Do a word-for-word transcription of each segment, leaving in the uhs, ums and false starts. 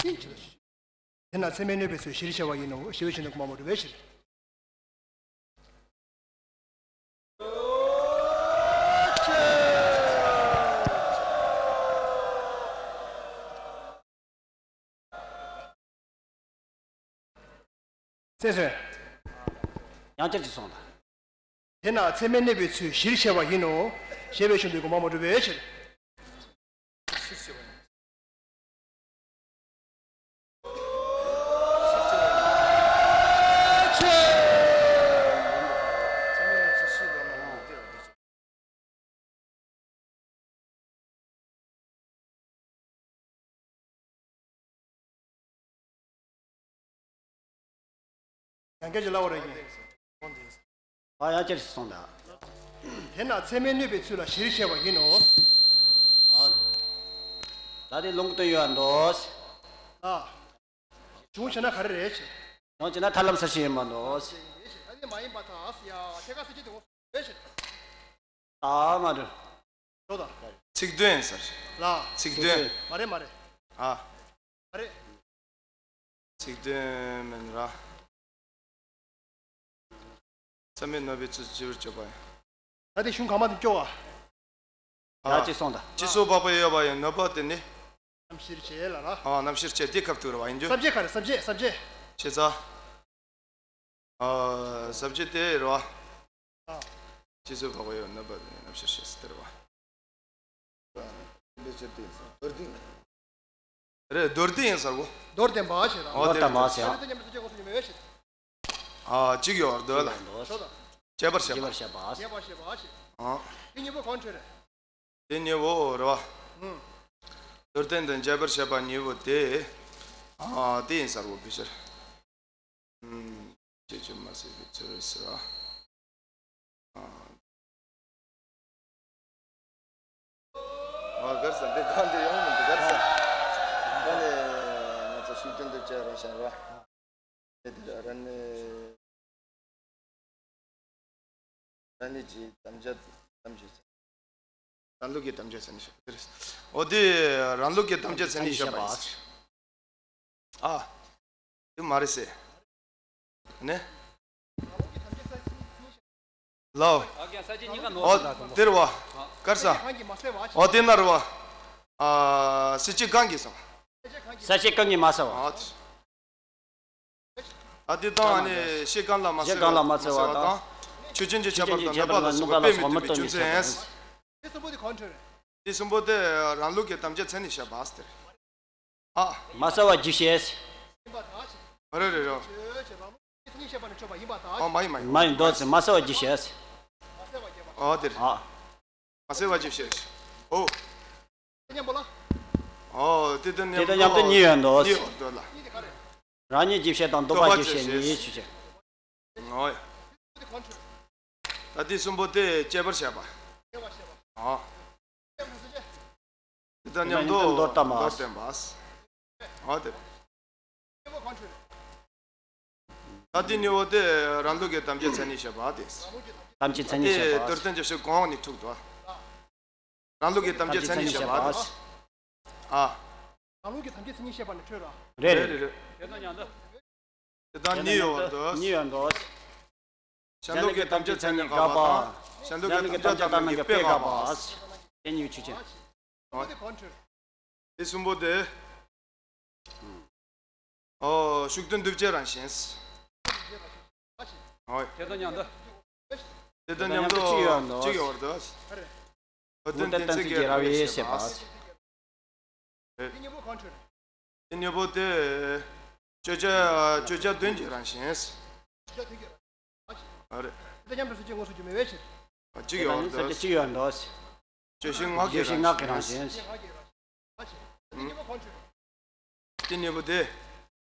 ཅིག་བྱེད་པ་ཞིག་དེས་ན་ཚད་མས་གནོད་པའི་ཚུལ་གཞིར་བྱས་པ་ཡིན་ནོ། ཞེས་པའི་ཕྱིར་དུ་གོང་མ་མ་གྲུབ་པའི་ཕྱིར། ཚེ་བཟོད། ཡང་བསྐྱར་གྱིས་གསུངས་དང་། དེས་ན་ཚད་མས་གནོད་པའི་ཚུལ་གཞིར་བྱས་པ་ཡིན་ནོ། ཞེས་པའི་ཕྱིར་དུ་གོང་མ་མ་གྲུབ་པའི་ཕྱིར། ཡང་བསྐྱར་གྱིས་ལབ་པ་རེད་ཀྱི། ཨ་ཡང་བསྐྱར་གསུངས་དང་། དེས་ན་ཚད་མས་གནོད་པའི་ཚུལ་ལ་གཞིར་བྱས་པ་ཡིན་ནོ། ཨ། ད་དེ་ལུང་གི་དོན་ཡོད་འདུག་ཨ། བྱུང་བྱས་ན་ག་རེ་རེད། བྱུང་བྱས་ན་ཐར་ལམ་ས་བཞི་ཡིན་པ་འདུག་ཨ་ནི་མ་ཡིན་པ་དང་ཡ་ཁྱད་ཀ་ས་བཞི་དེ་འོ་རེད། ཨ་མ་འགྲོ། འགྲོ་དང་། ཚིག་དོན་ཟེར། ལ། ཚིག་དོན། མ་རེད་མ་རེད། ཨ། མ་རེད། ཚིག་དོན་མིན་ར། ཚད་མས་གནོད་པའི་ཚུལ་གཞིར་བྱས་པ་ཡིན། ད་དེ་གཞུང་གང་མ་དེ་སྐྱོ་བ། ཡ་གཅིག་སོང་ད། སྤྱི་གཙུག་འཕགས་པ་ཡོད་པ་ཡི་གནོད་པ་དེ་ནི། རྣམ་བཤེར་བྱས་ལ་ར། ཨ་རྣམ་བཤེར་བྱས་དེ་སྐབས་དུ་ར་བ་ཡིན་རྒྱུ། ས་བཅད་ག་རེ་ས་བཅད་ས་བཅད། བྱས་ཙང་། ཨ་ས་བཅད་དེ་ར་བ། ཨ། སྤྱི་གཙུག་འཕགས་པ་ཡོད་གནོད་པ་དེ་ནི་རྣམ་བཤེར་བྱས་ཟེར་དེ་ར་བ། ལས་བྱེད་དེ་ཡིན་ས་མདོར་བསྟན། རེད་མདོར་བསྟན་ཡིན་ས་གོ། མདོར་བསྟན་པ་ཞེས་དང་། ཨོ་དེ་མདོར་བསྟན་པ་ཞེས། ཨ་གཅིག་ཡོད་འདོད་ལ། ཁྱད་པར་བཤད་པ། ཁྱད་པར་བཤད་པ། ཨ། དེ་གཉིས་པོ་གང་འཕྲོད་རེད། དེ་གཉིས་པོ་རེད་བ། ཨུམ། མདོར་བསྟན་དང་ཁྱད་པར་བཤད་པ་གཉིས་པོ་དེ། ཨ་དེ་ཡིན་ས་གོ་ཕལ་ཆེར། ཨུམ། ཁྱད་ཆོས་མ་ཟད་པའི་ཚུལ་ཟེར་བ། ཨ། ཨ་གར་ས་འདི་གང་འདི་ཡོང་མི་འདུག་གར་ས། ད་ནི་ང་ཚོ་ཤུགས་ཀྱང་འདུག་ཅེས་རང་བཤད་ར། དེ་དེ་ར་ནི་ར་ནི་ཅི་དམ་བཅའ་དམ་བཅའ། རང་ལུགས་ཀྱི་དམ་བཅའ་མཚན་ཉིད་བཤད་པ་དེ་རེད། འོ་དེ་རང་ལུགས་ཀྱི་དམ་བཅའ་མཚན་ཉིད་བཤད་པ་ཡིན། ཨ། དེ་མ་རེད་ཟེར། ནས། ལའོ། ཨ་ཀྱང་ས་བཅད་གཉིས་ཀ་ནོར་ཨོ་སོང་ད་དེ་རེད་བ། དཀར་ས། ཨོ་དེ་ན་རེད་བ། ཨ་ས་བཅད་གང་གིས་སོང་། ས་བཅད་གང་གིས་མ་སོང་བ། ཨ་དེ། ཨ་དེ་དང་ཨ་ནི་ཤེས་གང་ལ་མ་ཤེས་གང་ལ་མ་ཟེར་བ་དང་། ཆོས་ཅན་གྱི་ཁྱད་པར་དང་ནུས་པ་ལ་སོགས་པ་དཔེ་མི་སྟོན་པའི་རྒྱུ་མཚན། དེ་གསུམ་པོ་དེ་རང་ལུགས་ཀྱི་དམ་བཅའ་མཚན་ཉིད་བཤད་པ་ཟེར། ཨ། མ་གསལ་བ་རྒྱས་བཤད། རེད་རེད་རེད། ཨ་མ་ཡིན་མ་ཡིན། མ་ཡིན་མདོ་ཟེར་མ་གསལ་བ་རྒྱས་བཤད། ཨ་དེ་རེད། ཨ། མ་གསལ་བ་རྒྱས་བཤད། ཨོ། ཨོ་དེ་དང་མཉམ་དུ་གཉིས་ཡོད་འདུག་གཉིས་ཡོད་འདུག་ལ། རང་ཉིད་རྒྱས་བཤད་དང་ལྡོག་པ་རྒྱས་བཤད་གཉིས་ཆོས་ཅན། ཨོ། ད་དེ་གསུམ་པོ་དེ་ཁྱད་པར་བཤད་པ། ཨོ། དེ་དང་མཉམ་དུ་མདོར་བསྟན་པ། མདོར་བསྟན་པ། ཨོ་དེ། ད་དེ་གཉིས་པོ་དེ་རང་ལུགས་ཀྱི་དམ་བཅའ་མཚན་ཉིད་བཤད་པ་དེ། དམ་བཅའ་མཚན་ཉིད་བཤད་པ། དེ་མདོར་བསྟན་གྱི་ཕྱོགས་གོང་ནས་ཐུག་ཏོ། རང་ལུགས་ཀྱི་དམ་བཅའ་མཚན་ཉིད་བཤད་པ་དེ། ཨ། རང་ལུགས་ཀྱི་དམ་བཅའ་མཚན་ཉིད་བཤད་པ་ནི་འཕྲོད་ར། རེད་རེད་རེད། དེ་དང་མཉམ་དུ། དེ་དང་གཉིས་ཡོད་པར་འདོད། གཉིས་ཡོད་འདོད། གཞན་ལུགས་ཀྱི་དམ་བཅའ་མཚན་ཉིད་དགག་པ། གཞན་ལུགས་ཀྱི་དམ་བཅའ་ལྟར་སྣང་གི་དཔེ་དགག་པ། དེ་གཉིས་ཆོས་ཅན། དེ་གསུམ་པོ་དེ། ཨོ། ཤུགས་དོན་བསྡུ་བྱེད་རང་བཞིན། ཨོ། དེ་དང་མཉམ་དུ། དེ་དང་མཉམ་དུ་གཅིག་ཡོད་འདོད། གཅིག་ཡོད་འདོད། མུ་སྟེགས་གཏན་ཚིགས་ཀྱི་ར་བས་བཤད་པ། དེ་གཉིས་པོ་གང་འཕྲོད། དེ་གཉིས་པོ་དེ། བརྗོད་བྱ་བརྗོད་བྱ་དོན་གྱི་རང་བཞིན། ཨ་རེད། དེ་མཉམ་དུ་སུ་གཅིག་དངོས་སུ་རྒྱུ་མེད་པའི་ཕྱིར། གཅིག་ཡོད་འདོད། གཅིག་ཡོད་འདོད། བརྗོད་བྱའི་ངག་གི་རང་བཞིན། དེ་གཉིས་པོ་དེ།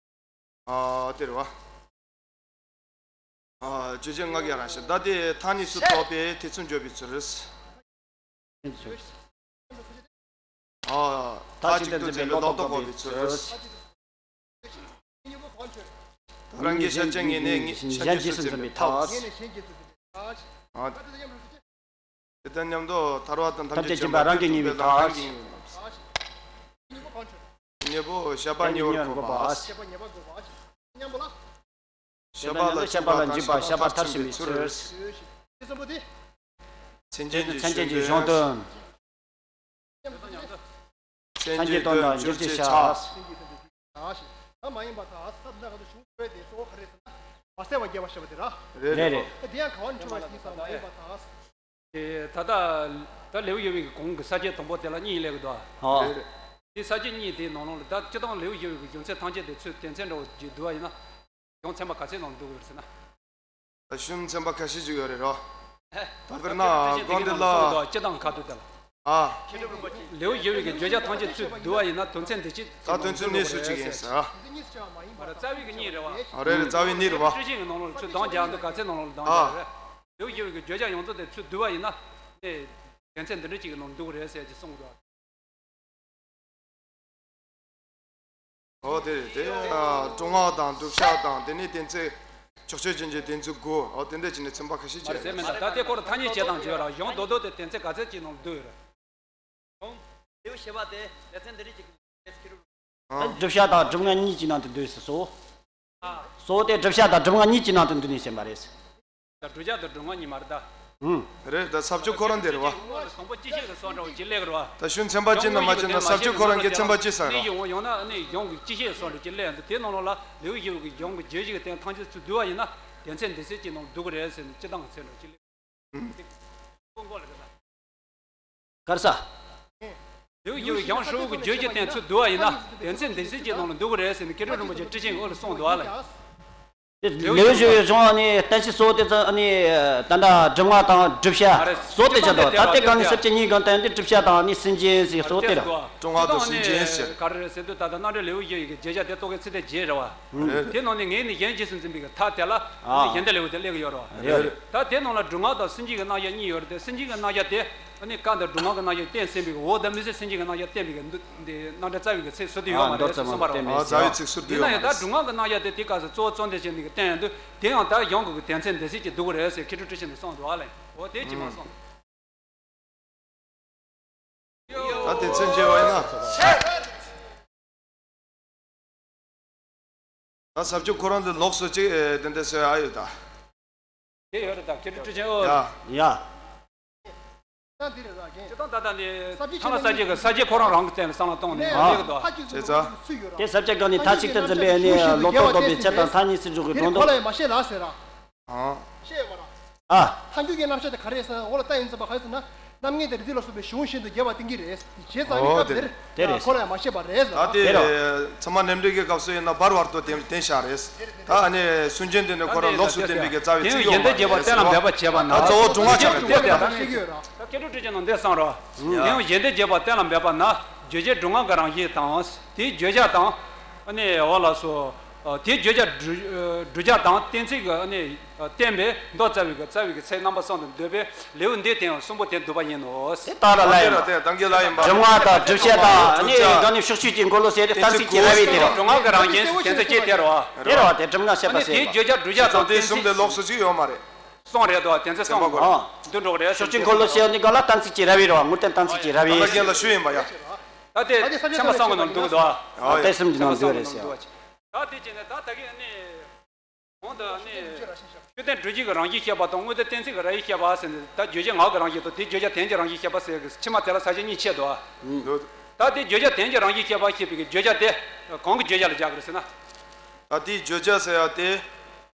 ཨ་དེ་རེད་བ། ཨ་བརྗོད་བྱའི་ངག་གི་རང་བཞིན་ད་དེ་མཐའ་གཉིས་སུ་གཏོགས་པའི་ཐེ་ཚོམ་བརྗོད་པའི་ཚུལ། ཨ་མཐའ་གཅིག་ཏུ་འཛིན་པའི་ལོག་རྟོག་འགོག་པའི་ཚུལ། རང་གི་ཤེས་བྱ་ངེས་ནས་གཞན་རྗེས་སུ་འཛིན་པའི་ཐབས། ཨ། དེ་དང་མཉམ་དུ་ཐར་པ་དང་ཐམས་ཅད་མཁྱེན་པ་རང་གིས་ངེས་པའི་ཐབས། གཉེན་པོ་བཤད་པ་ཉེ་བར་བསྒོམ་པ། བཤད་པ་ཉེ་བར་བསྒོམ་པ། མཉམ་པོ་ལ། བཤད་པ་ལ་འཇུག་པ་བཤད་པ་མཐར་ཕྱིན་པའི་ཚུལ། ཡོད་ཞེས་དེ་གསུམ་པོ་དེ། མཚན་ཅན་གྱི་གཞུང་དོན། མཚན་ཅན་གྱི་གཞུང་དོན། མཚན་ཅན་དོན་དང་འགྱུར་གྱི་ཆ། ད་མ་ཡིན་པ་དང་ས་འདི་ག་དུ་བྱུང་བའི་དེ་གཙོ་བོ་ག་རེ་ཟེར་ན་མ་གསལ་བ་རྒྱས་པ་ཞེས་པ་དེ་ར། རེད་རེད། དེ་ཡང་ག་བ་འཁྲུལ་བ་ཞིག་ཙམ་མ་ཡིན་པ་དང་། དེ་ད་ལྟ་ད་ལེའུ་ཡོད་པའི་གི་གོང་གི་ས་བཅད་དང་པོ་དེ་ལ་གཉིས་སླེབས་ཀྱི་འདུག་ཨ། ཨོ། རེད་རེད། དེ་ས་བཅད་གཉིས་དེའི་ནང་ལོགས་ལ་ད་སྤྱིར་བཏང་ལེའུ་ཡོད་པའི་གི་རྒྱུ་མཚན་ཐམས་ཅད་དེ་ཚུར་དོན་ཚན་འདྲ་བོ་ཅིག་བསྡུ་བ་ཡིན་ན། གཞུང་ཚན་པ་ག་ཚད་ནང་འདུ་དགོས་ཟེར་ན། ད་གཞུང་ཚན་པ་ཁ་ཤས་ཅིག་ཡོད་རེད་རོ། ད་དཔེར་ན་དགོངས་འདི་ལ། སྤྱི་དང་ཁ་ཐུག་དེ་ལ། ཨ། ལེའུ་བཞི་པའི་གི་བརྗོད་བྱ་ཐམས་ཅད་ཚུར་བསྡུ་བ་ཡིན་ན་དོན་ཚན་འདི་ཅི། ད་དོན་ཚན་གཉིས་སུ་གཅིག་ཡིན་ཟེར་ཨ། རྩ་བའི་གི་གཉིས་རེད་བ། ཨ་རེད་རེད། རྩ་བའི་གཉིས་རེད་བ། སྤྲོས་བཤད་ཀྱི་ནང་ལོགས་ལ་ཚུར་གདམ་རྒྱག་འདུག་ག་ཚད་ནང་ལོགས་ལ་གདམ་རྒྱག་རེད། ལེའུ་བཞི་པའི་གི་བརྗོད་བྱ་ཡོངས་རྫོགས་དེ་ཚུར་བསྡུ་བ་ཡིན་ན། དེ་དོན་ཚན་འདི་འདྲ་ཅིག་གི་ནང་འདུ་གི་རེད་ཟེར་གྱི་གསུངས་འདུག་ཨོ་དེ་རེད་དེ། སྒྲུབ་ངག་དང་སྒྲུབ་བྱ་དང་དེ་ནས་དོན་ཚན། ཕྱོགས་ཆོས་ཅན་གྱི་དོན་ཚན་དགུ། ཨོ་དེ་འདྲ་བྱས་ནས་ཚན་པ་ཁ་ཤས་ཅིག་ཟེར་མིན་ད་དེ་སྐོར་ཐ་སྙད་བྱེད་སྟངས་བརྗོད་ར་གཞུང་རྡོག་རྡོག་དེ་དོན་ཚན་ག་ཚད་ཅིག་ནང་བསྡུས་ཡོད་རེད། ལེའུ་བཞི་པ་དེ་དོན་ཚན་འདི་རིགས་ཀྱི་ཨ། བསྒྲུབ་བྱ་དང་སྒྲུབ་ངག་གཉིས་ཀྱི་ནང་དུ་འདུས་སོ། གཙོ་བོ་དེ་བསྒྲུབ་བྱ་དང་སྒྲུབ་ངག་གཉིས་ཀྱི་ནང་དུ་འདུས་ནས་བཤད་པ་རེད། ད་བསྒྲུབ་བྱ་དང་སྒྲུབ་ངག་གཉིས་མ་རེད་ད། ཨུམ། རེད་ད་ས་བཅད་ཁོ་རང་དེ་རེད་བ། དང་པོ་ཅི་ཞིག་གི་སོགས་འདྲ་བོ་ཅི་ལེགས་རེད་བ། ད་གཞུང་ཚན་པ་གཅིག་ན་མ་གཅིག་ན་ས་བཅད་ཁོ་རང་གི་ཚན་པ་གཅིག་ཟེར་ར། ནི་ཡོང་ཡོང་ན་ནི་གཞུང་གི་ཅི་ཞིག་སོགས་འདྲ་ཅི་ལེགས་འདུག་དེ་ནང་ལོགས་ལ་ལེའུ་བཞི་པའི་གི་གཞུང་གི་བརྗོད་གཞི་གི་སྟེང་ཐམས་ཅད་ཚུར་བསྡུ་བ་ཡིན་ན་དོན་ཚན་འདི་ཚོ་ཅི་ནང་འདུ་གི་རེད་ཟེར་ནས་སྤྱི་བཏང་གི་ཚན་འདྲ་ཅི་ལེགས། ཀུན་གོ་ལ་རེད་ད། གར་ས། ལེའུ་བཞི་པའི་གཞུང་ཧྲིལ་པོ་གི་བརྗོད་གཞི་སྟེང་ཚུར་བསྡུ་བ་ཡིན་ན་དོན་ཚན་འདི་ཚོ་ཅི་ནང་ལ་འདུ་གི་རེད་ཟེར་ནས་མཁས་གྲུབ་རིན་པོ་ཆེ་ཁྲིད་ཆེན་གྱི་འོག་ལ་གསུངས་འདུག་ཨ་ལ། ལེའུ་བཞི་པའི་གཞུང་ནི་གཏན་ཚིགས་གཙོ་བོ་དེ་ཚོ་ནི་ད་ལྟ་སྒྲུབ་ངག་དང་བསྒྲུབ་བྱ་གཙོ་དེ་ཆགས་འདུག་ད་ལྟའི་སྒང་ནས་ས་བཅད་གཉིས་སྒང་སྟེང་དེ་བསྒྲུབ་བྱ་དང་ནི་སེམས་ཅན་ཟེར་གཙོ་དེ་རེད། སྒྲུབ་ངག་དང་སེམས་ཅན་ཟེར། ག་རེ་རེད་ཟེར་དུས་ད་ལྟ་རྣམ་འགྲེལ་ལེའུ་བཞི་ཡི་གི་བརྗོད་བྱ་དེ་རྟོག་གེ་ཚིག་དེ་བརྗེད་རེད་བ། དེ་ནང་ནས་ངས་ནི་གཞན་རྗེས་སུ་འཛིན་པའི་གི་མཐའ་དེ་ལ་ནི་གཞན་བརྡ་ལེའུ་དེ་སླེབས་ཀྱི་ཡོད་རེད་བ། རེད། ད་དེ་ནང་ལ་སྒྲུབ་ངག་དང་སེམས་ཅན་གྱི་རྣམ་གཞག་གཉིས་ཡོད་རེད་དེ་སེམས་ཅན་གྱི་རྣམ་གཞག་དེ་ནི་བཀའ་འདིར་སྒྲུབ་ངག་གི་རྣམ་གཞག་བསྟན་ཟིན་པའི་གི་འོ་ད་མི་ཟད་སེམས་ཅན་གྱི་རྣམ་གཞག་བསྟན་པའི་གི་འདི་རྣམ་འགྲེལ་རྩ་བའི་གི་ཚིག་ཟུར་དུ་ཡོད་མ་རེད་ཟེར་གསུངས་པ་རེད། རྩ་བའི་ཚིག་ཟུར་དུ་ཡིན་ན་ཡང་ད་སྒྲུབ་ངག་གི་རྣམ་གཞག་དེ་དེ་སྐབས་སུ་གཙོ་བོ་གཙོ་འདི་བྱས་ནས་གི་བསྟན་ཡོང་དུས་དེ་ཡང་ད་གཞུང་གི་གི་དོན་ཚན་འདི་ཟེར་གྱི་འདུག་གི་རེད་ཟེར་མཁས་གྲུབ་ཁྲིད་ཆེན་ནས་གསུངས་འདུག་ཨ་ལས་འོ་དེ་ཅི་མ་གསུངས། ད་དེ་ཚོད་མཇལ་བ་ཡིན་ན། ད་ས་བཅད་ཁོ་རང་དེ་ལོགས་སུ་ཅིག་དེ་འདྲ་ཟེར་ཨ་ཡོད་ད། དེ་ཡོད་རེད་ད་ཁྱེད་ཀྱི་ཁྲིད་ཆེན་ཨོ། ཡ། ཡ། སྤྱིར་བཏང་ད་ལྟ་ནི་ཐ་ན་ས་བཅད་ཀྱི་ས་བཅད་ཁོ་རང་རང་གི་སྟེང་ལ་བསམ་བློ་གཏོང་ནས་ཡོད་གི་དོ། བྱས་ཙང་། དེ་ས་བཅད་སྒང་ནས་མཐའ་གཅིག་ཏུ་འཛིན་པའི་ནི་ལོག་རྟོག་ལྡོག་པའི་ཚད་དང་མཐའ་གཉིས་སུ་འཇོག་གི་དོན་དུ། ཨང་། ཤེས་ཡོད་པ་ར། ཨ། ཐལ་འགྱུར་གྱི་རྣམ་གཞག་དེ་ག་རེ་ཟེར་ན་འོ་ལ་ལྟ་ཡིན་ཟེར་བ་ག་རེ་ཟེར་ན། རྣམ་ངེས་དེ་རིགས་ལ་སོགས་པའི་གཞུང་བཞིན་དུ་རྒྱས་པར་བསྟན་གྱི་རེད། བྱས་ཙང་ནི་ཨོ་སྐབས་དེ་དེར་དེ་རེད། ཁོ་ར་ཡང་མ་བཤད་པ་རེད་ཟེར། ད་དེ་དེ་རེད། ཚད་མ་རྣམ་འགྲེལ་གྱི་སྐབས་སུ་ཡིན་ན་བར་བར་དུ་དེ་བསྟན་བཞག་རེད། ད་ཨ་ནི་སུན་འབྱིན་དེ་ནི་ཁོ་ར་ལོགས་སུ་བསྟན་པའི་གི་རྩ་བའི་ཚིག་ཡོད་མ་རེད་ཟེར་བ། ད་གཙོ་བོ་སྒྲུབ་ངག་ཆགས་པའི་དེ་ད་ད་ཤེས་ཀྱི་ཡོད་ར། ད་ཁྱེད་ཚོ་ཁྲིད་ཆེན་ནང་འདི་གསུངས་རོ། དེ་ཡང་གཞན་དོན་རྒྱས་པ་གཏན་ལ་འབེབས་པ་ན་བརྗོད་བྱའི་སྒྲུབ་ངག་གི་རང་བཞིན་དང་དེའི་བརྗོད་བྱ་དང་། ཨ་ནི་འོ་ལགས་སོ། དེའི་བརྗོད་བྱ་བསྒྲུབ་བྱ་དང་གཏན་ཚིགས་ཀྱི་ཨ་ནི་བསྟན་པའི་མདོ་རྩ་བའི་གི་རྩ་བའི་གི་ཚིག་རྣམ་པ་གསུམ་དུ་འདོད་པས་ལེའུ་འདིའི་སྟེང་གསུམ་པོ་དེ་འདུས་པ་ཡིན་ནོ། དེ་ལྟར་ལ་ཡིན་པ། སྒྲུབ་ངག་དང་བསྒྲུབ་བྱ་དང་ཨ་ནི་སྒང་ནས་ཕྱོགས་ཆོས་ཀྱི་འཁོར་ལོ་ཟེར་ཏེ་གཏན་ཚིགས་ཀྱི་ར་བའི་དེ་རེད། སྒྲུབ་ངག་གི་རང་བཞིན་དེ་ཚོ་སྐྱེ་དེ་རོ། དེ་རོ་དེ་སྒྲུབ་ངག་བཤད་པ་ཟེར་བ། དེའི་བརྗོད་བྱ་བསྒྲུབ་བྱ་དང་གཏན་ཚིགས་གསུམ་དེ་ལོགས་སུ་ཅིག་ཡོད་མ་རེད། གསུངས་རེད་དོ། དེ་ཚོ་གསུངས་དགོས་རེད། ཕྱོགས་ཆོས་འཁོར་ལོ་ཞེས་ནི་ག་ལ་གཏན་ཚིགས་ཀྱི་ར་བའི་རོ། དངོས་བསྟན་གཏན་ཚིགས་ཀྱི་ར་བའི། ད་ལྟ་རྒན་ལ་ཞུ་ཡིན་པ་ཡ། ད་དེ་ཚད་མ་གསུམ་གྱི་ནང་འདུག་དོ། ཨ་ཡ། དེ་གསུམ་གྱི་ནང་འདུག་རེད་ཟེར། ད་དེ་བྱས་ནས་ད་ད་གིན་ནི། གོང་དུ་ནི། ཆོས་དོན་སྒྲུབ་བྱེད་ཀྱི་རང་བཞིན་བཤད་པ་དང་དངོས་བསྟན་གཏན་ཚིགས་ཀྱི་ར་བས་བཤད་པ་ཟེར་ནས་ད་བརྗོད་བྱའི་ངག་གི་རང་བཞིན་དང་དེའི་བརྗོད་བྱ་དོན་གྱི་རང་བཞིན་བཤད་པ་ཟེར་གི་ཕྱི་མ་དེ་ལ་ས་བཅད་གཉིས་ཕྱེ་དོ། ད་དེ་བརྗོད་བྱ་དོན་གྱི་རང་བཞིན་བཤད་པ་ཞེས་པའི་གི་བརྗོད་བྱ་དེ་གང་གི་བརྗོད་བྱ་ལ་སྦྱར་གི་རེད་ཟེར་ན། ད་དེའི་བརྗོད་བྱ་ཟེར་ཡ་དེ།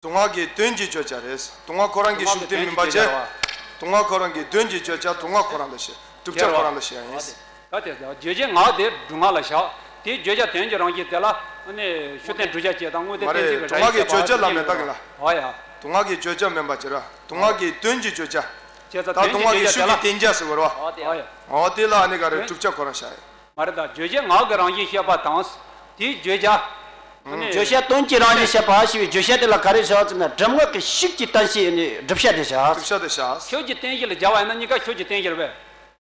སྒྲུབ་ངག་གི་དོན་གྱི་བརྗོད་བྱ་རེད། སྒྲུབ་ངག་ཁོ་རང་གི་གཞུང་དེ་མིན་པ་བྱས། སྒྲུབ་ངག་ཁོ་རང་གི་དོན་གྱི་བརྗོད་བྱ་སྒྲུབ་ངག་ཁོ་རང་ལ་བཤད། བསྒྲུབ་བྱ་ཁོ་རང་ལ་བཤད་ཡ་ཡིན། ད་དེ་བརྗོད་བྱའི་ངག་དེ་སྒྲུབ་ངག་ལ་བཞག་དེའི་བརྗོད་བྱ་དོན་གྱི་རང་བཞིན་དེ་ལ་ནི་ཆོས་དོན་བསྒྲུབ་བྱ་བྱས་དང་དངོས་བསྟན་གཏན་ཚིགས་ཀྱི་ར་བས་བཤད་པ་ཟེར་ལབ་མེད་ད་གི་ལ། ཨོ་ཡ། སྒྲུབ་ངག་གི་བརྗོད་བྱ་མིན་པ་བྱས་ར། སྒྲུབ་ངག་གི་དོན་གྱི་བརྗོད་བྱ། བྱས་ཙང་ད་སྒྲུབ་ངག་གི་ཤུགས་ཀྱི་བརྟན་བྱ་ཟེར་བ་རེད་བ། ཨོ་ཡ། ཨོ་དེ་ལ་ནི་ག་རེ་བསྒྲུབ་བྱ་ཁོ་རང་བཞག་ཡ། མ་རེད་ད། བརྗོད་བྱའི་ངག་གི་རང་བཞིན་བཤད་པ་དང་། དེའི་བརྗོད་བྱ། ཨ་ནི། བརྗོད་བྱ་དོན་གྱི་རང་བཞིན་བཤད་པ་ཞེས་པའི་བརྗོད་བྱ་དེ་ལ་ག་རེ་བཞག་ཟེར་ན་སྒྲུབ་ངག་གི་ཤུགས་ཀྱི་བརྟན་བྱའི་ནི་བསྒྲུབ་བྱ་དེ་བཞག་བསྒྲུབ་བྱ་དེ་བཞག་ཤུགས་ཀྱི་བརྟན་བྱ་ལ་སྦྱར་བ་ཡིན་ན་གཉིས་ཀ་ཤུགས་ཀྱི་བརྟན་བྱ་རེད་པས།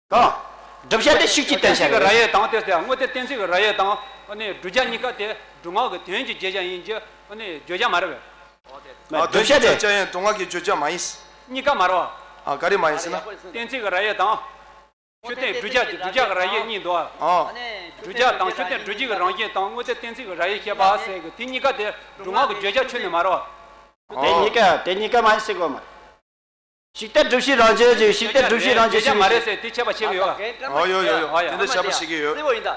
གང་། བསྒྲུབ་བྱ་དེ་ཤུགས་ཀྱི་བརྟན་བྱ་རེད། གཏན་ཚིགས་ཀྱི་ར་བས་དང་དེ་ལྟར་དངོས་བསྟན་གཏན་ཚིགས་ཀྱི་ར་བས་དང་། ཨ་ནི་བསྒྲུབ་བྱ་གཉིས་ཀ་དེ་སྒྲུབ་ངག་གི་དོན་གྱི་བརྗོད་བྱ་ཡིན་གྱི། ཨ་ནི་བརྗོད་བྱ་མ་རེད་པས། མ་བསྒྲུབ་བྱ་དེ། བརྗོད་བྱ་ཡང་སྒྲུབ་ངག་གི་བརྗོད་བྱ་མ་ཡིན། གཉིས་ཀ་མ་རེད་པ། ཨ་ག་རེ་མ་ཡིན་ཟེར་ན། གཏན་ཚིགས་ཀྱི་ར་བས་དང་། ཆོས་དོན་བསྒྲུབ་བྱ་བསྒྲུབ་བྱ་གི་ར་བས་གཉིས་འདུག་ཨ། ཨ། བསྒྲུབ་བྱ་དང་ཤུགས་བསྟན་སྒྲུབ་བྱེད་ཀྱི་རང་བཞིན་དང་དངོས་བསྟན་གཏན་ཚིགས་ཀྱི་རབ་དབྱེ་བཤད་པ་ཟེར་གི་དེ་གཉིས་ཀ་དེ་སྒྲུབ་ངག་གི་བརྗོད་བྱ་ཁྱོན་ནས་མ་རེད་བ། དེ་གཉིས་ཀ་དེ་གཉིས་ཀ་མ་ཡིན་ཟེར་གོ་མ་རེད། ཤུགས་བསྟན་སྒྲུབ་བྱེད་རང་བཞིན་ཞིག་ཤུགས་བསྟན་སྒྲུབ་བྱེད་རང་བཞིན་ཞིག་མ་རེད་ཟེར་དེ་ཁྱད་པར་ཕྱེ་གི་ཡོད། ཨོ་ཡོད་ཡོད་ཡོད། དེ་འདྲ་ཁྱད་པར་ཕྱེ་གི་ཡོད། གསལ་པོ་ཡིན་ད།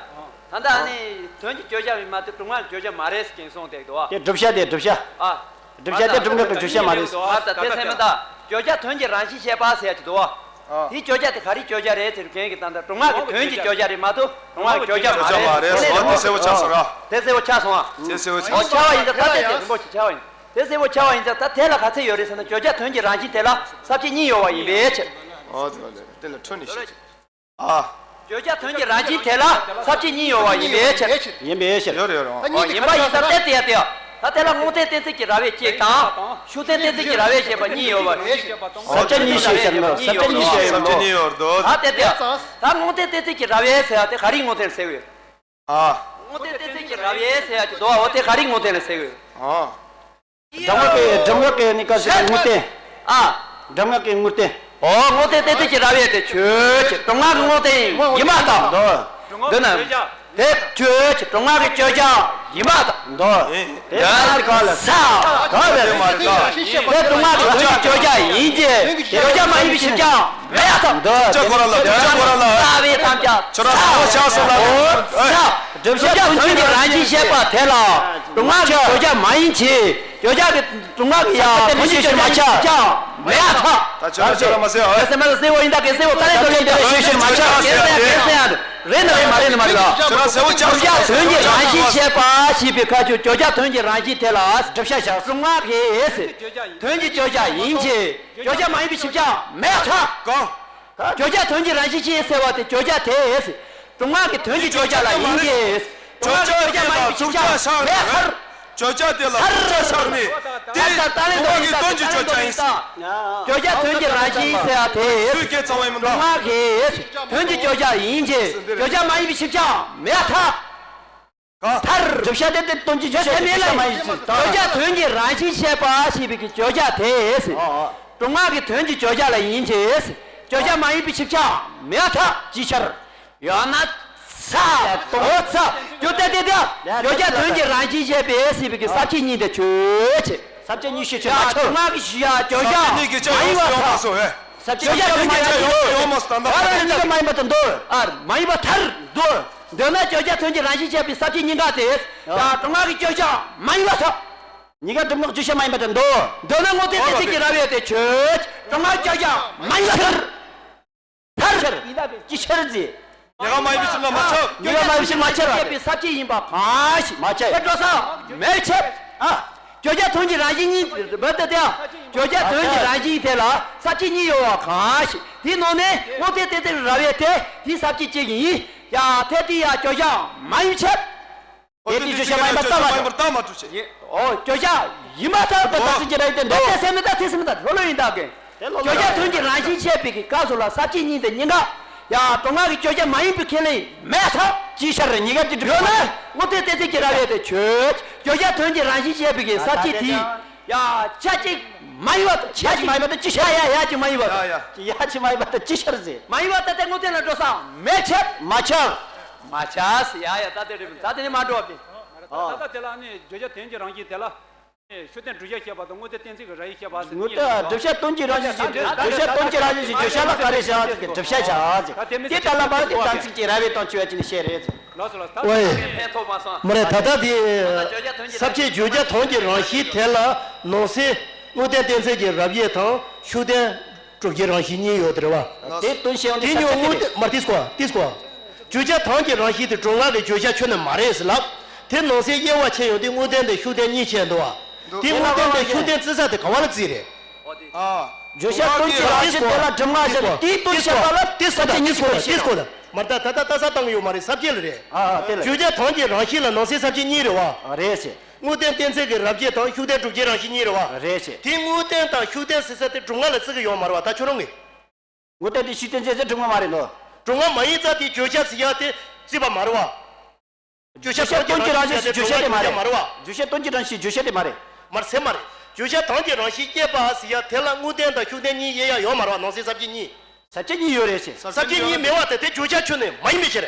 ད་ལྟ་ཨ་ནི་དོན་གྱི་བརྗོད་བྱ་ཡིན་མ་གཏོགས་སྒྲུབ་ངག་གི་བརྗོད་བྱ་མ་རེད་ཟེར་གྱིན་གསུངས་བསྡད་འདུག་བ། དེ་བསྒྲུབ་བྱ་དེ་བསྒྲུབ་བྱ། ཨ། བསྒྲུབ་བྱ་དེ་སྒྲུབ་ངག་གི་བརྗོད་བྱ་མ་རེད། ཨ་ད་དེ་ཚད་མིན་ད། བརྗོད་བྱ་དོན་གྱི་རང་བཞིན་བཤད་པ་ཟེར་ཡ་ཅིག་འདུག་བ། ཨ། དེའི་བརྗོད་བྱ་དེ་ག་རེའི་བརྗོད་བྱ་རེད་ཟེར་མཁན་གྱི་ད་ལྟ་སྒྲུབ་ངག་གི་དོན་གྱི་བརྗོད་བྱ་རེད་མ་གཏོགས་སྒྲུབ་ངག་གི་བརྗོད་བྱ་མ་རེད། བརྗོད་བྱ་མ་རེད་ཟེར་བ་དེ་གསལ་པོ་ཆགས་སོང་ར། དེ་གསལ་པོ་ཆགས་སོང་ཨ། དེ་གསལ་པོ་ཆགས། ཨོ་ཆགས་པ་ཡིན་ད་ད་དེ་དེ་རིང་པོ་ཞིག་ཆགས་པ་ཡིན། དེ་གསལ་པོ་ཆགས་པ་ཡིན་ཙང་ད་དེ་ལ་ག་ཚད་ཡོད་རེད་ཟེར་ན་བརྗོད་བྱ་དོན་གྱི་རང་བཞིན་དེ་ལ་ས་བཅད་གཉིས་ཡོད་པ་ཡིན་པའི་ཕྱིར། ཨོ་དེ་ལ་དེ་ལ་འཕྲོས་ནས་བཤད་ཅིག་ཨ། བརྗོད་བྱ་དོན་གྱི་རང་བཞིན་དེ་ལ་ས་བཅད་གཉིས་ཡོད་པ་ཡིན་པའི་ཕྱིར། ཡིན་པའི་ཕྱིར། ཡོད་རེད་ཡོད་རེད། ཨོ་ཡིན་པ་ཡིན་ཙང་དེ་དེ་ཡ་དེ་ཡ། ད་དེ་ལ་དངོས་བསྟན་གཏན་ཚིགས་ཀྱི་རབ་དབྱེ་གཅིག་དང་ཤུགས་བསྟན་གཏན་ཚིགས་ཀྱི་རབ་དབྱེ་བཤད་པ་གཉིས་ཡོད་པ་རེད། ས་བཅད་གཉིས་བཤད་ཟེར་ན་ས་བཅད་གཉིས་བཤད་ཡོད་ས་བཅད་གཉིས་ཡོད་འདུག་ད་དེ་དེ་ཡ། ད་དངོས་བསྟན་གཏན་ཚིགས་ཀྱི་རབ་དབྱེ་ཟེར་ཡ་དེ་ག་རེའི་དངོས་བསྟན་ཟེར་གི་ཡོད། ཨ། དངོས་བསྟན་གཏན་ཚིགས་ཀྱི་རབ་དབྱེ་ཟེར་ཡ་ཅིག་འདུག་བ། འོ་དེ་ག་རེའི་དངོས་བསྟན་ལ་ཟེར་གི་ཡོད། ཨ། སྒྲུབ་ངག་གི་སྒྲུབ་ངག་གི་གནས་སྐབས་སུ་དངོས་བསྟན། ཨ། སྒྲུབ་ངག་གི་དངོས་བསྟན། འོ་དངོས་བསྟན་གཏན་ཚིགས་ཀྱི་རབ་དབྱེ་དེ་ཆོས་ཅན། སྒྲུབ་ངག་གི་དངོས་བསྟན་ཡིན་པར་ཐལ། འདོད། འདི་ན། དེ་ཆོས་ཅན། སྒྲུབ་ངག་གི་བརྗོད་བྱ་ཡིན་པར་ཐལ། འདོད། དེ་ལྟར་ག་ལ་ས། ག་ལ་ས། དེ་སྒྲུབ་ངག་གི་དོན་གྱི་བརྗོད་བྱ་ཡིན་གྱི། བརྗོད་བྱ་མ་ཡིན་པའི་ཕྱིར་ཀྱང་མེད་པར་ཐལ། འདོད། བརྗོད་བྱ་ཁོ་རང་ལ་བརྗོད་བྱ་ཁོ་རང་ལ། རྩ་བའི་དམ་བཅའ། ཁྱོད་རང་ས་བོ་ཆགས་སོང་ལ། ཨོ་ས། བསྒྲུབ་བྱ་དོན་གྱི་རང་བཞིན་བཤད་པ་དེ་ལ་སྒྲུབ་ངག་གི་བརྗོད་བྱ་མ་ཡིན་གྱི། བརྗོད་བྱ་གི་སྒྲུབ་ངག་གི་ཡང་དོན་གྱི་བརྗོད་བྱ་ཡིན་ཀྱང་མེད་པར་ཐལ། ད་ཁྱོད་རང་ཁྱོད་རང་མ་ཟེར་ཨ། ད་སེམས་ལ་གསལ་བོ་ཡིན་ད་གལ་སྲིད་འོ་ད་ལན་འདོན་ཡིན་ད་ཤེས་ཤེས་མ་ཆགས་གལ་སྲིད་ཡང་གལ་སྲིད་ཡང་རེད་ན་རེད་མ་རེད་ན་མ་རེད་ལ། ཁྱོད་རང་གསལ་བོ་ཆགས་སོང་། བརྗོད་བྱ་དོན་གྱི་རང་བཞིན་བཤད་པ་ཞེས་པའི་ཁ་ཆུ་བརྗོད་བྱ་དོན་གྱི་རང་བཞིན་དེ་ལ་བསྒྲུབ་བྱ་བཞག་སྒྲུབ་ངག་གི་དོན་གྱི་བརྗོད་བྱ་ཡིན་གྱི། བརྗོད་བྱ་མ་ཡིན་པའི་ཕྱིར་ཀྱང་མེད་ཐལ། གང་། བརྗོད་བྱ་དོན་གྱི་རང་བཞིན་ཅན་ཟེར་བ་དེ་བརྗོད་བྱ་དེ། སྒྲུབ་ངག་གི་དོན་གྱི་བརྗོད་བྱ་ལ་ཡིན་གྱི། སྒྲུབ་ངག་གི་བརྗོད་བྱ་མ་ཡིན་པའི་ཕྱིར་ཀྱང་མེད་ཐལ། བརྗོད་བྱ་དེ་ལ་བརྗོད་བྱ་བཞག་ནས་དེ་སྒྲུབ་ངག་གི་དོན་གྱི་བརྗོད་བྱ་ཡིན། བརྗོད་བྱ་དོན་གྱི་རང་བཞིན་ཟེར་བ་དེ། སུས་སྐད་ཚང་བ་ཡིན་མིན་ད། སྒྲུབ་ངག་གི་དོན་གྱི་བརྗོད་བྱ་ཡིན་གྱི། བརྗོད་བྱ་མ་ཡིན་པའི་ཕྱིར་ཀྱང་མེད་ཐལ། མཐར། བསྒྲུབ་བྱ་དེ་དེ་དོན་གྱི་བརྗོད་བྱ་ཡིན་ན་མ་ཡིན་ཞིང་། བརྗོད་བྱ་དོན་གྱི་རང་བཞིན་བཤད་པ་ཞེས་པའི་གི་བརྗོད་བྱ་དེ། ཨ་ཨ། སྒྲུབ་ངག་གི་དོན་གྱི་བརྗོད་བྱ་ལ་ཡིན་གྱི། བརྗོད་བྱ་མ་ཡིན་པའི་ཕྱིར་ཀྱང་མེད་ཐལ། ཅིའི་ཕྱིར། ཡང་ན། ས། དོ་ས། བརྗོད་དེ་དེ་དེ། བརྗོད་བྱ་དོན་གྱི་རང་བཞིན་བཤད་པའི་ཞེས་པའི་གི་ས་བཅད་གཉིས་དེ་ཆོས་ཅན། ས་བཅད་གཉིས་ཤེས་ཆོས་མ་ཆོས། སྒྲུབ་ངག་གི་ཞུ་ཡ་བརྗོད་བྱ་མ་ཡིན་པར་ཐལ། ས་བཅད་གཉིས་ཀ་མ་ཡིན་པར་ཐལ། ད་རེ་གཉིས་ཀ་མ་ཡིན་པར་ཐལ་འདོད། ཨ་མ་ཡིན་པར་ཐལ་འདོད། འདོད་ན་བརྗོད་བྱ་དོན་གྱི་རང་བཞིན་བཤད་པའི་ས་བཅད་གཉིས་ཀ་དེ། ཡང་སྒྲུབ་ངག་གི་བརྗོད་བྱ་མ་ཡིན་པར་ཐལ། གཉིས་ཀ་སྒྲུབ་ངག་བརྗོད་བྱ་མ་ཡིན་པར་ཐལ་འདོད། འདོད་ན་དངོས་བསྟན་གཏན་ཚིགས་ཀྱི་རབ་དབྱེ་དེ་ཆོས་ཅན། སྒྲུབ་ངག་བརྗོད་བྱ་མ་ཡིན་པར་ཐལ། ཐལ། ཅིའི་ཕྱིར་ཟེར། གཉིས་ཀ་མ་ཡིན་པའི་ཕྱིར་ན་མ་ཁྱབ། གཉིས་ཀ་མ་ཡིན་པའི་ཕྱིར་མ་ཁྱབ་པ་རེད། བཤད་པའི་ས་བཅད་ཡིན་པ་གང་ཞིག་མ་ཁྱབ། དེ་འགྲོ་ས་མེད་ཁྱབ། ཨ། བརྗོད་བྱ་དོན་གྱི་རང་བཞིན་གཉིས་འབད་དེ་སྟེ། བརྗོད་བྱ་དོན་གྱི་རང་བཞིན་དེ་ལ་ས་བཅད་གཉིས་ཡོད་པ་གང་ཞིག་དེའི་ནང་ནས་དངོས་བསྟན་གཏན་ཚིགས་རབ་དབྱེ་དེ་དེའི་ས་བཅད་གཅིག་ཡིན། ཡང་དེ་དེ་ཡང་བརྗོད་བྱ་མ་ཡིན་ཁྱབ། དེ་དེ་བརྗོད་བྱ་མ་ཡིན་པ་ལྟ་མ་གྲུབ། ཨོ་བརྗོད་བྱ་ཡིན་པར་ཐལ། ད་ད་སྲིད་ཀྱི་ར་ཡིན་ཏེ་འདོད། དེ་སེམས་མི་ད་དེ་སེམས་མི་ད་ལྷོ་ལྷོ་ཡིན་ད་གི། དེ་ལྷོ་ལྷོ་བརྗོད་བྱ་དོན་གྱི་རང་བཞིན་བཤད་པའི་གི་སྐབས་སུ་ལ་ས་བཅད་གཉིས་དེ་གཉིས་ཀ་ཡང་སྒྲུབ་ངག་གི་བརྗོད་བྱ་མ་ཡིན་པའི་ཁས་ལེན་མེད་ཐལ། ཅིའི་ཕྱིར་གཉིས་ཀ་ཅིག་གྲུབ་ཡོད་ན་དངོས་བསྟན་གཏན་ཚིགས་ཀྱི་རབ་དབྱེ་དེ་ཆོས་ཅན། བརྗོད་བྱ་དོན་གྱི་རང་བཞིན་བཤད་པའི་གི་ས་བཅད་དེ་ཡང་ཆ་གཅིག་མ་ཡིན་པ་དང་ཆ་གཅིག་མ་ཡིན་པ་དང་ཅི་ཤ་ཡ་ཡ་གཅིག་མ་ཡིན་པ་དང་ཡ་གཅིག་མ་ཡིན་པ་དང་ཅི་ཤར་ཟེར། མ་ཡིན་པ་ད་ལྟའི་དངོས་བསྟན་ལ་འགྲོ་ས་མེད་ཁྱབ། མ་ཁྱབ། མ་ཁྱབ་ཟེར་ཡ་ཡ་ད་དེ་རེད། ད་དེ་ནས་མ་འགྲོ་བ་དེ། ད་ལྟ་དེ་ལ་ནི་བརྗོད་བྱ་དོན་གྱི་རང་བཞིན་དེ་ལ། ཤུགས་བསྟན་བསྒྲུབ་བྱ་བཤད་པ་དང་དངོས་བསྟན་གཏན་ཚིགས་ཀྱི་རབ་དབྱེ་བཤད་པ་ཟེར་དངོས་བསྟན་བསྒྲུབ་བྱ་དོན་གྱི་རང་བཞིན་གྱི་བསྒྲུབ་བྱ་དོན་གྱི་རང་བཞིན་གྱི་བརྗོད་བྱ་ལ་ག་རེ་བྱ་ཟེར་གྱི་བསྒྲུབ་བྱ་བྱ་ཟེར། དེ་ལྟར་ལམ་པ་དེ་དམ་ཚིག་ཅེས་རབ་དབྱེ་དང་བཅས་པ་ཅི་ནས་བཤད་རེད་ཟེར། ལགས་སོ་ལགས་སོ། ད་ཨོའི། ཕན་ཐོགས་མ་སོང་། མ་རེད། ད་ལྟ་དེ་ས་བཅད་བརྗོད་བྱ་དོན་གྱི་རང་བཞིན་དེ་ལ་ནང་གསེས་དངོས་བསྟན་གཏན་ཚིགས་ཀྱི་རབ་དབྱེ་དང་ཤུགས་བསྟན་སྒྲུབ་བྱེད་རང་བཞིན་གཉིས་ཡོད་དེ་རེད་བ། དེ་དོན་བཤད་ཡོང་དུས་དེ་ས་མྱོང་བཅད་དངོས་དེ་བསྟན་མར་ཏིས་ཀོ་ཏིས་ཀོ། བརྗོད་བྱ་དོན་གྱི་རང་བཞིན་དེ་སྒྲུབ་ངག་གི་བརྗོད་བྱ་ཁྱོན་ནས་མ་རེད་ཟེར་ལབ། དེ་ནང་གསེས་དབྱེ་བ་ཕྱེ་ཡོང་དུས་དངོས་བསྟན་དང་ཤུགས་བསྟན་གཉིས་ཕྱེ་འདུག་བ། དེ་དངོས་བསྟན་དང་ཤུགས་བསྟན་བརྩི་ས་དེ་ག་བ་ལ་བརྩིས་རེད། ཨ། བརྗོད་བྱ་དོན་གྱི་རང་བཞིན་དེ་ལ་སྒྲུབ་ངག་བཤད་ན་དེའི་དོན་བཤད་པ་ལ་དེ་ས་བཅད་གཉིས་ཀྱི་དོན་བཤད། མར་ད་ད་ད་ལྟ་ས་བཏང་གི་ཡོད་མ་རེད། ས་བཅད་ལ་རེད། ཨ་ཨ་དེ་ལ། བརྗོད་བྱ་དོན་གྱི་རང་བཞིན་ལ་ནང་གསེས་ས་བཅད་གཉིས་རེད་བ། རེད་ཟེར། དངོས་བསྟན་གཏན་ཚིགས་ཀྱི་རབ་བྱེད་དང་ཤུགས་བསྟན་སྒྲུབ་བྱེད་རང་བཞིན་གཉིས་རེད་བ། རེད་ཟེར། དེ་དངོས་བསྟན་དང་ཤུགས་བསྟན་ཟེར་ས་དེ་སྒྲུབ་ངག་ལ་བརྩི་གི་ཡོད་མ་རེད་བ། ད་ཁྱོད་རང་གིས། དངོས་བསྟན་དེ་ཤུགས་བསྟན་ཟེར་ས་སྒྲུབ་ངག་མ་རེད་དོ། སྒྲུབ་ངག་མ་ཡིན་ཙང་དེ་བརྗོད་བྱ་ཟེར་ཡ་དེ་བརྩིས་པ་མ་རེད་བ། བརྗོད་བྱ་དོན་གྱི་རང་བཞིན་ཞིག་བརྗོད་བྱ་དེ་མ་རེད། མ་རེད་བ། བརྗོད་བྱ་དོན་གྱི་རང་བཞིན་བརྗོད་བྱ་དེ་མ་རེད། མར་ཟེར་མ་རེད། བརྗོད་བྱ་དོན་གྱི་རང་བཞིན་བཤད་པ་ཟེར་ཡ་དེ་ལ་དངོས་བསྟན་དང་ཤུགས་བསྟན་གཉིས་དབྱེ་ཡ་ཡོད་མ་རེད་བ། ནང་གསེས་ས་བཅད་གཉིས། ས་བཅད་གཉིས་ཡོད་རེད་ཟེར། ས་བཅད་གཉིས་མེད་པ་དེ་དེ་བརྗོད་བྱ་ཁྱོན་ནས་མ་ཡིན་པའི་ཕྱིར།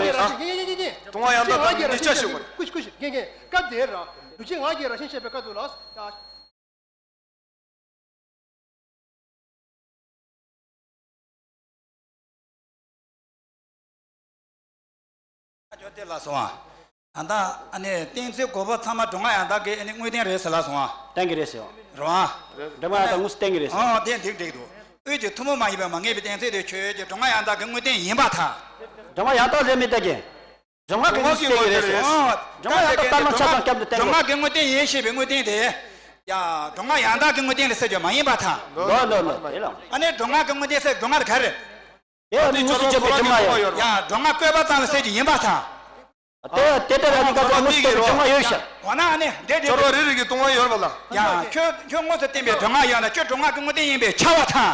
རེད། ལུགས་ཀྱི་རང་བཞིན། ཡིན་ཡིན་ཡིན་ཡིན། སྒྲོ་ལྔ་ཡང་དག་ལུགས་ཀྱི་རང་བཞིན་བཤད་པའི་སྐབས་དེར་ར། ལུགས་ཀྱི་ངག་གི་རང་བཞིན་བཤད་པའི་སྐབས་དེ་ལ། ཨ་ཇོ་དེ་ལ་སོང་ཨ། ཨ་ད་ཨ་ནི་གཏན་ཚིགས་དགུ་པོ་ཚང་མ་སྒྲོ་ལྔ་ཡང་དག་གི་ཨ་ནི་དངོས་བསྟན་རེད་ཟེར་ལ་སོང་ཨ། གཏན་གྱི་རེད་ཟེར། རེད་བ། སྒྲོ་ལྔ་ཡང་དག་དངོས་སུ་གཏན་གྱི་རེད་ཟེར། ཨོ་དེ་འགྲིག་འགྲིག་འདུག་དབུས་ཀྱི་ཐུན་མོང་མ་ཡིན་པའི་མ་ངེས་པའི་གཏན་ཚིགས་དེ་ཆོས་ཀྱི་སྒྲོ་ལྔ་ཡང་དག་གི་དངོས་བསྟན་ཡིན་པར་ཐལ། སྒྲོ་ལྔ་ཡང་དག་ལས་མི་འདའ་གི། སྒྲོ་ལྔ་གི་དངོས་སུ་གཏན་གྱི་རེད་ཟེར། ཨོ་སྒྲོ་ལྔ་ཡང་དག་ལྟར་སྣང་ཆ་ཚང་སྐྱབས་འདི་བསྟན་དགོས། སྒྲོ་ལྔ་གི་དངོས་བསྟན་ཡིན་ཞེས་པའི་དངོས་བསྟན་དེ། ཡ། སྒྲོ་ལྔ་ཡང་དག་གི་དངོས་བསྟན་རེད་ཟེར་རྒྱུ་མ་ཡིན་པར་ཐལ། ལོ་ལོ་ལོ་དེ་ལ། ཨ་ནི་སྒྲོ་ལྔ་གི་དངོས་བསྟན་ཟེར་སྒྲོ་ལྔ་དེ་ག་རེད། དེ་ནི་དངོས་སུ་བརྗོད་པའི་སྒྲོ་ལྔ་ཡོད། ཡ། སྒྲོ་ལྔ་བཀོད་པ་ཙམ་ལ་ཟེར་རྒྱུ་ཡིན་པར་ཐལ། དེ་དེ་ལྟར་ཡང་ནི་ག་ཚོད་དངོས་སུ་བརྗོད་པའི་སྒྲོ་ལྔ་ཡོད་ཤག་འོ་ན་ཨ་ནི་འདྲེ་འདྲེ་ཁྱོད་རོ་རེ་རེ་གི་སྟོང་བ་ཡོད་རེད་པ་ལ། ཡ། ཁྱོད་ཁྱོད་དངོས་སུ་བསྟན་པའི་སྒྲོ་ལྔ་ཡོད་ན་ཁྱོད་སྒྲོ་ལྔ་གི་དངོས་བསྟན་ཡིན་པས་ཁྱབ་པར་ཐལ།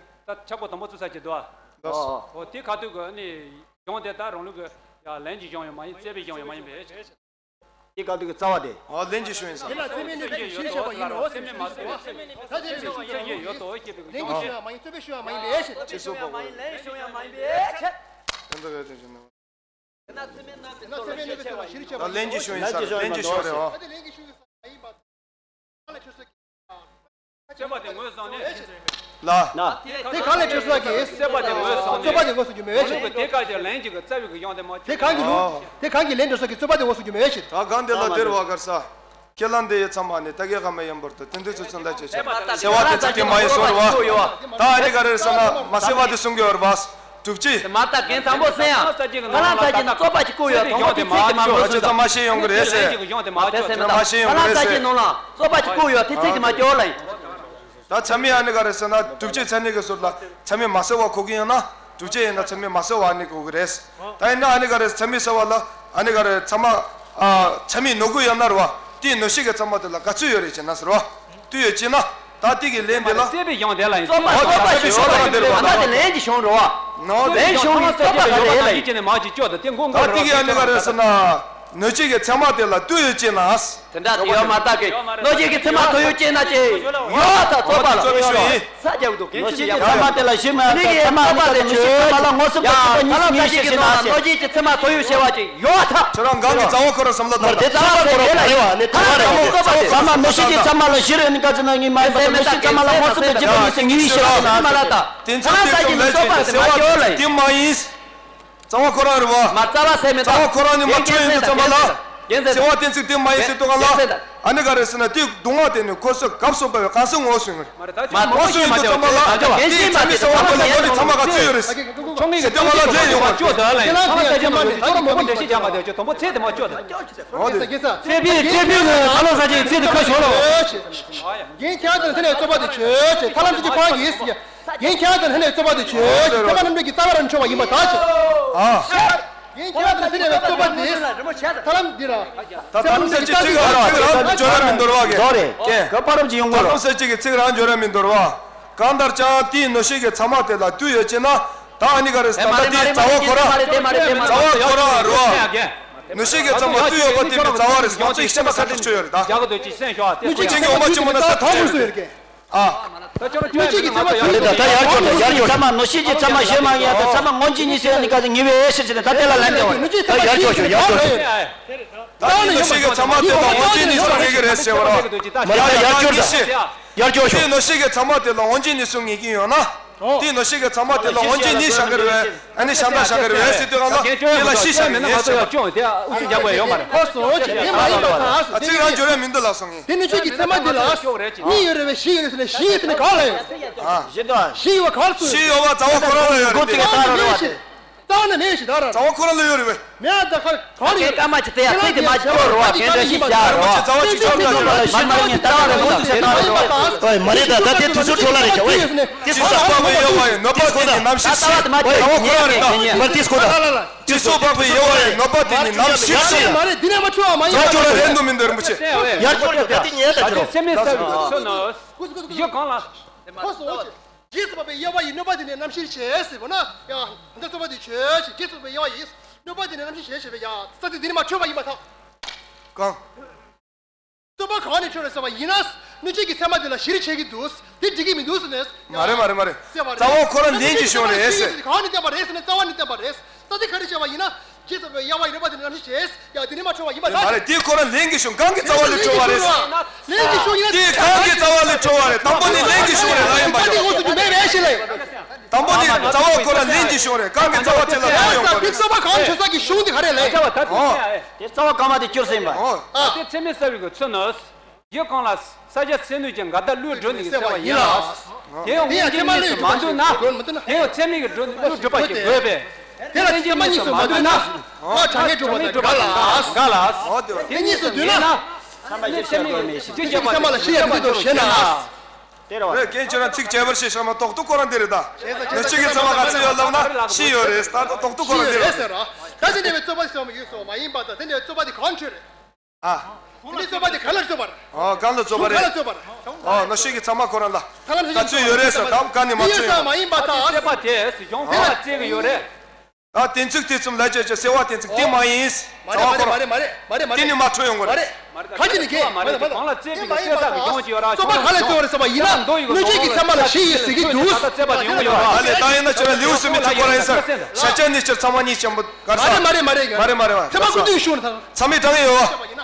ད་ཆག་པོ་དང་པོ་བཙུགས་ས་ཅིག་འདུག་ཨ། ཨོ། ཨོ་དེ་ཁ་ཐུག་གི་ནི་གཞུང་དེ་ད་རང་ལུགས་ཀྱི་ཡ་ལན་གྱི་གཞུང་ཡང་མ་ཡིན། རྩོད་པའི་གཞུང་ཡང་མ་ཡིན་པས། དེ་ཁ་ཐུག་གི་རྩ་བ་དེ། ཨོ་ལན་གྱི་གཞུང་ཡིན་ས། དེ་ལ་རྩོད་མེད་ནི་ཞིག་ཤེས་བྱ་བ་ཡིན་ནོ། རྩོད་མེད་མ་རྩོད་པའི་ཚད་མེད་ནི་ད་དེ་ལན་གྱི་གཞུང་ཡང་མ་ཡིན། རྩོད་པའི་གཞུང་ཡང་མ་ཡིན། རྩོད་པའི་གཞུང་ཡང་མ་ཡིན་པས། ཅི་སོ་པ། ལན་གྱི་གཞུང་ཡང་མ་ཡིན་པས། ད་འདི་རེད་དེ་བཞིན་ནོ། ད་ལན་གྱི་གཞུང་ཡིན་ས་རེད། ལན་གྱི་གཞུང་རེད་བ། རྩོད་པ་དེ་ངོས་བཟུང་ནས། ལ། དེ་གང་ལས་འཕྲོས་སོགས་ཀྱིས། རྩོད་པ་དེ་ངོས་བཟུང་ནས། རྩོད་པ་དེ་ངོས་སུ་རྒྱུ་མེད་པའི་ཕྱིར། དེ་ག་དེ་ལན་གཅིག་གི་རྩ་བའི་གི་གཞུང་དེ་མ་དེ་གང་གི་ལུགས། དེ་གང་གི་ལན་འཕྲོས་སོགས་ཀྱིས་རྩོད་པ་དེ་ངོས་སུ་རྒྱུ་མེད་པའི་ཕྱིར། ད་གང་དེ་ལ་དེར་བ་གར་ས། ཁས་བླངས་དེ་ཡི་ཚང་མ་ནི་ད་གའི་ཁ་མ་ཡིན་པར་དུ་དེ་འདྲའི་ཚུལ་ཚོད་འདའ་བྱེད་ཅེས། སེལ་བ་དེ་ཚིག་དེ་མ་ཡིན་སོར་བ། ད་ཨ་ནི་ག་རེ་ཟེར་ན་མ་སེལ་བ་དེ་གསུང་གི་ཡོད་རེད་བ། གྲུབ་ཅི། དེ་མ་ལྟ་གན་དང་པོ་སེམས་ཡང་། ཁ་ལ་ལྟ་ཅི་ནང་རྩོད་པ་ཅིག་བཀོད་ཡོད། དང་པོ་དེ་ཚིག་དེ་མ་འགྲོ་ཨ་ཅོ་ཚང་མ་ཤེས་ཡོང་གི་རེད་ཟེར། ཁ་ལ་ལྟ་ཅི་ནང་ལ་རྩོད་པ་ཅིག་བཀོད་ཡོད། དེ་ཚིག་དེ་མ་སྐྱོར་ལ་ཡིན། ད་ཚད་མའི་ཨ་ནི་ག་རེ་ཟེར་ན་གྲུབ་ཅི་ཚད་མའི་གི་ཟུར་ལ་ཚད་མའི་མ་སེལ་བ་གོ་གི་ཡོད་ན་གྲུབ་ཅི་ཡིན་ན་ཚད་མའི་མ་སེལ་བ་ཨ་ནི་གོ་གི་རེད། ད་ཡིན་ན་ཨ་ནི་ག་རེ་ཚད་མའི་སེལ་བ་ལ་ཨ་ནི་ག་རེ་ཚད་མ་ཨ་ཚད་མའི་ནོར་འཁྲུལ་ཡོད་ན་རེད་བ། དེའི་ནོར་ཤེས་ཀྱི་ཚད་མ་དེ་ལ་ག་ཚོད་ཡོད་རེད་ཅེ་ན་ཟེར་བ། དུས་ཡོད་ཅེ་ན། ད་དེ་གི་ལན་དེ་ལ། རྩོད་པའི་གཞུང་དེ་ལ་ཡིན། རྩོད་པ་ཨོ་རྩོད་པ་ཞིག་ཤོར་བ་དེ་རེད་བ། ད་དེ་ལན་གྱི་གཞུང་རེད་བ། ནོ། ལན་གཞུང་རྩོད་པ་ག་རེ་ལ་ཡིན། ཅེ་ནས་མ་ཅིག་སྐྱོ་ད་དེ་མགོ་ད་དེ་གི་ཨ་ནི་ག་རེ་ཟེར་ན། ནོར་ཤེས་ཀྱི་ཚད་མ་དེ་ལ་དུས་ཡོད་ཅེ་ན། དེ་འདྲ་དེ་ཡོད་མ་ད་གི། ནོར་ཤེས་ཀྱི་ཚད་མ་དུས་ཡོད་ཅེ་ན་ཅེ། ཡོད་ད་རྩོད་པ་ལ། རྩོད་པའི་ཤོད་ཡིན། ས་རྒྱག་གི་འདུག་ནོར་ཤེས་ཀྱི་ཚད་མ་དེ་ལ་གཞི་མ་ཚད་མ་ནི་ཀ་ནོར་ཤེས་ཀྱི་ཚད་མ་ལ་མངོན་སུམ་དུ་ཐུག་པ་གཉིས་སུ་ངེས་ཤེས་ཤེས་ན་ཟེར། ནོར་ཤེས་ཀྱི་ཚད་མ་དུས་ཡོད་ཤེས་པ་ཅིག་ཡོད་ད། ཁྱོད་རང་གང་གི་རྩ་བ་ཁོ་རང་བསམ་བློ་བཏང་། དེ་རྩ་བ་ཁོ་རང་ག་རེ་བ་ནི་ཐ་མ་རེད་མོ། རྩོད་པ་དེ་ཚད་མ་ནོར་ཤེས་ཀྱི་ཚད་མ་ལ་གཞི་རེད་ནི་ཀ་ཚེ་ན་ངེས་མ་ཡིན་པ་དང་ནོར་ཤེས་ཚད་མ་ལ་མངོན་སུམ་དུ་རྒྱུ་མ་ཡིན་ཟེར་ངེས་ཤེས་ཤེས་ན་ཟེར། དེ་ཚོ་དེ་ཚོ་ལས་ཀྱི་ཟེར་བ་དེ་མ་ཡོད་ལ་དེ་མ་ཡིན། རྩ་བ་ཁོ་རང་རེད་བ། མ་རྩ་བ་སེ་མེད་ད། རྩ་བ་ཁོ་རང་ནི་མ་ཁྱོད་ཡིན་དུས་ཙམ་པ་ལ། ཟེར་བ་དེ་ཚིག་དེ་མ་ཡིན་ཟེར་དུས་ག་ལ། ཨ་ནི་ག་རེ་ཟེར་ན་དེ་སྡུག་བསྔལ་དེ་ནི་ཁོ་སོ་གབ་སོ་པའི་གང་སོ་ངོ་སོ་ངོ་། མ་རྩ་བ་ངོ་སོ་ཡིན་དུས་ཙམ་པ་ལ་དེ་ཚད་མའི་ས་བ་དེ་ལ་ལོ་རེ་ཚང་མ་ག་ཚོད་ཡོད་རེད། ཆོ་ངེས་ཀྱི་ཚད་མ་ལ་ལས་ཡོང་བ། ཁྱོད་དོ་ལ་ཡིན། ཚང་མ་ཚད་མ་ནི་ཁྱོད་རང་མང་པོ་འགྲེལ་བཤད་རྒྱག་མ་དེ་ཁྱོད་དང་པོ་ཚད་དེ་མ་ཁྱོད་དོ། ཚད་པའི་ཚད་པའི་ནི་ཁ་ལོ་ས་ཅིག་ཚད་དེ་ཁ་ཤོར་ལ། རྒན་ཁྱེད་དང་ལྷན་ནས་རྩོད་པ་དེ་ཆོས་ཆོས་ཐ་ལམ་ཚེ་གཅིག་ཁོ་རང་གིས། རྒན་ཁྱེད་དང་ལྷན་ནས་རྩོད་པ་དེ་ཆོས་ཆོས་ཚད་མ་རྣམ་འགྲེལ་གྱི་རྩ་བ་རང་ཆོག་པ་ཡིན་པ་ཐག་ཆོད། ཨ། རྒན་ཁྱེད་དང་ལྷན་ནས་རྩོད་པ་དེ་ཐ་ལམ་འདི་ར། ད་ཐ་ལམ་ཚེ་གཅིག་ཚིག་རང་ཚིག་རང་འཇོ་ར་མི་འདོར་བ་གི། རོ་རེད། ཀྱེ། ག་པ་རབ་ཀྱི་ཡོང་གོ་ཐ་ལམ་ཚེ་གཅིག་གི་ཚིག་རང་འཇོ་ར་མི་འདོར་བ། གང་ལྟར་ཀྱང་དེའི་ནོར་ཤེས་ཀྱི་ཚད་མ་དེ་ལ་དུས་ཡོད་ཅེ་ན། ད་ཨ་ནི་ག་རེ་ཟེར་ན་ད་དེའི་རྩ་བ་ཁོ་རང་། རྩ་བ་ཁོ་རང་རེད་བ། ནོར་ཤེས་ཀྱི་ཚད་མ་དུས་ཡོད་པ་དེ་མི་རྩ་བ་རེད། ང་ཚོས་ཤེས་པ་ས་ཁྲ་ཆོད་ཡོད་རེད་ད། རྒྱ་གི་དུས་ཀྱི་སེམས་ཤོག་དེ་ཁོ་ཅན་གྱི་འོ་མ་ཆུ་མོ་ན་ས་ཐང་དགོས་སུ་ཡོད་ཀྱི། ཨ། ད་ཅོ་ཅོ་ཅོ་ཅོ་ཅོ་ཅོ་ཅོ་ད་ཡར་སྐྱོར་ད་ཡར་སྐྱོར། ཚད་མ་ནོར་ཤེས་ཀྱི་ཚད་མ་ཞེས་མ་ངེས་ཡ་ད་ཚད་མ་སྔོན་གྱི་གཉིས་སུ་ཡང་ནི་ག་ཚོད་ངེས་པའི་ཕྱིར་ཟེར་ནས་ད་དེ་ལ་ལན་འདེབས་པ་ཡིན། ད་ཡར་སྐྱོར་ཤོག་ཡར་སྐྱོར་ཤོག་ད་ནི་ནོར་ཤེས་ཀྱི་ཚད་མ་དེ་ལ་སྔོན་གྱི་གཉིས་སུ་ངེས་ཀྱི་རེད་ཟེར་བ་ར། མ་ཡར་ཡར་སྐྱོར་ད་ཡར་སྐྱོར་ཤོག་དེ་ནོར་ཤེས་ཀྱི་ཚད་མ་དེ་ལ་སྔོན་གྱི་གཉིས་སུ་ངེས་ཀྱི་ཡོད་ན། དེ་ནོར་ཤེས་ཀྱི་ཚད་མ་དེ་ལ་སྔོན་གྱི་གཉིས་བཞག་གི་རེད། ཨ་ནི་ཤ་འདྲ་བཞག་གི་རེད་ཟེར་དུས་གང་ལ་དེ་ལ་ཤི་བཞག་མེད་ན་ང་ཚོ་ཡང་སྐྱོན་དེ་ཨུ་ཚུགས་རྒྱག་དགོས་ཡོད་མ་རེད། ཁོ་སོ་ཅི་དེ་མ་ཡིན་པ་ཐང་། ཨ་ཚིག་རང་འཇོ་ར་མི་འདུག་ལ་སོང་ངས། དེ་ནི་ཁྱོད་ཀྱི་ཚད་མ་འདི་ལ་གཉིས་ཡོད་རེད་བས་བཞི་ཡོད་རེད་ཟེར་ནས་བཞི་ཡོད་ཟེར་ནས་གང་ལ་ཡོད། ཨ། བཞི་དང་། བཞི་ཡོད་པ་ག་རེ་ཚུགས་ཡོད། བཞི་ཡོད་པ་རྩ་བ་ཁོ་རང་ལ་ཡོད་རེད་དེ། ད་ རྩ་བ་ནས་མེད་ཞིག་ད་ར། རྩ་བ་ཁོ་རང་ལ་ཡོད་རེད་བས། མེད་ད་ཁ་གང་རེད། སྐད་སྐར་མ་གཅིག་དེ་ཡ་ཚིག་དེ་མ་གཅིག་སྐྱོར་རོ་བ། གན་འདྲ་ཞིག་བཞག་རོ་བ། རྩ་བ་གཅིག་ཆགས་ད་ཡོད་རེད། མ་ནང་ཉན་ད་རེ་མོ་ཚོ་ཤ་ད་རེ་བ། ཨོ་མ་རེད་ད། ད་དེ་དུས་ཚོད་འཕྲོ་བརླག་རེད་ཅག་ཨོ་ཡེ། དེ་སྐོར་ད་དེ་སྐོར་ད་དེ་སྐོར་ད། མ་རེད་དེ་ནས་མ་འཕྲོ་བ་མ་ཡིན་པ། ད་ལ་ལ་ལ། དེ་སྐོར་ད། དེ་སྐོར་ད་དེ་ནས་མ་འཕྲོ་བ་མ་ཡིན་པ། ཇོ་ཇོ་ར་རེད་འདུག་མི་འདུག་རིན་པོ་ཆེ། ཡར་སྐོར་ད་དེ་ཉན་ད་ཁྱོད། ཚད་མེད་གསལ་བའི་ཚུལ་ནི། གཞི་གང་ལ། ཁོ་སོ། རྗེས་སུ་དཔག་པའི་དབྱེ་བ་ཡི་གནོད་པ་དེ་ནི་རྣམ་ཤེས་བྱས་ཟེར་བ་ན་ཡང་འདི་རྩོད་པ་འདི་ཆོས་ཅན། རྗེས་སུ་དཔག་པའི་དབྱེ་བ་ཡི་གནོད་པ་དེ་ནི་རྣམ་ཤེས་བྱས་ཞེས་པའི་ཡང་རྩ་དེ་འདི་ནི་མ་འཕྲོད་པ་ཡིན་པར་ཐལ། གང་། རྩོད་པ་གང་ནས་འཕྲོས་རེད་ཟེར་བ་ཡིན་ན། སྣོད་བཅུད་ཀྱི་ཚད་མ་དེ་ལ་གཞིར་བྱེད་ཀྱི་འདུག་དེ་འགྲིག་གི་མི་འདུག་ཟེར་ནས། མ་རེད་མ་རེད་མ་རེད། ཟེར་བ་རེད། རྩ་བ་ཁོ་རང་ལན་གྱི་གཞུང་རེད་ཟེར། གང་ནས་བསྟན་པ་རེད་ཟེར་ན་རྩ་བ་ནས་བསྟན་པ་རེད། རྩ་དེ་ག་རེ་བྱས་པ་ཡིན་ན། རྗེས་སུ་དཔག་པའི་དབྱེ་བ་ཡི་གནོད་པ་དེ་ནི་རྣམ་ཤེས་བྱས། ཡང་དེ་ནི་མ་འཕྲོད་པ་ཡིན་པར་ཐལ། མ་རེད། དེ་ཁོ་རང་ལན་གྱི་གཞུང་གང་གི་རྩ་བ་ལས་འཕྲོ་བ་རེད། ལན་གྱི་གཞུང་ཡིན་ན། དེ་གང་གི་རྩ་བ་ལས་འཕྲོ་བ་རེད། དང་པོ་ནི་ལན་གྱི་གཞུང་རེད་ལ་ཡིན་པ་ཡོད། དེ་འོག་ཏུ་མེད་པའི་ཞིག་ལས། དང་པོ་ནི་རྩ་བ་ཁོ་རང་ལན་གྱི་གཞུང་རེད། གང་གི་རྩ་བ་དེ་ལ་འཕྲོ་ཡོང་བ་རེད། དེ་རྩ་བ་གང་ཆོས་ས་ཀྱི་གཞུང་དེ་ག་རེ་ལས། ཨོ། དེ་རྩ་བ་གང་མ་དེ་སྐྱུར་ཟིན་པ། ཨོ། དེ་ཚད་མེད་གསལ་བའི་གི་ཚུལ་ནི། ཡུལ་གང་ལ། ས་ཆ་ཚད་ནུས་ཀྱི་འགལ་ཟླ་བློས་གྲུབ་ནས་གསལ་བ་ཡིན་ལ། དེ་ཡང་དངོས་འབྱོར་གཉིས་སུ་མ་འདུས་ན། དེ་ཡང་ཚད་མིན་གྱི་སྒྲུབ་བློས་གྲུབ་པ་ཞིག་དགོས་པས། དེ་ལ་ཚད་མ་གཉིས་སུ་མ་འདུས་ན། ཨ་གྲངས་ངེས་གྲུབ་པ་དང་འགལ་ལ། འགལ་ལ། དེ་གཉིས་སུ་འདུས་ན། ཚད་མ་གཞིར་བྱས་པ་མེད་ཞེས་བརྗོད་པ་ཚད་མ་ལ་ཤེས་ཡ་མི་འདུག་ཞེ་ན། དེ་རེད་བ། རེད། རྐྱེན་བྱས་ན་ཚིག་བྱས་པར་ཤེས་བྱ་མ་རྟོགས་ཐུག་ཁོ་རང་འདི་རེད་ད། ནི་གཅིག་གི་ཚད་མ་ག་ཚོད་ཡོད་ལབ་ན་ཤི་ཡོད་རེད། ད་རྟོགས་ཐུག་ཁོ་རང་འདི་རེད། ད་དེ་འདྲ་བའི་རྩོད་པ་ཟེར་བ་ཡོད་སོ་མ་ཡིན་པ་དང་དེ་འདྲ་བའི་རྩོད་པ་དེ་གང་འཕྲོད་རེད། ཨ། དེ་འདྲའི་རྩོད་པ་དེ་ག་ལ་རྩོད་པ་རེད། ཨོ་གང་ལ་རྩོད་པ་རེད། ག་ལ་རྩོད་པ་རེད། ཨོ་ནི་གཅིག་གི་ཚད་མ་ཁོ་རང་ལ་ག་ཚོད་ཡོད་རེད་ཟེར་ད་ག་ནས་མ་ཚོད་ཡོད་རེད། མ་ཡིན་པ་དང་། རྩོད་པ་དེ་གཞུང་ཁ་ལ་བཙལ་གི་ཡོད་རེད། ད་དེ་ཚིག་དེ་ཙམ་ལ་བྱས་ཀྱི་སེལ་བ་དེ་ཚིག་དེ་མ་ཡིན། མ་རེད་མ་རེད་མ་རེད་མ་རེད་མ་རེད། དེ་ནི་མ་འཕྲོད་ཡོང་གི་རེད། ཁ་ཅིག་ནི་གས་མ་རེད། གང་ལ་བཙལ་བའི་གི་བཙལ་ས་གི་ཡོང་གི་ཡོད་ར། རྩོད་པ་ག་ལ་བཙལ་བ་རེད་ཟེར་བ་ཡིན་ན་སྣོད་བཅུད་ཀྱི་ཚད་མ་ལ་གཞི་ཡོད་ཟེར་གི་འདུག་ད་ལྟ་རྩོད་པ་དེ་ཡོང་གི་ཡོད་ར། ད་ལས་ད་ཡིན་ན་ཁྱོད་ར་ལེའུ་གསུམ་པའི་ཚིག་ཁོ་ར་ཡིན་ས། ཤ་ཆ་ནི་ཕྱིར་ཚང་མ་གཉིས་ཆེན་པོ་གར་ས། མ་རེད་མ་རེད་མ་རེད་མ་རེད་མ་རེད་མ་རེད། ཚད་མ་ཀུན་ཏུ་ཞུགས་ན་ད། ཚད་མའི་གྲངས་ཡོད་བ།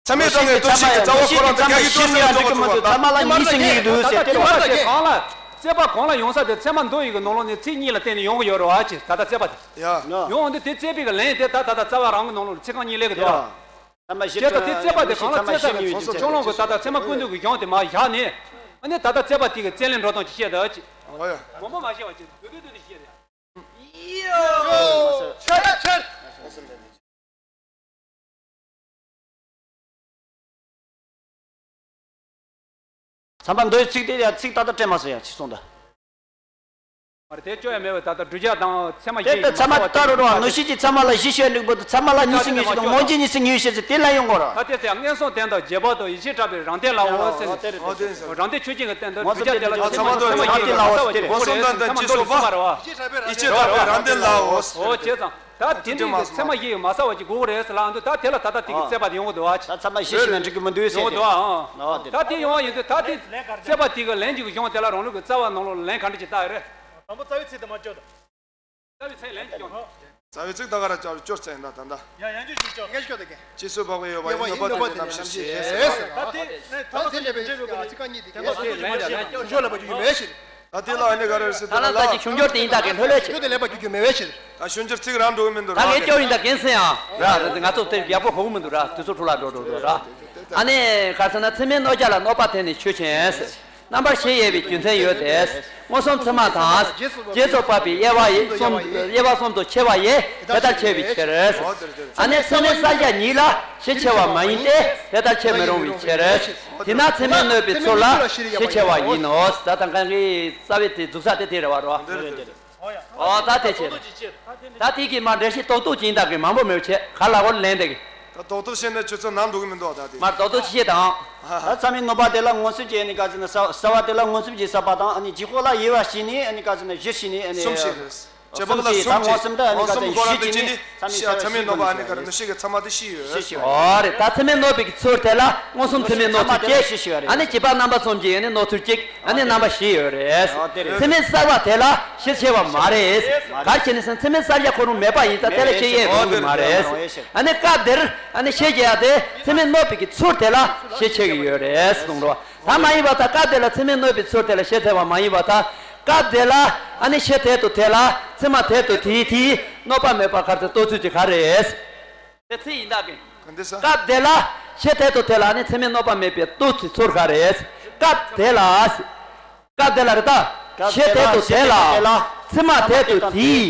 ཚད་མའི་གྲངས་ཀྱི་སྟོབས་ཤིག་གི་རྩ་བ་ཁོ་རང་དང་རྒྱ་གི་སྟོབས་ཤིག་ལ་རྫོགས་པ་ཚོགས་པ། ཚད་མ་ལ་གཉིས་སུ་ངེས་འདུག་ཟེར་དེ་རེད་བ། རྩོད་པ་གང་ལ། རྩོད་པ་གང་ལ་ཡོང་ས་དེ་ཚད་མ་མདོ་ཡི་གི་ནང་ལོགས་ནས་ཚིག་གཉིས་ལ་བརྟེན་ནས་ཡོང་གི་ཡོད་རེད་བ་ཅེས་ད་ལྟ་རྩོད་པ་དེ། ཡ། ཡོང་འདི་དེ་རྩོད་པའི་གི་ལན་དེ་ད་ད་ལྟ་རྩ་བ་རང་གི་ནང་ལོགས་ཚིག་རྐང་གཉིས་ལས་གི་འདུག་བ། ཚད་མ་གཞི་ཅེས་ད་དེ་རྩོད་པ་དེ་གང་ལ་རྩོད་ས་གི་ཚོགས་ཚོགས་ལོང་གི་ད་ལྟ་ཚད་མ་ཀུན་ཏུ་གི་གཞུང་དེ་མ་བཞག་ནས། ཨ་ནི་ད་ལྟ་རྩོད་པ་དེ་གི་རྩོད་ལན་འགྲོ་སྟངས་ཅིག་བཤད་ད་ཅེས། ཨོ་ཡ། མང་པོ་མ་བཤད་བ་ཅེས་མདོར་བསྡུས་བསྡུས་ནས་བཤད་ད་ཡ། ཡོ། ཆ་ཡ་ཆ། ཚན་པ་མདོའི་ཚིག་དེ་ཡང་ཚིག་ཏག་ཏག་སྤྲད་མ་སོང་ཡ་ཅི་གསུངས་ད། མ་རེད་དེ་བཅོས་ཡ་མེད་པ་ད་ལྟ་བསྒྲུབ་བྱ་དང་ཚད་མ་དེ་ཞིག་ལྟར་ཚད་མ་དེ་ལྟ་རུ་རོ་ནུ་ཤི་ཅི་ཚད་མ་ལ་གཞི་ཤེས་འགྲིག་པོ་དུ་ཚད་མ་ལ་གཉིས་སུ་ངེས་ཤེས་དང་མངོན་རྗེས་གཉིས་སུ་ངེས་ཤེས་ཟེར་དེ་ལ་ཡོང་གོ་ར། ད་དེ་ཚེ་མངོན་སུམ་དོན་དམ་རྗེས་དཔག་ཏུ་ཡིད་ཆེས་སྐྲག་པའི་རང་དོན་ལའོ་ཟེར་ནས། རང་དོན་ཟེར། རང་དོན་ཆོས་ཅན་གྱི་སྟེང་དུ་བསྒྲུབ་བྱ་དེ་ལ་ཚད་མ་ཚད་མ་གཉིས་ཀྱི་ཚད་མ་མངོན་སུམ་དོན་དམ་རྗེས་སུ་དཔག་པ་རེད་བ། ཡིད་ཆེས་སྐྲག་པའི་རང་དོན་ལའོ། ཨོ་བྱས་ཙང་། ད་དེ་འདྲའི་གི་ཚད་མ་ཡིན་མ་ས་བ་ཅིག་དགོས་རེད་ཟེར་ལ་འདུག་ད་དེ་ལ་ད་ལྟ་དེ་གི་རྩོད་པ་དེ་ཡོང་གི་འདུག་ཨ། ད་ཚད་མ་གཞི་ཞིག་ན་འགྲིག་གི་མི་འདུག་ཟེར་ཡོང་གི་འདུག་ཨ། ད་དེ་ཡོང་བ་ཡིན་དུས་ད་དེ་རྩོད་པ་དེ་གི་ལན་གཅིག་གི་གཞུང་དེ་ལ་རང་ལུགས་ཀྱི་རྩ་བ་ནང་ལོགས་ལན་ག་འདྲ་ཅིག་བཏགས་ཡོད་རེད། དང་པོ་རྩ་བའི་ཚིག་དེ་མ་བཅོས་དང་། རྩ་བའི་ཚིག་ལན་གཅིག་ཀྱང་། རྩ་བའི་ཚིག་ད་ག་ར་བཅོས་བཅོས་ཚེ་ཡིན་ད་ད་ད། ཡ་ཡང་བཅོས་ཤིག་བཅོས། ཡང་བཅོས་ད་གི། རྗེས་སུ་དཔག་པའི་དབྱེ་བ་ཡི་གནོད་པ་དེ་ནི་རྣམ་ཤེས་བྱས། ད་དེ་ནས་ད་ལྟ་དེ་འདྲ་བའི་ཚིག་རྐང་གཉིས་དེ་གས་སོ་སོ་ལ་བཅོས་ཡོད་མེད་ཞིག་ད་དེ་ལ་ཨ་ནི་ག་རེ་ཟེར་ད་ལ་ད་ཅིག་ཆུང་སྐྱོར་དེ་ཡིན་ད་གི་ལྷོད་ལྷོད་ཆེ། ད་དེ་ལ་ལས་པ་རྒྱུ་རྒྱུ་མེད་པའི་ཕྱིར། ད་ཆུང་སྐྱོར་ཚིག་རང་འགྲོ་གི་མི་འདུག་ད་ངས་སྐྱོར་ཡིན་ད་གན་སེ་ཡང་ར་ང་ཚོ་དེ་ཡག་པོ་གོ་གི་མི་འདུག་ར་དུས་ཚོད་འཕྲོ་བརླག་འགྲོ་འགྲོ་འགྲོ་ར། ཨ་ནི་ག་རེ་ཟེར་ན་ཚད་མའི་གནོད་བྱ་ལ་གནོད་པ་དེ་ནི་ཆོས་ཅན། རྣམ་པར་ཤེས་ཡོད་པའི་རྒྱུ་མཚན་ཡོད་དེ། མངོན་སུམ་ཚད་མ་དང་། རྗེས་སུ་དཔག་པའི་དབྱེ་བ་ཡི་གསུམ་དབྱེ་བ་གསུམ་དུ་ཕྱེ་བ་ཡི་དེ་ལྟར་ཕྱེ་བའི་ཕྱིར། ཨ་ནི་ཚད་མའི་གསལ་བྱ་ཉིད་ལ་གཞི་ཆེ་བ་མ་ཡིན་ཏེ་དེ་ལྟར་ཕྱེ་མི་རུང་བའི་ཕྱིར། དེས་ན་ཚད་མས་གནོད་པའི་ཚུལ་ལ་གཞི་ཆེ་བ་ཡིན་ནོ། ད་ལྟ་གང་གི་རྩ་བའི་དེ་འཛུགས་ས་དེ་དེ་རེད་བ་རོ། ཨོ་ད་དེ་བྱེད། ད་དེ་གི་མ་འགྲེལ་བཤད་རྡོག་རྡོག་ཅིག་ཡིན་ད་གི་མང་པོ་མེད་བྱེད་ག་ལ་གོ་ལེན་དེ་གི། ད་རྡོག་རྡོག་བཤད་ན་ཁྱོད་ཚོ་ནང་འགྲོ་གི་མི་འདུག་ད་དེ། མ་རྡོག་རྡོག་ཅིག་བཤད་དང་། ད་ཚད་མའི་གནོད་པ་དེ་ལ་མངོན་སུམ་གྱི་ཨ་ནི་ག་ཟེར་ན་གསལ་གསལ་བ་དེ་ལ་མངོན་སུམ་གྱི་གསལ་བ་དང་ཨ་ནི་ལྗིད་ཁོག་ལ་དབྱེ་བ་ཕྱེ་ནས་ཨ་ནི་ག་ཟེར་ན་གཞིར་བྱས་ནས་ཨ་ནི། གསུམ་བཤད་རེད། རྗེས་དཔག་ལ་གསུམ་གྱི་ད་མངོན་སུམ་ད་ཨ་ནི་ག་ཟེར་ན་གཞིར་བྱས་ནས་ཚད་མའི་གསལ་བའི་ཚད་མའི་གནོད་པ་ཨ་ནི་ག་རེ་ནུ་ཤི་གི་ཚད་མ་དེ་ཤི་ཡོད། ཤི་ཡོད། ཨོ་རེད་ད་ཚད་མས་གནོད་པའི་གི་ཚུལ་དེ་ལ་མངོན་སུམ་ཚད་མས་གནོད་ཚུལ་གཅིག་ཨ་ནི་རྗེས་དཔག་རྣམ་པ་གསུམ་གྱིས་ཨ་ནི་གནོད་ཚུལ་གཅིག་ཨ་ནི་རྣམ་པ་བཞི་ཡོད་རེད། ཨོ་དེ་རེད། ཚད་མས་གསལ་བ་དེ་ལ་གཞི་ཆེ་བ་མ་རེད། ག་རེ་བྱས་ནས་ཟེར་ན་ཚད་མས་གསལ་བྱ་ཁོ་རང་མེད་པ་ཡིན་ཙང་དེ་ལ་གཞི་ཡོད་རུང་གི་མ་རེད། ཨ་ནི་སྐབས་དེར་ཨ་ནི་གཞི་ཆེ་ཡ་དེ་ཚད་མས་གནོད་པའི་གི་ཚུལ་དེ་ལ་གཞི་ཆེ་གི་ཡོད་རེད་གསུངས་རོ། ད་མ་ཡིན་པ་ད་སྐབས་དེ་ལ་ཚད་མས་གནོད་པའི་ཚུལ་དེ་ལ་གཞི་ཆེ་བ་མ་ཡིན་པ་ད་སྐབས་དེ་ལ་ཨ་ནི་གཞི་དེ་དང་དེ་ལ་ཚད་མ་དེ་དང་དེའི་དེའི་གནོད་པ་མེད་པ་ག་རེ་ཟེར་རྟོགས་ཚུལ་གྱི་ག་རེད། དེ་ཚེ་ཡིན་ད་གི། ག་འདི་ས། སྐབས་དེ་ལ་ཤེས་དེ་དང་དེ་ལ་ནི་ཚད་མས་གནོད་པ་མེད་པའི་ལྟོས་ཚུལ་ཚོར་ག་རེད། སྐབས་དེ་ལ། སྐབས་དེ་ལ་རེད་ད། ཤེས་དེ་དང་དེ་ལ། ཚད་མ་དེ་དང་དེའི་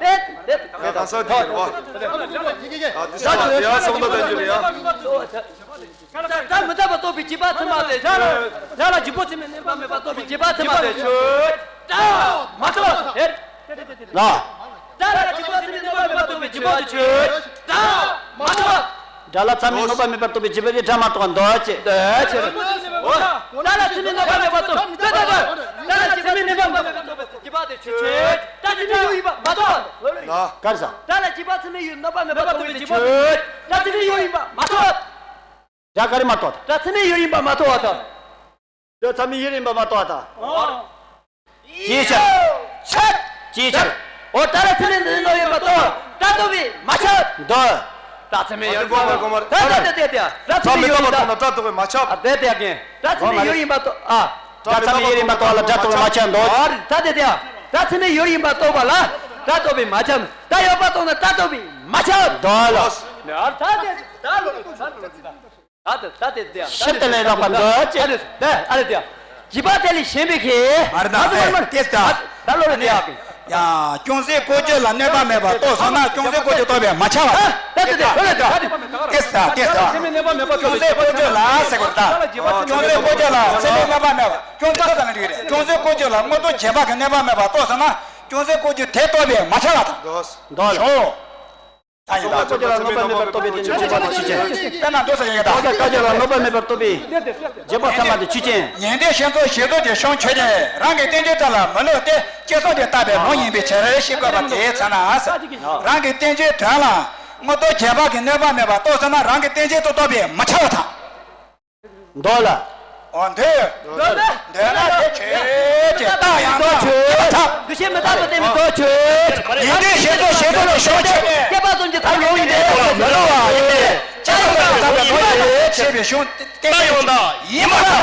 དེ་དེ་དེ་གང་ཟག་དེ་རེད་བ། ཨ་དེ་ས་དེ་ཡང་སོང་ད་ད་འགྱུར་ཡ། སྒྲ་མི་རྟག་པ་རྟོགས་པའི་འཇིགས་པ་ཚད་མ་དེ། སྒྲ་ལ་སྒྲ་ལ་འཇིགས་པ་ཚད་མའི་གནས་པ་མེད་པ་རྟོགས་པའི་འཇིགས་པ་ཚད་མ་དེ་ཆོས་སྒྲ་མ་རྟོགས། དེ་དེ་དེ་དེ་ལ། སྒྲ་ལ་འཇིགས་པ་ཚད་མའི་གནས་པ་མེད་པ་རྟོགས་པའི་འཇིགས་པ་དེ་ཆོས་སྒྲ་མ་རྟོགས། སྒྲ་ལ་ཚད་མའི་གནོད་པ་མེད་པར་རྟོགས་པའི་འཇིགས་པ་དེ་སྒྲ་མ་རྟོགས་འདོད་ཅེས། འདོད་ཅེས། འོ། སྒྲ་ལ་ཚད་མའི་གནོད་པ་མེད་པར་རྟོགས། འདོད་འདོད་འདོད། སྒྲ་ལ་ཚད་མའི་གནོད་པ་མེད་པར་རྟོགས་པའི་འཇིགས་པ་དེ་ཆོས་ཅན། སྒྲ་ཚད་མའི་ཡུལ་ཡིན་པ་མ་རྟོགས་པ་དང་། ལ། ག་རེ་ཟ། སྒྲ་ལ་འཇིགས་པ་ཚད་མའི་ཡུལ་གནོད་པ་མེད་པར་རྟོགས་པའི་ཆོས་ཅན། སྒྲ་ཚད་མའི་ཡུལ་ཡིན་པ་མ་རྟོགས། སྒྲ་ག་རེ་མ་རྟོགས་དང་། སྒྲ་ཚད་མའི་ཡུལ་ཡིན་པ་མ་རྟོགས་པ་དང་། སྒྲ་ཚད་མའི་ཡུལ་ཡིན་པ་མ་རྟོགས་པ་དང་། ཅིའི་ཕྱིར། ཕྱིར། ཅིའི་ཕྱིར། འོ་སྒྲ་ལ་ཚད་མའི་ཡུལ་ཡིན་པ་རྟོགས། སྒྲ་རྟོགས་པས་མ་ཁྱབ། འདོད། སྒྲ་ཚད་མའི་ཡུལ་ཡིན་པ་མ་རྟོགས། ད་ད་ད་ད་ད། སྒྲ་ཚད་མའི་ཡུལ་ཡིན་པ་རྟོགས་ན་སྒྲ་རྟོགས་པས་མ་ཁྱབ། ཨ་དེ་དེ་ཡ་ཀན། སྒྲ་ཚད་མའི་ཡུལ་ཡིན་པ་རྟོགས། ཨ། སྒྲ་ཚད་མའི་ཡུལ་ཡིན་པ་རྟོགས་ལ་སྒྲ་རྟོགས་པས་མ་ཁྱབ་འདོད། ཨ་རེད་ད་དེ་དེ་ཡ། སྒྲ་ཚད་མའི་ཡུལ་ཡིན་པ་རྟོགས་པ་ལ་སྒྲ་རྟོགས་པས་མ་ཁྱབ། སྒྲ་ཡོད་པ་རྟོགས་ན་སྒྲ་རྟོགས་པས་མ་ཁྱབ་འདོད་ལ། ཨ་ད་དེ་ད་ལོ། ད་དེ་ད་དེ་དེ་ཡང་ཕྱིར་དེ་ལས་ལོག་པར་འདོད་ཅེས། ཨ་ལེ་དེ་ཨ་ལེ་དེ་ཡང་། འཇིགས་པ་དེ་ལས་གཞན་པའི་ཁྱད། མར་ད་མར་དེ་མར་དེ་ད། ད་ལོ་ལེ་དེ་ཡང་། ཡང་ཅུང་ཟད་ཀོ་ཅོ་ལ་གནོད་པ་མེད་པར་རྟོགས་སོང་ན་ཅུང་ཟད་ཀོ་ཅོ་རྟོགས་པས་མ་ཁྱབ་པ། ད་དེ་དེ་ལོ་ལེ་དེ་ཡང་། དེ་ད་དེ་ད། ཅུང་ཟད་ཀོ་ཅོ་ལ་ཟེར་དགོས་ད། ཅུང་ཟད་ཀོ་ཅོ་ལ་ཚད་མའི་གནོད་པ་མེད་པ་ཅུང་ཟད་ཀོ་ཅོ་ལ་དངོས་པོ་ཁྱད་པར་གྱི་གནོད་པ་མེད་པར་རྟོགས་སོང་ན་ཅུང་ཟད་ཀོ་ཅོ་དེ་རྟོགས་པས་མ་ཁྱབ་པ་དང་། འདོད་ལ། ཞོག་ད་ཡིན་ད། ཀོ་ཅོ་ལ་གནོད་པ་མེད་པར་རྟོགས་པའི་དེ་འཇིགས་པ་ཚད་མ་དེ་ཆོས་ཅན། དཔེར་ན་མདོ་ས་ཡོད་ད། ཀོ་ཅོ་ལ་གནོད་པ་མེད་པར་རྟོགས་པའི་འཇིགས་པ་ཚད་མ་དེ་ཆོས་ཅན། ཉན་ཐོས་གཞན་ཚོགས་ཞེས་སོགས་ཀྱི་གཞུང་ཆོས་ཅན། རང་གི་བསྟན་བཅོས་དོན་ལ་མི་སླུ་སྟེ་སྤྱི་གསུམ་གྱི་བཏགས་པའི་ལུང་ཡིན་པའི་ཕྱིར་ཞེས་བཀོད་པ་དེའི་ཚེ་ན། རང་གི་བསྟན་བཅོས་དོན་ལ་དངོས་པོ་ཁྱད་པར་གྱི་གནོད་པ་མེད་པར་རྟོགས་སོང་ན་རང་གི་བསྟན་བཅོས་དེ་རྟོགས་པས་མ་ཁྱབ་པ་དང་། འདོད་ལ། འོ་འདོད། འདོད་ན། འདོད་ན་དེ་ཆོས་ཅན། རྟགས་ཡང་དག་ཆོས་ཅན། འདུ་ཤེས་མི་རྟག་པ་བསྟན་པའི་འདོད་ཆོས་ཅན། ཉན་ཐོས་གཞན་ཚོགས་ཞེས་སོགས་ལ་ཞོག་ཆོས་ཅན། སྐྱེས་པ་གསུམ་གྱི་མཐར་ལུང་ཡིན་ཏེ། མི་སླུ་བ་ཡིན་ཏེ། ཅི་ཡང་དག་པའི་ལུང་ཡིན་ཏེ། ཞེས་པའི་གཞུང་བསྟན་པའི་ཡང་དག་ཡིན་པར་ཐལ།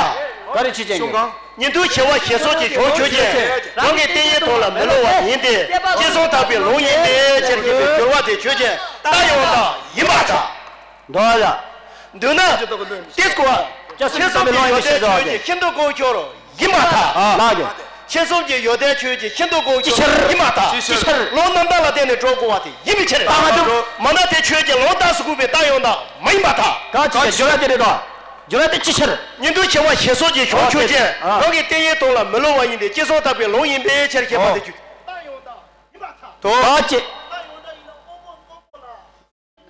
ག་རེ་ཆོས་ཅན་གྱི། ཉན་ཐོས་ཆེ་བ་ཞེས་སོགས་ཀྱི་གཞུང་ཆོས་ཅན། རང་གི་བསྟན་བཅོས་དོན་ལ་མི་སླུ་བ་ཡིན་ཏེ། སྤྱི་གསུམ་བཏགས་པའི་ལུང་ཡིན་ཏེ། ཅེས་བརྗོད་པའི་སྦྱོར་བ་དེ་ཆོས་ཅན། རྟགས་ཡང་དག་ཡིན་པར་ཐལ། འདོད་ལ། འདོད་ན། དེ་ཀོ། ཁྱེད་གསུམ་གྱི་ཡོན་ཏན་ཆོས་ཅན། ཤིན་ཏུ་ལྐོག་གྱུར་ཡིན་པར་ཐལ། ལགས་ཀྱི། ཁྱེད་གསུམ་གྱི་ཡོན་ཏན་ཆོས་ཅན། ཤིན་ཏུ་ལྐོག་གྱུར་ཡིན་པར་ཐལ། ཅི་ཕྱིར། ལུང་རྣམ་དག་ལ་བརྟེན་ནས་གྲུབ་དགོས་པ་དེ་ཡིན་པའི་ཕྱིར། རྟགས་མ་གྲུབ། མ་ན་དེ་ཆོས་ཅན། ལུང་རྟགས་སུ་གོ་བའི་རྟགས་ཡང་དག་མ་ཡིན་པར་ཐལ། ག་ཅི་ཕྱིར། སྦྱོར་བ་དེ་རེད་དོ། སྦྱོར་བ་དེ་ཅི་ཕྱིར། ཉན་ཐོས་ཆེ་བ་ཞེས་སོགས་ཀྱི་གཞུང་ཆོས་ཅན། རང་གི་བསྟན་བཅོས་དོན་ལ་མི་སླུ་བ་ཡིན་ཏེ། སྤྱི་གསུམ་བཏགས་པའི་ལུང་ཡིན་པའི་ཕྱིར་ཞེས་པ་དེ་ཆོས་ཅན། དོ། ཅི།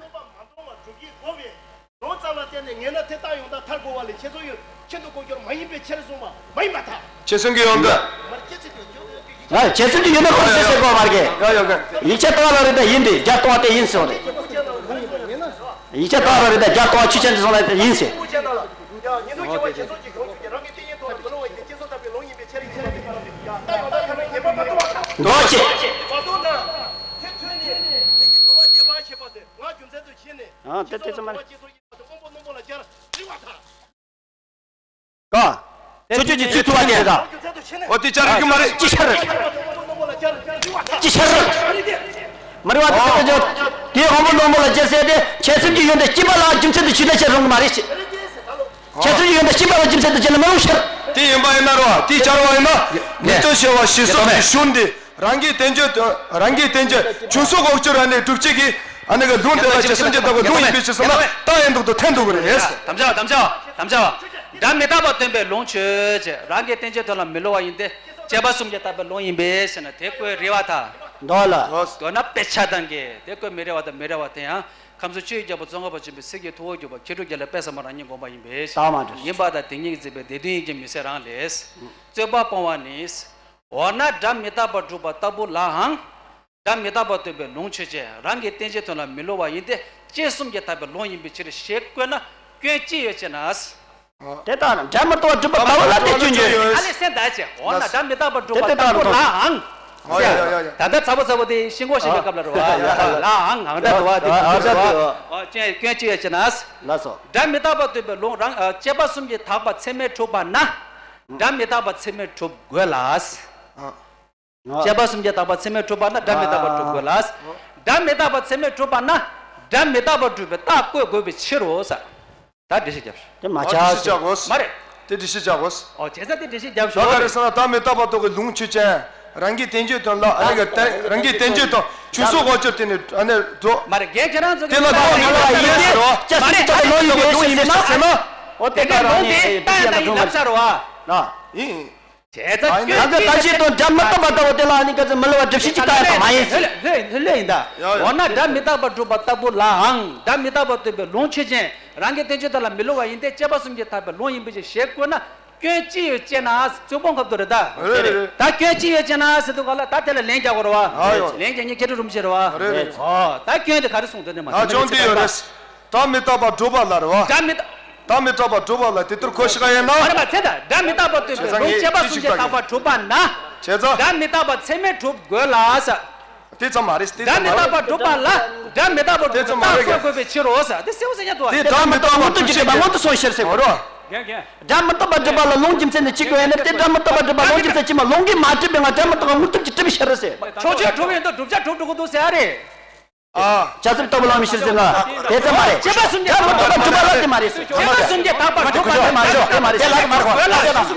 སྙོམས་པར་མ་འདོར་བར་སྒྲུབ་བྱེད་དགོས་པས། ལུང་ཙམ་ལ་བརྟེན་ནས་ངེས་ན་དེ་རྟགས་ཡང་དག་ཐལ་དགོས་པ་ལས། ཁྱེད་གསུམ་ཡོད་ཤིན་ཏུ་ལྐོག་གྱུར་མ་ཡིན་པའི་ཕྱིར་གསུངས་པ་མ་ཡིན་པར་ཐལ། ཁྱེད་གསུམ་གྱི་ཡོན་ཏན། མར་ཁྱེད་གསུམ་གྱི་ཡོན་ཏན། ང་ཁྱེད་གསུམ་གྱི་ཡོན་ཏན་ཁོ་ཚོས་ཟེར་དགོས་མ་རེད། ཡ་ཡ་ཡ། ཡིག་ཆ་ལྟ་བ་རེད་ད་ཡིན་ཏེ་བརྒྱ་སྟོང་བ་དེ་ཡིན་ཟེར་བ་རེད། ཡིག་ཆ་ལྟ་བ་རེད་ད་བརྒྱ་སྟོང་བ་ཆོས་ཅན་དུ་སོང་ལ་དེ་ཡིན་ཟེར། ཉན་ཐོས་ཆེ་བ་ཞེས་སོགས་ཀྱི་གཞུང་ཆོས་ཅན། རང་གི་བསྟན་བཅོས་དོན་ལ་མི་སླུ་བ་ཡིན་ཏེ། སྤྱི་གསུམ་བཏགས་པའི་ལུང་ཡིན་པའི་ཕྱིར་ཞེས་པ་དེ་ཡང་དག་ཡང་དག་ཐལ་བའི་ངེས་པ་མ་གྲུབ་པར་ཐལ། འདོད་ཅེས། མ་གཏོགས་ན། དེ་ཐོས་ནས་དེ་གི་དོར་བ་སྐྱེས་པ་ཞེས་པ་དེ་ང་རྒྱུ་མཚན་དུ་བྱས་ནས། ཨ་དེ་དེ་ཚོ་མ་རེད། སྤྱི་གསུམ་ཡིན་པ་དེ་དབང་པོ་རྣོན་པོ་ལ་སྦྱར་རིགས་པར་ཐལ། ག་ཆོས་ཅན་གྱི་ཚུལ་ཐུབ་པ་དེ་དང་། འོ་དེ་བྱ་རིགས་ཀྱི་མ་རེད། ཅི་ཕྱིར། ཅི་ཕྱིར། མ་རེད་བ་དེ་དེ་དེ་དེ་དབང་པོ་རྣོན་པོ་ལ་སྦྱར་ཟེར་ཏེ་ཁྱེད་གསུམ་གྱི་ཡོན་ཏན་སྐྱེས་པ་ལ་རྒྱུ་མཚན་དུ་བྱས་ན་བྱེད་རུང་གི་མ་རེད་ཅེས། ཁྱེད་གསུམ་གྱི་ཡོན་ཏན་སྐྱེས་པ་ལ་རྒྱུ་མཚན་དུ་བྱས་ན་མི་རུང་ཕྱིར། དེ་ཡིན་པ་ཡིན་ན་རོ། དེ་བྱ་བ་ཡིན་ན་ཉན་ཐོས་ཆེ་བ་ཞེས་སོགས་ཀྱི་གཞུང་འདི། རང་གི་བསྟན་བཅོས་དོན། རང་གི་བསྟན་བཅོས་ཆོས་སུ་ལྐོག་གྱུར་ར་ནས་སྒྲུབ་བྱེད་ཀྱི་ཨ་ནི་གི་ལུང་དེ་ལ་ཁྱེད་གསུམ་གྱི་ལྟ་བུ་ལུང་ཡིན་པའི་ཕྱིར་སོང་ན་རྟགས་ཡང་དག་ཏུ་ཐལ་འདུག་གི་རེད། དམ་བཅའ་དམ་བཅའ་དམ་བཅའ། སྒྲ་མི་རྟག་པ་སྟོན་པའི་ལུང་ཆོས་ཅན། རང་གི་བསྟན་བཅོས་དོན་ལ་མི་སླུ་བ་ཡིན་ཏེ། སྐྱེས་པ་གསུམ་གྱིས་བཏགས་པའི་ལུང་ཡིན་པས་ཟེར་ན་དེ་ཀོ་རེད་བ་ད། འདོད་ལ། འདོད་ན་དཔེ་ཆ་དང་གི་དེ་ཀོ་མི་རེད་བ་ད་མི་རེད་བ་དེ་ཡང་། ཁམས་གསུམ་ཆོས་ཀྱི་རྒྱལ་པོ་ཙོང་ཁ་པ་ཆེན་པོའི་སྲས་ཀྱི་ཐུ་བོ་གྱུར་པ་མཁས་གྲུབ་རྒྱལ་ལ་དཔལ་ཟབ་མོ་རང་ཉིད་དགོངས་པ་ཡིན་པས། རྟགས་མ་གྲུབ། ཡིན་པ་དང་དེ་ཉིད་ཀྱིས་གཟིགས་པའི་སྡེ་བདུན་ཡིན་གྱི་མི་ཟད་རང་ལས། རྩོད་པ་སྤོང་བ་ནི། འོ་ན་སྒྲ་མི་རྟག་པར་སྒྲུབ་པ་ལྟ་བུ་ལའང་། སྒྲ་མི་རྟག་པར་སྟོན་པའི་ལུང་ཆོས་ཅན། རང་གི་བསྟན་བཅོས་དོན་ལ་མི་སླུ་བ་ཡིན་ཏེ། སྐྱེས་གསུམ་གྱིས་བཏགས་པའི་ལུང་ཡིན་པའི་ཕྱིར་ཞེས་བཀོད་ན་སྐྱོན་ཅི་ཡོད་ཅེ་ན། དེ་ལྟར་སྒྲ་མི་རྟག་པར་སྒྲུབ་པ་ལྟ་བུ་ལ་དེ་སྐྱོན་ཡོད། ཨ་ལས་སེམས་དག་ཅེས། འོ་ན་སྒྲ་མི་རྟག་པར་སྒྲུབ་པ་ལྟ་བུ་ལའང་། ཨ་ཡ་ཡ་ཡ་ཡ། ད་ལྟ་ཚ་པོ་ཚ་པོ་དེ་ཤིང་གོག་ཤིང་གི་སྐབས་ལ་རེད་བ། ལའང་ང་འདྲ་འདུག་བ་དེ་འདུག་བ། ཨ་སྐྱོན་སྐྱོན་ཅི་ཡོད་ཅེ་ན། ལགས་སོ། སྒྲ་མི་རྟག་པར་སྟོན་པའི་ལུང་རང་། ཨ་སྐྱེས་པ་གསུམ་གྱིས་དག་པ་ཚད་མས་གྲུབ་པ་ན། སྒྲ་མི་རྟག་པ་ཚད་མས་གྲུབ་དགོས་ལ། ཨ། སྐྱེས་པ་གསུམ་གྱིས་དག་པ་ཚད་མས་གྲུབ་པ་ན་སྒྲ་མི་རྟག་པར་སྒྲུབ་དགོས་ལ། སྒྲ་མི་རྟག་པ་ཚད་མས་གྲུབ་པ་ན་སྒྲ་མི་རྟག་པར་སྒྲུབ་པའི་རྟགས་བཀོད་དགོས་པའི་ཕྱིར་རོ་ཟེར། ད་འགྲེལ་བཤད་རྒྱབ་ཤོག་དེ་མ་ཨ་འགྲེལ་བཤད་རྒྱབ་དགོས། མ་རེད། དེ་འགྲེལ་བཤད་རྒྱབ་དགོས། ཨོ་བྱས་ཙང་དེ་འགྲེལ་བཤད་རྒྱབ་ད་ཤོག་ག་རེ་ཟེར་ན་སྒྲ་མི་རྟག་པ་རྟོགས་པའི་ལུང་ཆོས་ཅན། རང་གི་བསྟན་བཅོས་དང་ལ་ཨ་ནི་གི་བསྟན་རང་གི་བསྟན་བཅོས་དང་ཆོས་སྲོལ་དབང་ཆོས་དེ་ནི་ཨ་ནི་འགྲོ། མ་རེད། རྒན་ཁྱེད་རང་ཚོ་དེ་ལ་འགྲོ་མི་འགྲོ་ཡིན་ཟེར་རོ། ཅག་སེམས་ཀྱི་ཐོག་ལ་ལོང་ཡིན་པའི་ཤེས་ཟེར་ན། འོ་དེ་ག་ལོང་དེ་ཏན་ཏན་ཡིན་ལབ་ས་རོ་ཨ། ཡིན། བྱས་ཙང་ཁྱོད་ཀྱིས་ད་ལྟ་ད་ཅི་དང་སྒྲ་མི་རྟག་པ་ལྟ་བུ་དེ་ལ་ཨ་ནི་ག་ཚོད་མི་སླུ་བ་སྒྲུབ་བྱེད་ཅིག་ལྟ་ཡ་ད་མ་ཡིན་ཟེར། ལྷོད་ལྷོད་ལྷོད་ཡིན་ད། འོ་ན་སྒྲ་མི་རྟག་པ་སྒྲུབ་པ་ལྟ་བུ་ལའང་སྒྲ་མི་རྟག་པ་སྟོན་པའི་ལུང་ཆོས་ཅན། རང་གི་བསྟན་བཅོས་དག་ལ་མི་སླུ་བ་ཡིན་ཏེ། དཔྱད་པ་གསུམ་གྱིས་དག་པའི་ལུང་ཡིན་པའི་ཕྱིར་ཞེས་བཀོད་ན། སྐྱོན་ཅི་ཡོད་ཅེ་ན། ཚོད་དཔག་ཁབ་ཏུ་རེད་ད། རེད་རེད་རེད། ད་སྐྱོན་ཅི་ཡོད་ཅེ་ན་ཟེར་དུས་ག་ལ་ད་དེ་ལ་ལན་རྒྱག་དགོས་རེད་བ། ཨ་ཡོ། ལན་རྒྱག་ཉེན་ཁྱེད་རང་རུམ་བྱེད་རེད་བ། རེད་རེད། ཨོ་ད་སྐྱོན་དེ་ག་རེ་གསུངས་འདུག་ནས་མ། ད་སྐྱོན་དེ་ཡོད་རེད། སྒྲ་མི་རྟག་པ་སྒྲུབ་པ་ལ་རེད་བ། སྒྲ་མི་རྟག་སྒྲ་མི་རྟག་པ་སྒྲུབ་པ་ལ་དེ་ལྟར་གོ་ཤེས་ཡིན་ན། མ་རེད་མ་ཚད་ད། སྒྲ་མི་རྟག་པ་སྟོན་པའི་ལུང་དཔྱད་པ་གསུམ་གྱིས་དག་པ་སྒྲུབ་པ་ན། བྱས་ཙང་། སྒྲ་མི་རྟག་པ་ཚད་མས་གྲུབ་དགོས་ལ་ཟེར། དེ་ཙམ་མ་རེད། དེ་སྒྲ་ཙམ་མི་མ་རྟག་པ་རེད། སྒྲུབ་པ་ལ་སྒྲ་མི་རྟག་པ་དེ་ཙམ་མ་རེད། རྟག་དགོས་པའི་ཕྱིར་རོ་ཟེར། དེ་གསལ་བོ་གསལ་རྐྱང་འདུག་བ། དེ་སྒྲ་མི་རྟག་པ་སྒྲུབ་བྱེད་པ་མངོན་དུ་སོང་ཕྱིར་ཟེར་བ་རོ། རྒན་རྒན། སྒྲ་མི་རྟག་པ་སྒྲུབ་པ་ལ་ལུང་རྒྱུ་མཚན་དེ་གཅིག་དགོས་ཡིན་ན། དེ་སྒྲ་མི་རྟག་པ་སྒྲུབ་པ་ལུང་རྒྱུ་མཚན་གཅིག་མ་ལུང་གིས་མ་གྲུབ་པའི་ངང་སྒྲ་མི་རྟག་པ་མངོན་རྟོགས་ཀྱིས་གྲུབ་པའི་ཕྱིར་ཟེར། ཕྱོགས་ཆོས་གྲུབ་ཡིན་དུས་བསྒྲུབ་བྱ་གྲུབ་འགྲོ་གི་འདུག་ཟེར་ཨ་རེད། ཨ། བྱ་སེམས་ལྟ་བུ་ལ་མི་ཕྱིར་ཟེར་ན། དེ་ཙམ་མ་རེད། དཔྱད་པ་གསུམ་གྱིས་སྒྲ་མི་རྟག་པ་སྒྲུབ་པ་ལ་དེ་མ་རེད་ཟེར། དཔྱད་པ་གསུམ་གྱིས་དག་པ་སྒྲུབ་པ་དེ་མ་རེད། དེ་ལ་མ་རེད། དེ་ལ་མ་རེད།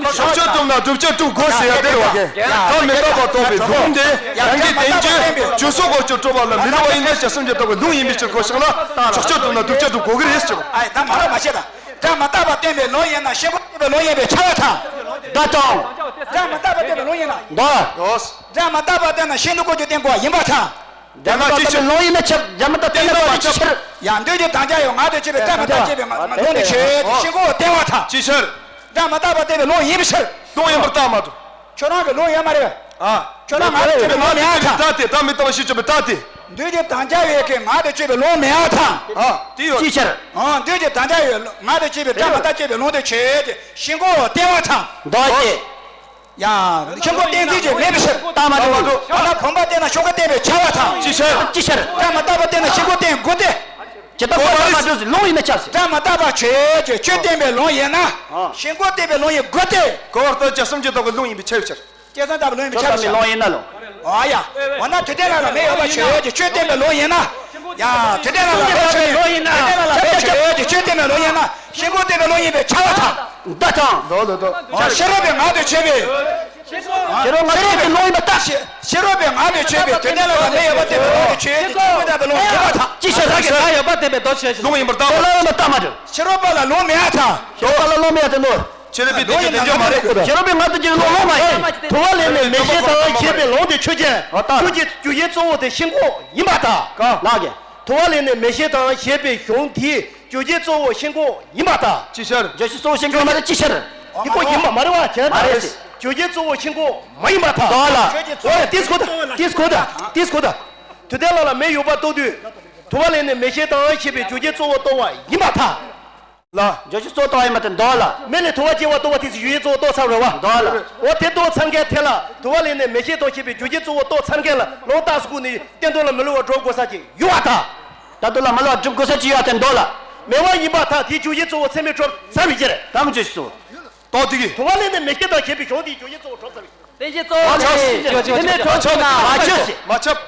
ཕྱོགས་ཆོས་གྲུབ་ན་བསྒྲུབ་བྱ་གྲུབ་དགོས་ཟེར་ཡ་དེ་རེད་བ། སྒྲ་མི་རྟག་པ་རྟོགས་པའི་ལུང་དེ་རང་གི་བསྟན་བཅོས་ཆོས་སྲོལ་དབང་ཆོས་སྒྲུབ་པ་ལ་མི་སླུ་བ་ཡིན་ན་བྱ་སེམས་ཀྱི་ལྟ་བུ་ལུང་ཡིན་པའི་ཕྱིར་གོ་ཤེས་ན། ཕྱོགས་ཆོས་གྲུབ་ན་བསྒྲུབ་བྱ་གྲུབ་དགོས་ཀྱི་རེད་ཟེར། ཨ་ཡ་ད་མ་རེད་མ་བཤད་ད། སྒྲ་མི་རྟག་པ་སྟོན་པའི་ལུང་ཡིན་ན་ཤིན་ཏུ་སྟོན་པའི་ལུང་ཡིན་པས་ཁྱབ་པ་དང་། ད་དང་། སྒྲ་མི་རྟག་པ་སྟོན་པའི་ལུང་ཡིན་ན། ད། སྒྲ་མི་རྟག་པ་སྟོན་ན་ཤིན་ཏུ་ཀུན་གྱིས་བསྟན་དགོས་པ་ཡིན་པར་ཐལ། སྒྲ་མི་རྟག་པའི་ལུང་ཡིན་ན་ཁྱབ། སྒྲ་མི་རྟག་སྟོན་ན་ཁྱབ་པའི་ཕྱིར། ཡང་འདོད་ཀྱི་དམ་བཅའ་ཡང་ངག་ཏུ་བྱས་པའི་སྒྲ་མི་རྟག་ཅེས་པའི་ལུང་དེ་ཆོས་ཅན། ཤིན་ཏུ་བསྟན་པར་ཐལ། ཅིའི་ཕྱིར། སྒྲ་མི་རྟག་པ་སྟོན་པའི་ལུང་ཡིན་པའི་ཕྱིར། ལུང་ཡིན་པར་ཐལ་མ་གཏོགས། ཁྱོད་རང་གི་ལུང་ཡོད་མ་རེད། ཨ། ཁྱོད་རང་ངག་ཏུ་བྱས་པའི་ལུང་མེད་ཨ་ཐལ། སྒྲ་དེ་སྒྲ་མི་རྟག་པ་ཞེས་བརྗོད་པའི་སྒྲ་དེ། འདོད་ཀྱི་དམ་བཅའ་བའི་གི་ངག་ཏུ་བྱས་པའི་ལུང་མེད་ཨ་ཐལ། ཨ། དེ་ཡོད། ཅིའི་ཕྱིར། ཨ། འདོད་ཀྱི་དམ་བཅའ་བའི་ངག་ཏུ་བྱས་པའི་སྒྲ་མི་རྟག་ཅེས་པའི་ལུང་དེ་ཆོས་ཅན། ཤིན་ཏུ་བསྟན་པར་ཐལ། མདོ་སྡེ། ཡང་ཤིན་ཏུ་བསྟན་ཚིག་ཅིག་མེད་པའི་ཕྱིར། ལྟ་མ་གྲུབ། འོ་ན་བུམ་པ་བསྟན་ན་ཤོག་ཁ་བསྟན་པས་ཁྱབ་པར་ཐལ། ཅིའི་ཕྱིར། ཅིའི་ཕྱིར། སྒྲ་མི་རྟག་པ་བསྟན་ན་ཤིན་ཏུ་བསྟན་དགོས་ཏེ། ཇི་ལྟར་བུམ་པ་ལྟ་མ་གྲུབ་ཟེར་ལུང་ཡིན་ན་ཁྱབ་ཟེར། སྒྲ་མི་རྟག་པ་ཆོས་ཅན་ཆོས་བསྟན་པའི་ལུང་ཡིན་ན། ཨ། ཤིན་ཏུ་བསྟན་པའི་ལུང་ཡིན་དགོས་ཏེ། གོ་བར་ལྟར་བྱ་གསུམ་གྱིས་དག་པའི་ལུང་ཡིན་པས་ཁྱབ་པའི་ཕྱིར། བསྟན་པའི་ལུང་ཡིན་པས་ཁྱབ་པའི་ཕྱིར། ལུང་ཡིན་ན་ལོ། ཨ་ཡ། འོ་ན་དུས་མཐའི་ལ་ལ་མེ་ཡོད་པ་ཆོས་ཅན་ཆོས་བསྟན་པའི་ལུང་ཡིན་ན། ཡ། དུས་མཐའི་ལ་ལ་མེ་ཆོས་ལུང་ཡིན་ན། དུས་མཐའི་ལ་ལ་མེ་ཆོས་ཅན་ཆོས་བསྟན་པའི་ལུང་ཡིན་ན། ཤིན་ཏུ་བསྟན་པའི་ལུང་ཡིན་པས་ཁྱབ་པར་ཐལ། ད་དང་། ལོ་ལོ་ལོ། ཤེས་རབ་པའི་ངག་ཏུ་བྱས་པའི། ཤེས་རབ་ངག་ཏུ་བྱས་པའི་ལུང་ཡིན་པར་ཐལ། ཤེས་ཤེས་རབ་པའི་ངག་ཏུ་བྱས་པའི་དུས་མཐའི་ལ་ལ་མེ་ཡོད་པ་བསྟན་པའི་ལུང་དེ་ཆོས་ཅན་ཆོས་བསྟན་པའི་ལུང་ཡིན་པར་ཐལ། ཅི་ཕྱིར་རང་གི་ལ་ཡོད་པ་བསྟན་པའི་མདོ་ཆོས་ལུང་ཡིན་པར་ཐལ། ལ་ལ་ཡོད་པ་ཐལ་མ་གྲུབ། ཤེས་རབ་པ་ལ་ལུང་མེད་ཐལ། ཤེས་རབ་པ་ལ་ལུང་མེད་ཐལ་ནོ། ཤེས་རབ་པའི་བསྟན་བཅོས་དེ་འཇོག་མ་རེད། ཤེས་རབ་པའི་ངག་ཏུ་བྱས་པའི་ལུང་ལུང་མ་ཡིན། དུ་བ་ལས་ནི་མེ་ཤེལ་དང་ཞེས་པའི་ལུང་དེ་ཆོས་ཅན། ཨོ་ད། ཆོས་ཀྱི་རྒྱུ་རྐྱེན་གཙོ་བོ་དེ་ཤིན་ཏུ་ཡིན་པར་ཐལ། གང་ལགས་ཀྱི། དུ་བ་ལས་ནི་མེ་ཤེལ་དང་ཞེས་པའི་གཞུང་དེའི་རྒྱུ་རྐྱེན་གཙོ་བོ་ཤིན་ཏུ་ཡིན་པར་ཐལ། ཅི་ཕྱིར། རྒྱུ་རྐྱེན་གཙོ་བོ་ཤིན་ཏུ་མ་རེད་ཅི་ཕྱིར། འདི་ཁོ་ཡིན་པ་མ་རེད་བ་ཁྱེད་མ་རེད། རྒྱུ་རྐྱེན་གཙོ་བོ་ཤིན་ཏུ་མ་ཡིན་པར་ཐལ། དོ་ལ། འོ་ཡ་ཏིས་ཁོ་ད་ཏིས་ཁོ་ད་ཏིས་ཁོ་ད། དུས་མཐའི་ལ་ལ་མེ་ཡོད་པ་རྟོགས་དུས། དུ་བ་ལས་ནི་མེ་ཤེལ་དང་ཞེས་པའི་རྒྱུ་རྐྱེན་གཙོ་བོ་རྟོགས་པ་ཡིན་པར་ཐལ། ལ། རྒྱུ་རྐྱེན་གཙོ་བོ་རྟོགས་པ་ཡིན་པར་ཐལ་མདོ་ལ། མེ་ལས་དུ་བ་སྐྱེ་བ་རྟོགས་པ་དེ་ཚོ་རྒྱུ་རྐྱེན་གཙོ་བོ་རྟོགས་ཚར་རེད་བ། མདོ་ལ། འོ་དེ་རྟོགས་ཚར་མཁན་དེ་ལ་དུ་བ་ལས་ནི་མེ་ཤེལ་དང་ཞེས་པའི་རྒྱུ་རྐྱེན་གཙོ་བོ་རྟོགས་ཚར་མཁན་ལ་ལུང་རྟགས་སུ་བཀོད་ནས་གཏན་དུ་ལ་མི་སླུ་བ་སྒྲུབ་དགོས་ས་ཅིག་ཡོད་པར་ཐལ། གཏན་དུ་ལ་མི་སླུ་བ་སྒྲུབ་དགོས་ས་ཅིག་ཡོད་པར་ཐལ་མདོ་ལ། མེ་བ་ཡིན་པར་ཐལ་དེའི་རྒྱུ་རྐྱེན་གཙོ་བོ་ཚད་མས་གྲུབ་ཚར་བའི་ཕྱིར། དམ་བཅས་སོ། རྟོགས་དེ་གི། དུ་བ་ལས་ནི་མེ་ཤེལ་དང་ཞེས་པའི་གཞུང་དེའི་རྒྱུ་རྐྱེན་གཙོ་བོ་གྲུབ་ཚར་བའི་ཕྱིར། བསྟན་བཅོས་གཙོ་བོ་ཆོས་ཅན། དེ་མེད་གྲོགས་ཆོས་ན་མ་ཆོས་ཟེར། མ་ཆོས།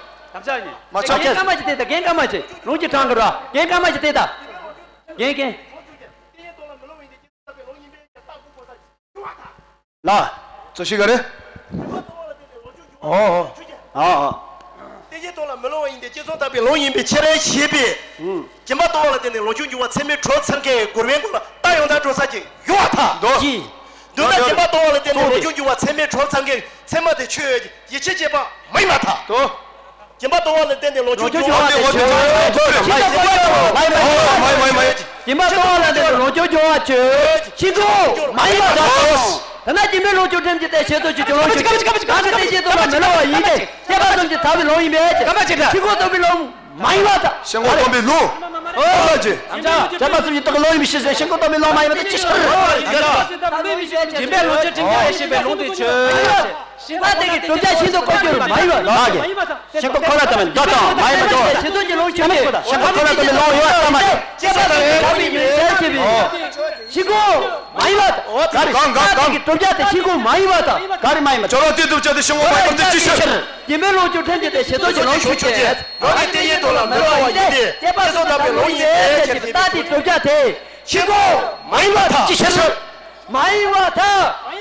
མ་ཆོས། རྒན་སྐར་མ་ཅིག་བལྟས་ད། རྒན་སྐར་མ་ཅིག་ལུང་གི་དྲང་གི་ར། རྒན་སྐར་མ་ཅིག་བལྟས་ད། རྒན་རྒན། ལ། རྩོད་གཞི་ག་རེ། ཨོ་ཨོ། ཨ་ཨ། བསྟན་བཅོས་ཐོག་ལ་མི་སླུ་བ་ཡིན་ཏེ། རྐྱེན་གསུམ་དག་པའི་ལུང་ཡིན་པའི་ཕྱིར་ཞེས་པའི། ཨུ། སྦྱིན་པ་གཏོང་བ་ལ་བརྟེན་ནས་ལོངས་སྤྱོད་འབྱུང་བ་ཚད་མས་གྲུབ་ཚར་མཁན་གྱི་གོ་རིམ་ཀུན་ལ་རྟགས་ཡང་དག་གྲུབ་ས་ཅིག་ཡོད་པར་ཐལ། འདོད། ཅི། འདོད་ན་སྦྱིན་པ་གཏོང་བ་ལ་བརྟེན་ནས་ལོངས་སྤྱོད་འབྱུང་བ་ཚད་མས་གྲུབ་ཚར་མཁན་ཚད་མ་དེ་ཆོས་ཡིད་ཆེས་བྱེད་པ་མ་ཡིན་པར་ཐལ། འདོད། སྦྱིན་པ་གཏོང་བ་ལ་བརྟེན་ནས་ལོངས་སྤྱོད་འབྱུང་བ་དེ་ཆོས་ཡིད་ཆེས་བྱེད་པ་མ་ཡིན་པར་ཐལ། སྦྱིན་པ་གཏོང་བ་ལ་བརྟེན་ནས་ལོངས་སྤྱོད་འབྱུང་བ་ཆོས་ཤིན་ཏུ་མ་ཡིན་པར་ཐལ། ད་ན་སྦྱིན་པས་ལོངས་སྤྱོད་ཕྲན་གྱི་སྟེ། ཞེས་སོགས་ཀྱི་ལུང་ཆོས་ཅན། གང་གི་བསྟན་བཅོས་ཐོག་ལ་མི་སླུ་བ་ཡིན་ཏེ། དཔྱད་པ་གསུམ་གྱིས་དག་པའི་ལུང་ཡིན་པས། ཤིན་ཏུ་རྟོགས་པའི་ལུང་མ་ཡིན་པར་ཐལ། ཤིན་ཏུ་རྟོགས་པའི་ལུང་། ཨོ་ཅེ། དཔྱད་པ་གསུམ་གྱིས་དག་པའི་ལུང་ཡིན་པའི་ཕྱིར་ཟེར། ཤིན་ཏུ་རྟོགས་པའི་ལུང་མ་ཡིན་པར་ཐལ། ཅི་ཕྱིར། སྦྱིན་པས་ལོངས་སྤྱོད་ཕྲན་གྱི་སྟེ་ཞེས་པའི་ལུང་དེ་ཆོས་ཅན། ད་དེ་གི་བསྒྲུབ་བྱ་ཤིན་ཏུ་ཀུན་གྱིས་མ་ཡིན་པ་ལགས་ཀྱི། ཤིན་ཏུ་ཁོ་ན་ལྟ་བུའི་མདོ་དང་མ་ཡིན་པ་འདོད། ཞེས་སོགས་ཀྱི་ལུང་ཆོས་ཅན། ཤིན་ཏུ་ཁོ་ན་ལྟ་བུའི་ལུང་ཡོད་པར་ཐལ་མ་ཡིན། དཔྱད་པ་དང་ལྡན་པའི་ཉེས་བྱས་བྱས་པའི། ཤིན་ཏུ་མ་ཡིན་པ་དང་། ག་རེ། གང་གང་གང་། བསྒྲུབ་བྱ་དེ་ཤིན་ཏུ་མ་ཡིན་པ་དང་། ག་རེ་མ་ཡིན་པ། སྦྱོར་བ་དེ་བསྒྲུབ་བྱ་དེ་ཤིན་ཏུ་མ་ཡིན་པ་དེ་ཅི་ཕྱིར། སྦྱིན་པས་ལོངས་སྤྱོད་ཕྲན་གྱི་སྟེ། ཞེས་སོགས་ཀྱི་ལུང་ཆོས་ཅན། རང་གི་བསྟན་བཅོས་ཐོག་ལ་མི་སླུ་བ་ཡིན་ཏེ། དཔྱད་པ་གསུམ་དག་པའི་ལུང་ཡིན་ཏེ། ཞེས་པའི་རྟགས་དེའི་བསྒྲུབ་བྱ་དེ་ཤིན་ཏུ་མ་ཡིན་པར་ཐལ། ཅི་ཕྱིར། མ་ཡིན་པར་ཐལ།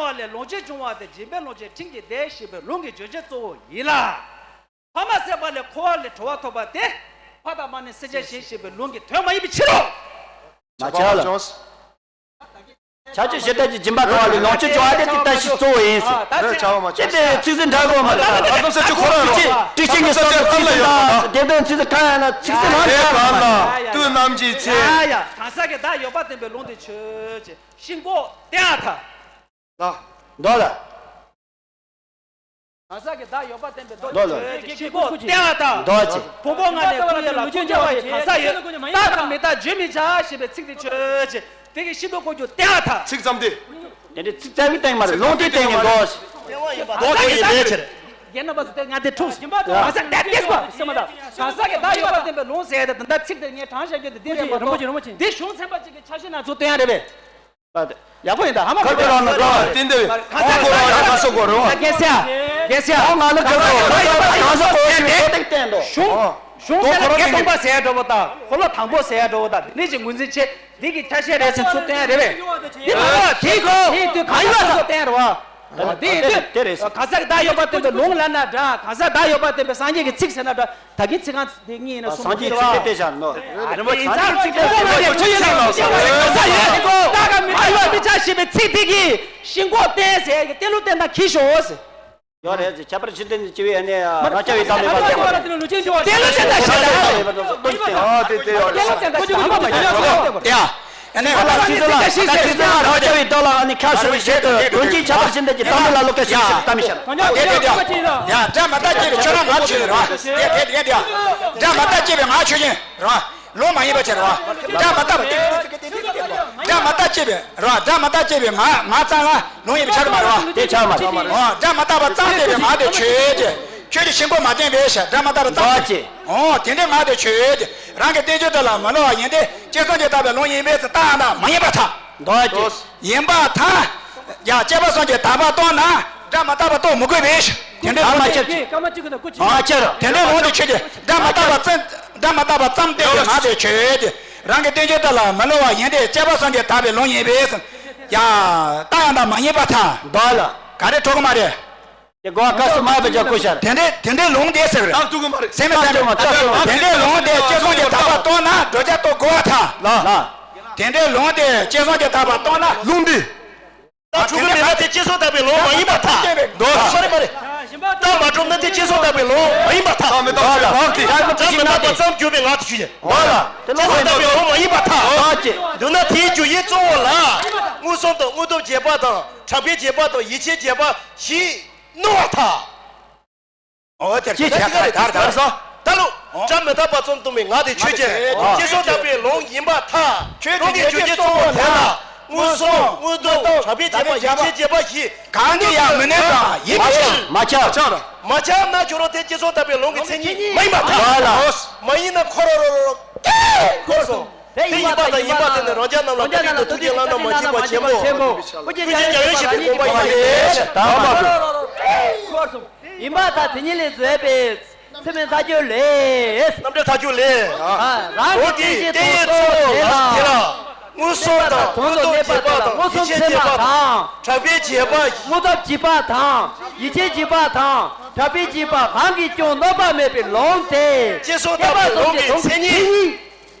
སྣང་བ་ལས་ལོངས་སྤྱོད་འབྱུང་བ་སྟེ། སྦྱིན་པས་ལོངས་སྤྱོད་སྤྲིན་གྱི་ཟླ་ཞེས་པའི་ལུང་གི་བརྗོད་བྱ་གཙོ་བོ་ཡིན་ལ། ཕ་མ་བསད་པ་ལས་འཁོར་བ་ལས་གྲོལ་བ་ཐོབ་པ་སྟེ། ཕ་དང་མ་ནི་སྲིད་རྒྱལ་བཞིན་ཞེས་པའི་ལུང་གི་དོན་མ་ཡིན་པའི་ཕྱིར་རོ། མ་བྱ་ལ། བྱ་སྤྱོད་ཞེ་དྲག་གི་སྦྱིན་པ་གཏོང་བ་ལས་ལོངས་སྤྱོད་འབྱུང་བ་དེ་དེ་ལྟ་ཞིག་གཙོ་བོ་ཡིན་ཟེར། རེད་བྱ་བ་མ་ཅི་བྱ། སྟེ་ཚིག་ཟིན་འདྲ་གོ་མ་རེད། ཨ་དམ་ས་ཆུ་ཁོ་རང་རོ། ཅི་ཅི་ཅི་ངེས་སོགས་ཀྱི་ཚིག་ཟིན་དང་དེ་དོན་ཚིག་ཟིན་གང་ཡང་ན་ཚིག་ཟིན་ལྷག་དེ་གང་ན་དུས་ནམ་གྱི་ཚེ། ཡ་ཡ། གང་ཟག་གི་བདག་ཡོད་པར་བསྟན་པའི་ལུང་དེ་ཆོས་ཅན། ཤིན་ལྐོག་བསྟན་ཨ་ཐ། མདོ་ལ། གང་ཟག་གི་བདག་ཡོད་པར་བསྟན་པའི་མདོ་མདོ་ལ། ཆོས་ཅན། ཤིན་ལྐོག་བསྟན་ཨ་ཐ། མདོ་ཅན། ཕུང་པོ་ལྔ་ནས་ཀུན་ལས་ལ་ཀུན་སྐྱེ་བ་ཡི་གང་ཟག་ཡོད། རྟག་དང་མི་རྟག་བརྗོད་མི་བྱ་ཞེས་པའི་ཚིག་དེ་ཆོས་ཅན། དེ་གི་ཤིན་ཏུ་ལྐོག་གྱུར་བསྟན་ཨ་ཐ། ཚིག་ཙམ་སྟེ། དེ་འདྲའི་ཚིག་ཙམ་གྱིས་བསྟན་མ་རེད། ལུང་དེས་བསྟན་ནས་མདོ། མདོ་དེ་ཡི་ལས་ཕྱིར། རྒན་རྣམ་པ་ཚོ་དེ་ང་དེ་འཁྲུགས་སོང་། གང་ཟག་དེ་སྐད་པ་སེམས་མ་དང་། གང་ཟག་གི་བདག་ཡོད་པར་བསྟན་པའི་ལུང་ཟེར་ཡ་དེ་ད་ལྟ་ཚིག་དེ་ངས་དྲངས་བཞག་རྒྱུ་དེ་འདི་རེད་མ་རིན་པོ་ཆེ། རིན་པོ་ཆེ། གཏོགས་འདི་གཞུང་ཚན་པ་གཅིག་གི་ཆ་ཤས་ནང་ཚུར་བསྟན་ཡ་རེད་པས། ཡག་པོ་ཡིན་ད་ཧ་མ་གོ། ཁ་དེ་ལ་ནི་གོ་བ་བསྟན་ཏེ། ཁ་ཁོ་ལ་ཡ་ག་སོ་གོ་རོ། རྒན་སེ་རྒན་སེ། ཨོ་ང་ལ་ག་སོ་གོ་རོ། ག་སོ་གོ་རོ་བསྟན་ཏོ། གཞུང་གཞུང་དེ་ལ་སྐད་སྟོང་པ་ཟེར་ཡ་འགྲོ་བ་དང་། འཁོར་ལོ་དང་པོ་ཟེར་ཡ་འགྲོ་བ་དང་། དེ་ནས་ཅིག་ངོས་འཛིན་བྱེད། འདི་གི་ཆ་ཤས་རེད་ཟེར་ཚུར་བསྟན་ཡ་རེད་པས། འདི་མ་རེད་པ། དེ་གོ་དེ་དུས་གང་ཡིན་པ་ཚུར་བསྟན་རེད་པ། དེ་ཡིན་དུས་དེ་རེད། གང་ཟག་གི་བདག་ཡོད་པར་བསྟན་པའི་ལུང་ལབ་ན་འདྲ། གང་ཟག་བདག་ཡོད་པར་བསྟན་པའི་སངས་རྒྱས་ཀྱི་ཚིག་ཟེར་ན་འདྲ། ད་གིན་ཚིག་རྐང་དེ་གཉིས་ཡིན་ན་གསུམ་སངས་རྒྱས་ཀྱི་ཚིག་དེ་བསྟན་བཞག་ནོ། རིན་པོ་ཆེ་ཚིག་དེ་བསྟན་བཞག་ནོ། ཚིག་ལ་གང་ཟག་ཡོད་དེ་གོ། རྟག་གམ་མི་རྟག་ཡོད་མི་བྱ་ཞེས་པའི་ཚིག་དེ་གིས་ཤིན་ལྐོག་བསྟན་ཟེར་གི་གཏན་ལུགས་བསྟན་སྟངས་གིས་ཤོག་ཟེར། ཡོད་རེད་ཟེར། ཁྱད་པར་ཕྱིར་བསྟན་ཅེས་པའི་ཨ་ནི་རང་རྐྱ་བའི་གཏམ་མེད་པ་ཟེར་བ་རེད། གཏན་ལུགས་བསྟན་སྟངས་ཤིག་རེད། ཨ་དེ་དེ་ཡོད་རེད། གཏན་ལུགས་བསྟན་སྟངས་ཤིག་ཨ་མ་མ་ཡོད། ཡ། ཨ་ནི་ང་ཚོ་ཚིག་ཟིན་ལ་ང་ཚོ་ཚིག་ཟིན་ལ་རང་རྐྱ་བའི་ཐོག་ལ་ཨ་ནི་ཁྱབ་ཤོར་བའི་ཆེད་དུ་དོན་གཅིག་ཁྱད་པར་ཕྱིར་བསྟན་གྱི་གཏམ་མེད་ལ་བློ་ཁ་ཤིག་ཤིག་གཏམ་མེད་ཤར། ཡ་དེ་དེ་དེ་ཡ། སྒྲ་མ་དག་ཅེས་པའི་ཆོས་རང་ང་ཆོས་ཅན་རེད་བ། དེ་དེ་དེ་དེ་ཡ། སྒྲ་མ་དག་ཅེས་པའི་ང་ཆོས་ཅན་རེད་བ། ལུང་མ་ཡིན་པ་ཆེ་རེད་བ། སྒྲ་མ་དག་པ་སྒྲ་མ་དག་ཅེས་པའི་རེད་བ། སྒྲ་མ་དག་ཅེས་པའི་ང་ང་ཙམ་ལ་ལུང་ཡིན་པའི་ཆ་རེད་མ་རེད་བ། དེ་ཆགས་མ་རེད། ཨོ་སྒྲ་མ་དག་པ་ཙམ་བསྟན་པའི་ང་དེ་ཆོས་ཅན། ཁྱོད་ཀྱིས་ཤིན་ལྐོག་མ་བསྟན་པས་ཤ། སྒྲ་མ་དག་པ་ཙམ་ཅེས། ཨོ་དེ་འདྲའི་ང་དེ་ཆོས་ཅན། རང་གི་བསྟན་བཅོས་དག་ལ་མ་ནོར་བ་ཡིན་ཏེ། སྤྱིར་སངས་རྒྱས་བཏགས་པའི་ལུང་ཡིན་པས་ཟེར་བཏགས་ན་མ་ཡིན་པར་ཐལ། མདོ་ཅན། ཡིན་པར་ཐལ། ཡ་སྐྱེས་པ་སངས་རྒྱས་དག་པ་རྟོགས་ན་སྒྲ་མ་དག་པ་རྟོགས་མི་དགོས་པས། དེ་འདྲའི་ལུང་དེ། ཨ་ཅེ་ར། དེ་འདྲའི་ལུང་དེ་ཆོས་ཅན། སྒྲ་མ་དག་པ་ཙམ་སྒྲ་མ་དག་པ་ཙམ་བསྟན་པའི་ང་དེ་ཆོས་ཅན། རང་གི་བསྟན་བཅོས་དག་ལ་མ་ནོར་བ་ཡིན་ཏེ། སྐྱེས་པ་སངས་རྒྱས་དག་པའི་ལུང་ཡིན་པས། ཡ་བཏགས་ཡང་དག་མ་ཡིན་པར་ཐལ། མདོ་ལ། ག་རེ་འགྲིག་གི་མ་རེད། དེ་གོ་བ་སྐབས་སུ་མ་བབས་ཀྱང་ཀུ་ཤར། དེ་འདྲའི་དེ་འདྲའི་ལུང་དེ་ཟེར་བ་རེད། སྟབས་བདེ་གི་མ་རེད། སེམས་མེད་སེམས་མེད། སྟབས་བདེ་གི་མ་རེད། དེ་འདྲའི་ལུང་དེ་སྤྱིར་སངས་རྒྱས་དག་པ་རྟོགས་ན་འདོད་ཆགས་རྟོགས་དགོས་པར་ཐལ། ལགས། དེ་འདྲའི་ལུང་དེ་སྤྱིར་སངས་རྒྱས་དག་པ་རྟོགས་ན། ལུང་འདི། རྟགས་གྲུབ་ཀྱི་མེད་ན་དེ་སྤྱིར་སངས་རྒྱས་དག་པའི་ལུང་མ་ཡིན་པར་ཐལ། མདོ། མ་རེད་མ་རེད། རྟགས་མ་གྲུབ་ན་དེ་སྤྱིར་སངས་རྒྱས་དག་པའི་ལུང་མ་ཡིན་པར་ཐལ། མདོ་ལ། སྒྲ་མི་རྟག་པ་ཙམ་གྱུར་པའི་ངག་དེ་ཆོས་ཅན། མདོ་ལ། སྤྱིར་སངས་རྒྱས་དག་པའི་ལུང་མ་ཡིན་པར་ཐལ། མདོ་ཅན། མདོར་ན་དེའི་རྒྱུ་ཡི་གཙོ་བོ་ལ། མངོན་སུམ་དང་མངོན་རྟོགས་རྗེས་དཔག་དང་། གྲགས་པའི་རྗེས་དཔག་དང་ཡིད་ཆེས་རྗེས་དཔག་བཞི་སྣང་བར་ཐལ། འོ་དེར་ཅི་བྱ་ཁ་དར་དར་སོ། ད་ལོ། སྒྲ་མི་རྟག་པ་ཙམ་སྟོན་པའི་ངག་དེ་ཆོས་ཅན། སྤྱིར་སངས་རྒྱས་དག་པའི་ལུང་ཡིན་པར་ཐལ། ལུང་གི་རྒྱུ་རྐྱེན་གཙོ་བོ་དེ་ལ། མངོན་སུམ། མངོན་རྟོགས། གྲགས་པའི་རྗེས་དཔག་ཡིད་ཆེས་རྗེས་དཔག་བཞི། གང་གིས་ཡང་མི་གནོད་པ་ཡིན་པར་ཐལ། མ་ཁྱབ། མ་ཁྱབ་ན་ཁྱོད་རང་དེ་སྤྱིར་སངས་རྒྱས་དག་པའི་ལུང་གི་མཚན་ཉིད་མ་ཡིན་པར་ཐལ། མ་ཡིན་ན་ཁོ་རོ་རོ་རོ་སྐད་ཁོར་སོང་། དེ་ཡིན་པ་དང་ཡིན་པ་དེ་ནི་རང་ཅག་རྣམས་ལ་བཀའ་དྲིན་དང་ཐུགས་རྗེ་བླ་ན་མ་མཆིས་པ་ཆེན་པོ། ཀུན་མཁྱེན་མྱ་ངན་ཞི་བའི་དགོངས་པ་ཡིན་ཏེ། ཡིན་པ་དང་དེ་ཉིད་ལས་བཟོད་པའི། ཚད་མེད་མཐའ་འཁྱོལ་ལས། རྣམ་འགྲེལ་མཐའ་འཁྱོལ་ལས། ཨ། རང་གི་རྟེན་གཞི་མཐོང་ཚོགས་དེ་ལ། མངོན་སུམ་དང་མངོན་རྟོགས་རྗེས་དཔག་དང་། ཡིད་ཆེས་རྗེས་དཔག་དང་། གྲགས་པའི་རྗེས་དཔག། མངོན་རྟོགས་རྗེས་དཔག་དང་། ཡིད་ཆེས་རྗེས་དཔག་དང་། གྲགས་པའི་རྗེས་དཔག་གང་གིས་ཀྱང་གནོད་པ་མེད་པའི་ལུང་སྟེ། ཅེས་སོགས་ལྟ་བུའི་ལུང་གི་མཚན་ཉིད།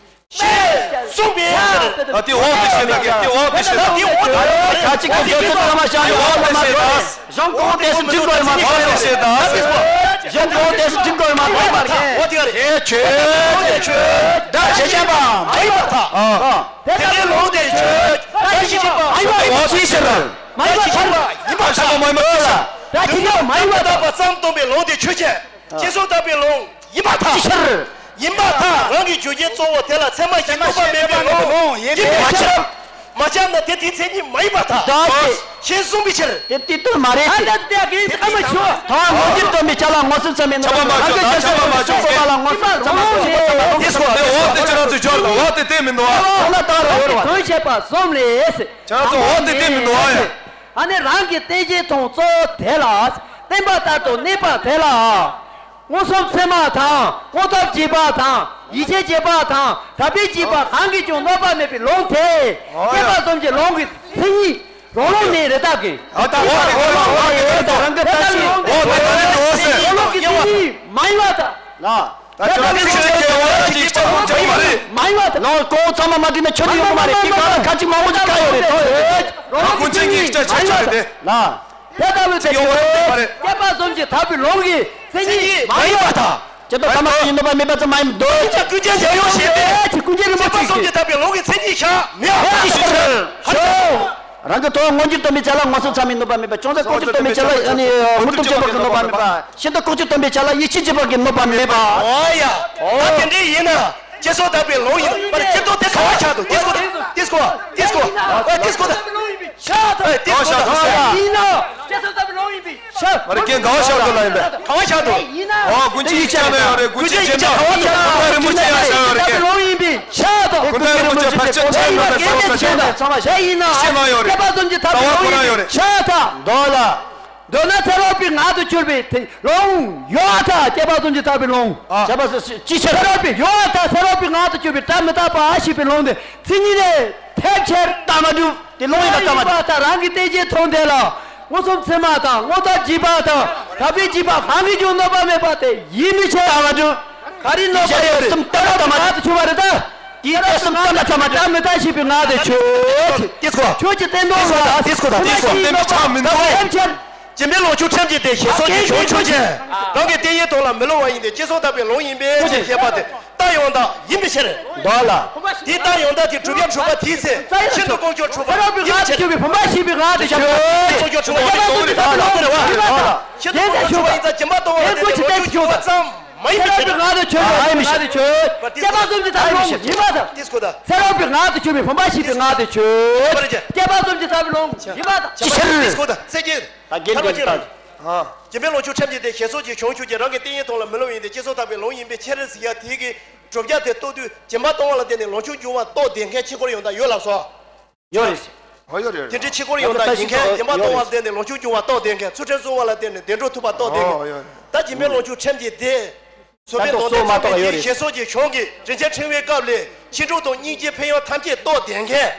ཞེས་གསུངས་པའི་ཕྱིར། ཨ། དེ་འོག་ཏུ་བཤད་ན། དེ་འོག་ཏུ་བཤད་ན། དེ་འོག་ཏུ་བཤད་ན། ཁ་ཅིག་གི་དགེ་ཚུལ་ཚང་མ་བཤད་ཡོད། འོག་ཏུ་བཤད་ན། གཞུང་གོང་དེ་སུ་འགྲིག་དགོས་མ་ཐག་ཡོད་རེད། གཞུང་གོང་དེ་སུ་འགྲིག་དགོས་མ་ཐག་ཡོད་རེད། འོ་དེ་ག་རེད། དེ་ཆོས་ལུང་དེ་ཆོས་སྒྲ་ཇི་བཞིན་པ་མ་ཡིན་པར་ཐལ། དེ་ལྟར་ལུང་དེ་ཆོས་སྒྲ་ཇི་བཞིན་པ་མ་ཡིན་པར་ཐལ། འོ་དེའི་ཕྱིར། མ་ཡིན་པར་ཐལ། ཡིན་པར་ཐལ། མ་ཡིན་པར་ཐལ། སྒྲ་ཇི་བཞིན་པ་མ་ཡིན་པར་ཐལ། དག་པ་ཙམ་སྟོན་པའི་ལུང་དེ་ཆོས་ཅན། ཅེས་སོགས་ལྟ་བུའི་ལུང་ཡིན་པར་ཐལ། ཅིའི་ཕྱིར། ཡིན་པར་ཐལ། རང་གི་རྒྱུ་རྐྱེན་གཙོ་བོ་དེ་ལ་ཚད་མ་གཞན་གནོད་པ་མེད་པའི་ལུང་ཡིན་པའི་ཕྱིར། མ་ཁྱབ་ན་དེ་དེའི་མཚན་ཉིད་མ་ཡིན་པར་ཐལ། ཞེས་གསུངས་པའི་ཕྱིར། དེ་དེ་ལྟར་མ་རེད། ཨ། ད་དེ་དག་གིས་ཨ་མ་ཆོས། དང་མངོན་གྱུར་སྟོན་པའི་ཆ་ལ་མངོན་སུམ་ཚད་མས་གནོད་པ་མེད་པ། རང་གི་རྒྱུ་རྐྱེན་གཙོ་བོ་ལ་མངོན་སུམ་ཚད་མ་གནོད་པ་མེད་པ། འོག་ཏུ་ཁྱེད་རང་ཚོས་སྦྱོར་དང་། འོག་ཏུ་དེ་མི་འདུག་ཨ། འོག་ལ་དག་ལ་ཡོད་རེད་བ། དོན་བཤད་པ་གསུམ་ལས། ཁྱེད་རང་ཚོ་འོག་ཏུ་དེ་མི་འདུག་ཨ། ཡ། ཨ་ནི་རང་གི་རྟེན་གཞི་མཐོང་ཚོགས་དེ་ལ། བརྟེན་པ་ལྟར་དུ་གནས་པ་དེ་ལ། མངོན་སུམ་ཚད་མ་དང་། མངོན་རྟོགས་རྗེས་དཔག་དང་། ཡིད་ཆེས་རྗེས་དཔག་དང་། གྲགས་པའི་རྗེས་དཔག་གང་གིས་ཀྱང་གནོད་པ་མེད་པའི་ལུང་དེ། ཨོ་ཡ། སྐྱེས་པ་གསུམ་གྱི་ལུང་གི་མཚན་ཉིད། རང་ལུགས་ནི་རི་དྭགས་ཀྱི། ཨ། ད་འོག་ཏུ་འོག་ལ་འོག་ཏུ་རི་དྭགས་རང་གི་ལྟ་ཞིག་འོག་ཏུ་ད་ནི་འོག་ཟེར། རང་ལུགས་ཀྱི་མཚན་ཉིད་མ་ཡིན་པར་ཐལ། ལ། ད་ཁྱོད་རང་ཚོས་ཁྱེད་ཀྱི་འོག་ལ་ཅིག་ལྕགས་ཁུང་བྱ་བ་རེད། མ་ཡིན་པར་ཐལ། ལོ་གོང་ཚང་མ་མ་འགྲིག་ན་ཁྱོད་ཀྱི་ཡོང་གི་མ་རེད། དེ་ག་ལ་ཁ་ཅིག་མང་པོ་ཅིག་བཀག་ཡོད་རེད། ད་ཀུན་མཁྱེན་གྱི་སྐད་ཆ་ཆ་རེད་དེ། ལ། དེ་ལྟ་བུའི་ཚེ་ཡོང་བ་རེད། སྐྱེས་པ་གསུམ་གྱིས་དག་པའི་ལུང་གི་མཚན་ཉིད་མ་ཡིན་པར་ཐལ། ཅེས་པ་ཚང་མ་ཡིན་ནོ་པ་མེད་པ་ཙམ་མ་ཡིན་འདུག་ཀུན་མཁྱེན་རྒྱལ་ཡོངས་ཞེས་པས། ཀུན་མཁྱེན་རིན་པོ་ཆེ་གིས། སྐྱེས་པ་གསུམ་གྱིས་དག་པའི་ལུང་གི་མཚན་ཉིད་བཞག་མི་ཡང་ཅི་ཕྱིར། ཧ་ཅང་། རང་གི་དོན་མངོན་གྱུར་སྟོན་པའི་ཆ་ལ་མངོན་སུམ་ཚད་མས་གནོད་པ་མེད་པ། ཅུང་ཟད་ལྐོག་གྱུར་སྟོན་པའི་ཆ་ལ་ཨ་ནི་མངོན་རྟོགས་རྗེས་དཔག་གིས་གནོད་པ་མེད་པ། ཤིན་ཏུ་ལྐོག་གྱུར་སྟོན་པའི་ཆ་ལ་ཡིད་ཆེས་རྗེས་དཔག་གིས་གནོད་པ་མེད་པ། འོ་ཡ། ད་དེ་འདྲའི་ཡིན་ན། ཅེས་སོགས་ལྟ་བུའི་ལུང་ཡིན་པར་སྤྱིར་བཏང་དེ་ག་བ་ཆགས་འདུག་དེ་སྐོར་དེ་སྐོར་དེ་སྐོར་དེ་སྐོར་དེ་སྐོར་ཡིན་ན། ཅེས་སོགས་ལྟ་བུའི་ལུང་ཡིན་པས། ཤ། མ་རེད། རྐྱེན་ག་བ་ཤར་དུ་ལ་ཡིན་པས། ག་བ་ཤར་དུ། ཨོ། ཀུན་མཁྱེན་ཡིག་ཆ་ན་ཡོད་རེད། ཀུན་མཁྱེན་རྗེས་འབྲང་། ཀུན་མཁྱེན་རིན་པོ་ཆེ་ཡང་ཤར་ཡོད་རེད། ཀུན་མཁྱེན་རིན་པོ་ཆེ་ཕར་ཕྱིན་ཆད་ཀུན་མཁྱེན་རིན་པོ་ཆེ་ཕར་ཕྱིན་ཆད་ནང་དུ་གསལ་བཤད་བྱས་ནས་ཚང་མ་ཤེས་ཡིན་ན། ཤེས་ན་ཡོད་རེད། སྐྱེས་པ་གསུམ་གྱིས་དག་པའི་ལུང་ཡིན་པས། ཤ་དང་། མདོ་ལ། མདོར་ན་ཚེ་རབས་པའི་ངང་དུ་གྱུར་པའི་ལུང་ཡོད་པར་ཐལ། སྐྱེས་པ་གསུམ་གྱིས་དག་པའི་ལུང་། ཨ། ཅི་ཕྱིར། ཚེ་རབས་པའི་ཡོད་པར་ཐལ། ཚེ་རབས་པའི་ངང་དུ་གྱུར་པའི་སྒྲ་མི་རྟག་པ་ཞེས་པའི་ལུང་དེ་མཚན་ཉིད་ལས་ཐལ་ཕྱིར། རྟགས་མ་གྲུབ། དེ་ལུང་ཡིན་པ་རྟགས་མ་གྲུབ། ཡིན་པར་ཐལ། རང་གི་རྟེན་གཞི་མཐོང་དེ་ལ་མངོན་སུམ་ཚད་མ་དང་། མངོན་རྟོགས་རྗེས་དཔག་དང་། གྲགས་པའི་རྗེས་དཔག་གང་གིས་ཀྱང་གནོད་པ་མེད་པ་དེ་ཡིན་མི་ཕྱིར། རྟགས་མ་གྲུབ། ག་རེ་གནོད་པ་ཡོད་རེད། གསུམ་ལྟར་རྟགས་མ་གྲུབ། ཚེ་རབས་པའི་ངང་དུ་གྱུར་པ་རེད་ད། དེའི་གསུམ་ལྟར་རྟགས་མ་གྲུབ། སྒྲ་མི་རྟག་ཞེས་པའི་ངག་དེ་ཆོས་ཅན། དེ་སྐོར། ཆོས་ཀྱི་སྟེང་དུ་ལ། དེ་སྐོར་དང་། དེ་སྐོར་དང་། དེ་སྐོར་དང་། དེ་སྐོར་དང་། ཐལ་ཕྱིར། སྦྱིན་པའི་ལོངས་སྤྱོད་ཁྲིམས་ཀྱི་སྡེ་ཞེས་སོགས་ཀྱི་གཞུང་ཆོས་ཅན། རང་གི་རྟེན་གཞིའི་ཐོག་ལ་མི་སླུ་བ་ཡིན་ཏེ། ཅེས་སོགས་ལྟ་བུའི་ལུང་ཡིན་པས་ཞེས་བཤད་པ་དེ་རྟགས་ཡང་དག་ཡིན་པའི་ཕྱིར། མདོ་ལ། དེའི་རྟགས་ཡང་དག་དེ་གྲུབ་ཡ་གྲུབ་པ་དེའི་ཚེ་ཤིན་ཏུ་ལྐོག་གྱུར་གྲུབ་པ་ཡིན་པའི་ཕྱིར། ཚེ་རབས་པའི་ངང་དུ་གྱུར་པའི་བུམ་པ་ཞེས་པའི་ངག་དེ་ཆོས་ཅན། ཤིན་ཏུ་ལྐོག་གྱུར་གྲུབ་པ་ཡིན་ཙང་སྦྱིན་པ་གཏོང་བ་ལ་དེ་ལ་ལོངས་སྤྱོད་བྱེད་པ་ཙམ་མ་ཡིན་པའི་ཕྱིར། ཚེ་རབས་པའི་ངང་དུ་གྱུར་པའི་བུམ་པ་ཡིན་པའི་ཕྱིར། སྐྱེས་པ་གསུམ་གྱིས་དག་པའི་ལུང་ཡིན་པར་ཐལ། ཚེ་རབས་པའི་ངང་དུ་གྱུར་པའི་ལུང་ཡིན་པར་ཐལ། དེ་སྐོར་དང་། ཚེ་རབས་པའི་ངང་དུ་གྱུར་པའི་བུམ་པ་ཞེས་པའི་ངག་དེ་ཆོས་ཅན། སྐྱེས་པ་གསུམ་གྱིས་དག་པའི་ལུང་ཡིན་པར་ཐལ། ཅི་ཕྱིར། དེ་སྐོར་དང་། ཚེ་ཅན། ད་རྒན་རྒན་ད། སྦྱིན་པའི་ལོངས་སྤྱོད་ཁྲིམས་ཀྱི་སྡེ་ཞེས་སོགས་ཀྱི་གཞུང་ཆོས་ཅན། རང་གི་རྟེན་གཞིའི་ཐོག་ལ་མི་སླུ་བ་ཡིན་ཏེ། ཅེས་སོགས་ལྟ་བུའི་ལུང་ཡིན་པའི་ཕྱིར་ཟེར་ཡ་དེ་གི་གྲུབ་ཆ་དེ་རྟོགས་དུས་སྦྱིན་པ་གཏོང་བ་ལ་བརྟེན་ནས་ལོངས་སྤྱོད་འབྱུང་བ་རྟོགས་བསྡད་མཁན་ཕྱིར་འཁོར་ཡང་དག་ཡོད་ལབ་སོང་། ཡོད་རེད། ཡོད་རེད། དེ་འདྲའི་ཕྱིར་འཁོར་ཡང་དག་ཡིན་མཁན། སྦྱིན་པ་གཏོང་བ་ལ་བརྟེན་ནས་ལོངས་སྤྱོད་འབྱུང་བ་རྟོགས་བསྡད་མཁན། ཚུལ་ཁྲིམས་བསྲུང་བ་ལ་བརྟེན་ནས་བདེ་འགྲོ་ཐོབ་པ་རྟོགས་བསྡད་མཁན། ཨོ། ཡོད་རེད། ད་སྦྱིན་པའི་ལོངས་སྤྱོད་ཁྲིམས་ཀྱི་སྡེ། ཚོགས་པའི་མདོ་སྡེ་ཚོགས་མ་གཏོགས་ཡོད་རེད། ཞེས་སོགས་ཀྱི་གཞུང་གིས་རིན་ཆེན་ཕྲེང་བའི་སྐབས་ལས་ཕྱི་འགྲོ་དང་སྙིང་རྗེ་ཕན་ཡོན་ཐམས་ཅད་རྟོགས་བསྡད་མཁན།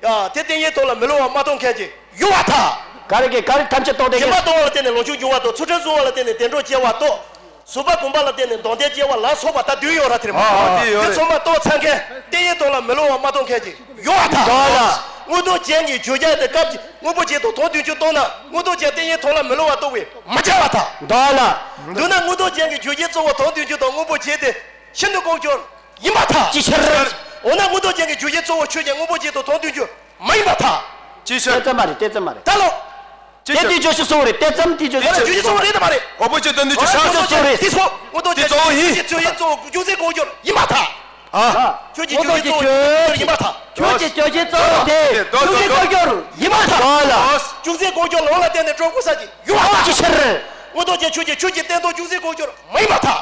ཡ། དེ་རྟེན་གཞིའི་ཐོག་ལ་མི་སླུ་བ་མ་གཏོགས་མཁན་ཅིག་ཡོད་པར་ཐལ། ག་རེ་གི་ག་རེ་ཐམས་ཅད་རྟོགས་བསྡད་མཁན། སྦྱིན་པ་གཏོང་བ་ལ་བརྟེན་ནས་ལོངས་སྤྱོད་འབྱུང་བ་རྟོགས། ཚུལ་ཁྲིམས་བསྲུང་བ་ལ་བརྟེན་ནས་བདེ་འགྲོ་སྐྱེ་བ་རྟོགས། གཟུགས་པོ་གོམས་པ་ལ་བརྟེན་ནས་འདོད་ལྡན་སྐྱེ་བ་ལ་སོགས་པ་ད་བདུན་ཡོད་ར། དེ་རེད་མ། ཨ་ཨ། དེ་ཡོད་རེད། དེ་ཚང་མ་རྟོགས་ཚར་མཁན། རྟེན་གཞིའི་ཐོག་ལ་མི་སླུ་བ་མ་གཏོགས་མཁན་ཅིག་ཡོད་པར་ཐལ། མདོ་ལ། མངོན་རྟོགས་རྒྱན་གྱི་བརྗོད་བྱ་དེ་སྐབས་ཀྱི་དངོས་པོ་བརྒྱད་དང་དོན་བདུན་ཅུ་གཏོང་ན། མངོན་རྟོགས་རྒྱན་རྟེན་གཞིའི་ཐོག་ལ་མི་སླུ་བ་རྟོགས་པས་མ་ཁྱབ་པར་ཐལ། མདོ་ལ། མདོར་ན་མངོན་རྟོགས་རྒྱན་གྱི་བརྗོད་བྱའི་གཙོ་བོ་དོན་བདུན་ཅུ་དང་དངོས་པོ་བརྒྱད་དེ་ཤིན་ཏུ་ལྐོག་གྱུར་ཡིན་པར་ཐལ། ཅི་ཕྱིར། འོ་ན་མངོན་རྟོགས་རྒྱན་གྱི་བརྗོད་བྱའི་གཙོ་བོ་ཆོས་ཅན། དངོས་པོ་བརྒྱད་དང་དོན་བདུན་ཅུ་མ་ཡིན་པར་ཐལ། ཅི་ཕྱིར། དེ་ཙམ་མ་རེད། དེ་ཙམ་མ་རེད། ད་ལོ། ཅི་ཕྱིར། དེ་དུས་བརྗོད་བྱ་གཙོ་བོ་རེད། དེ་ཙམ་དེ་བརྗོད་བྱ། ཨོ། བརྗོད་བྱ་གཙོ་བོ་རེད་དམ་མ་རེད། དངོས་པོ་བརྒྱད་དང་དོན་བདུན་ཅུ་ཤར་ཟེར་གཙོ་བོ་རེད། དེ་སོ་མངོན་རྟོགས་རྒྱན་གྱི་བརྗོད་བྱའི་གཙོ་བོ་ཡིན། བརྗོད་བྱའི་གཙོ་བོ་ཅུང་ཟད་ལྐོག་གྱུར་ཡིན་པར་ཐལ། ཨ། ཆོས་ཀྱི་བརྗོད་བྱའི་གཙོ་བོ་ཡིན་པར་ཐལ། ཆོས་ཀྱི་བརྗོད་བྱའི་གཙོ་བོ་དེ་ཅུང་ཟད་ལྐོག་གྱུར་ཡིན་པར་ཐལ། ལ། ཅུང་ཟད་ལྐོག་གྱུར་ལུང་ལ་བརྟེན་ནས་གྲུབ་དགོས་ས་ཅིག་ཡོད་པར་ཐལ། ཅི་ཕྱིར། མངོན་རྟོགས་རྒྱན་ཆོས་ཅན། ཆོས་ཀྱི་བསྟན་དོན་ཅུང་ཟད་ལྐོག་གྱུར་མ་ཡིན་པར་ཐལ།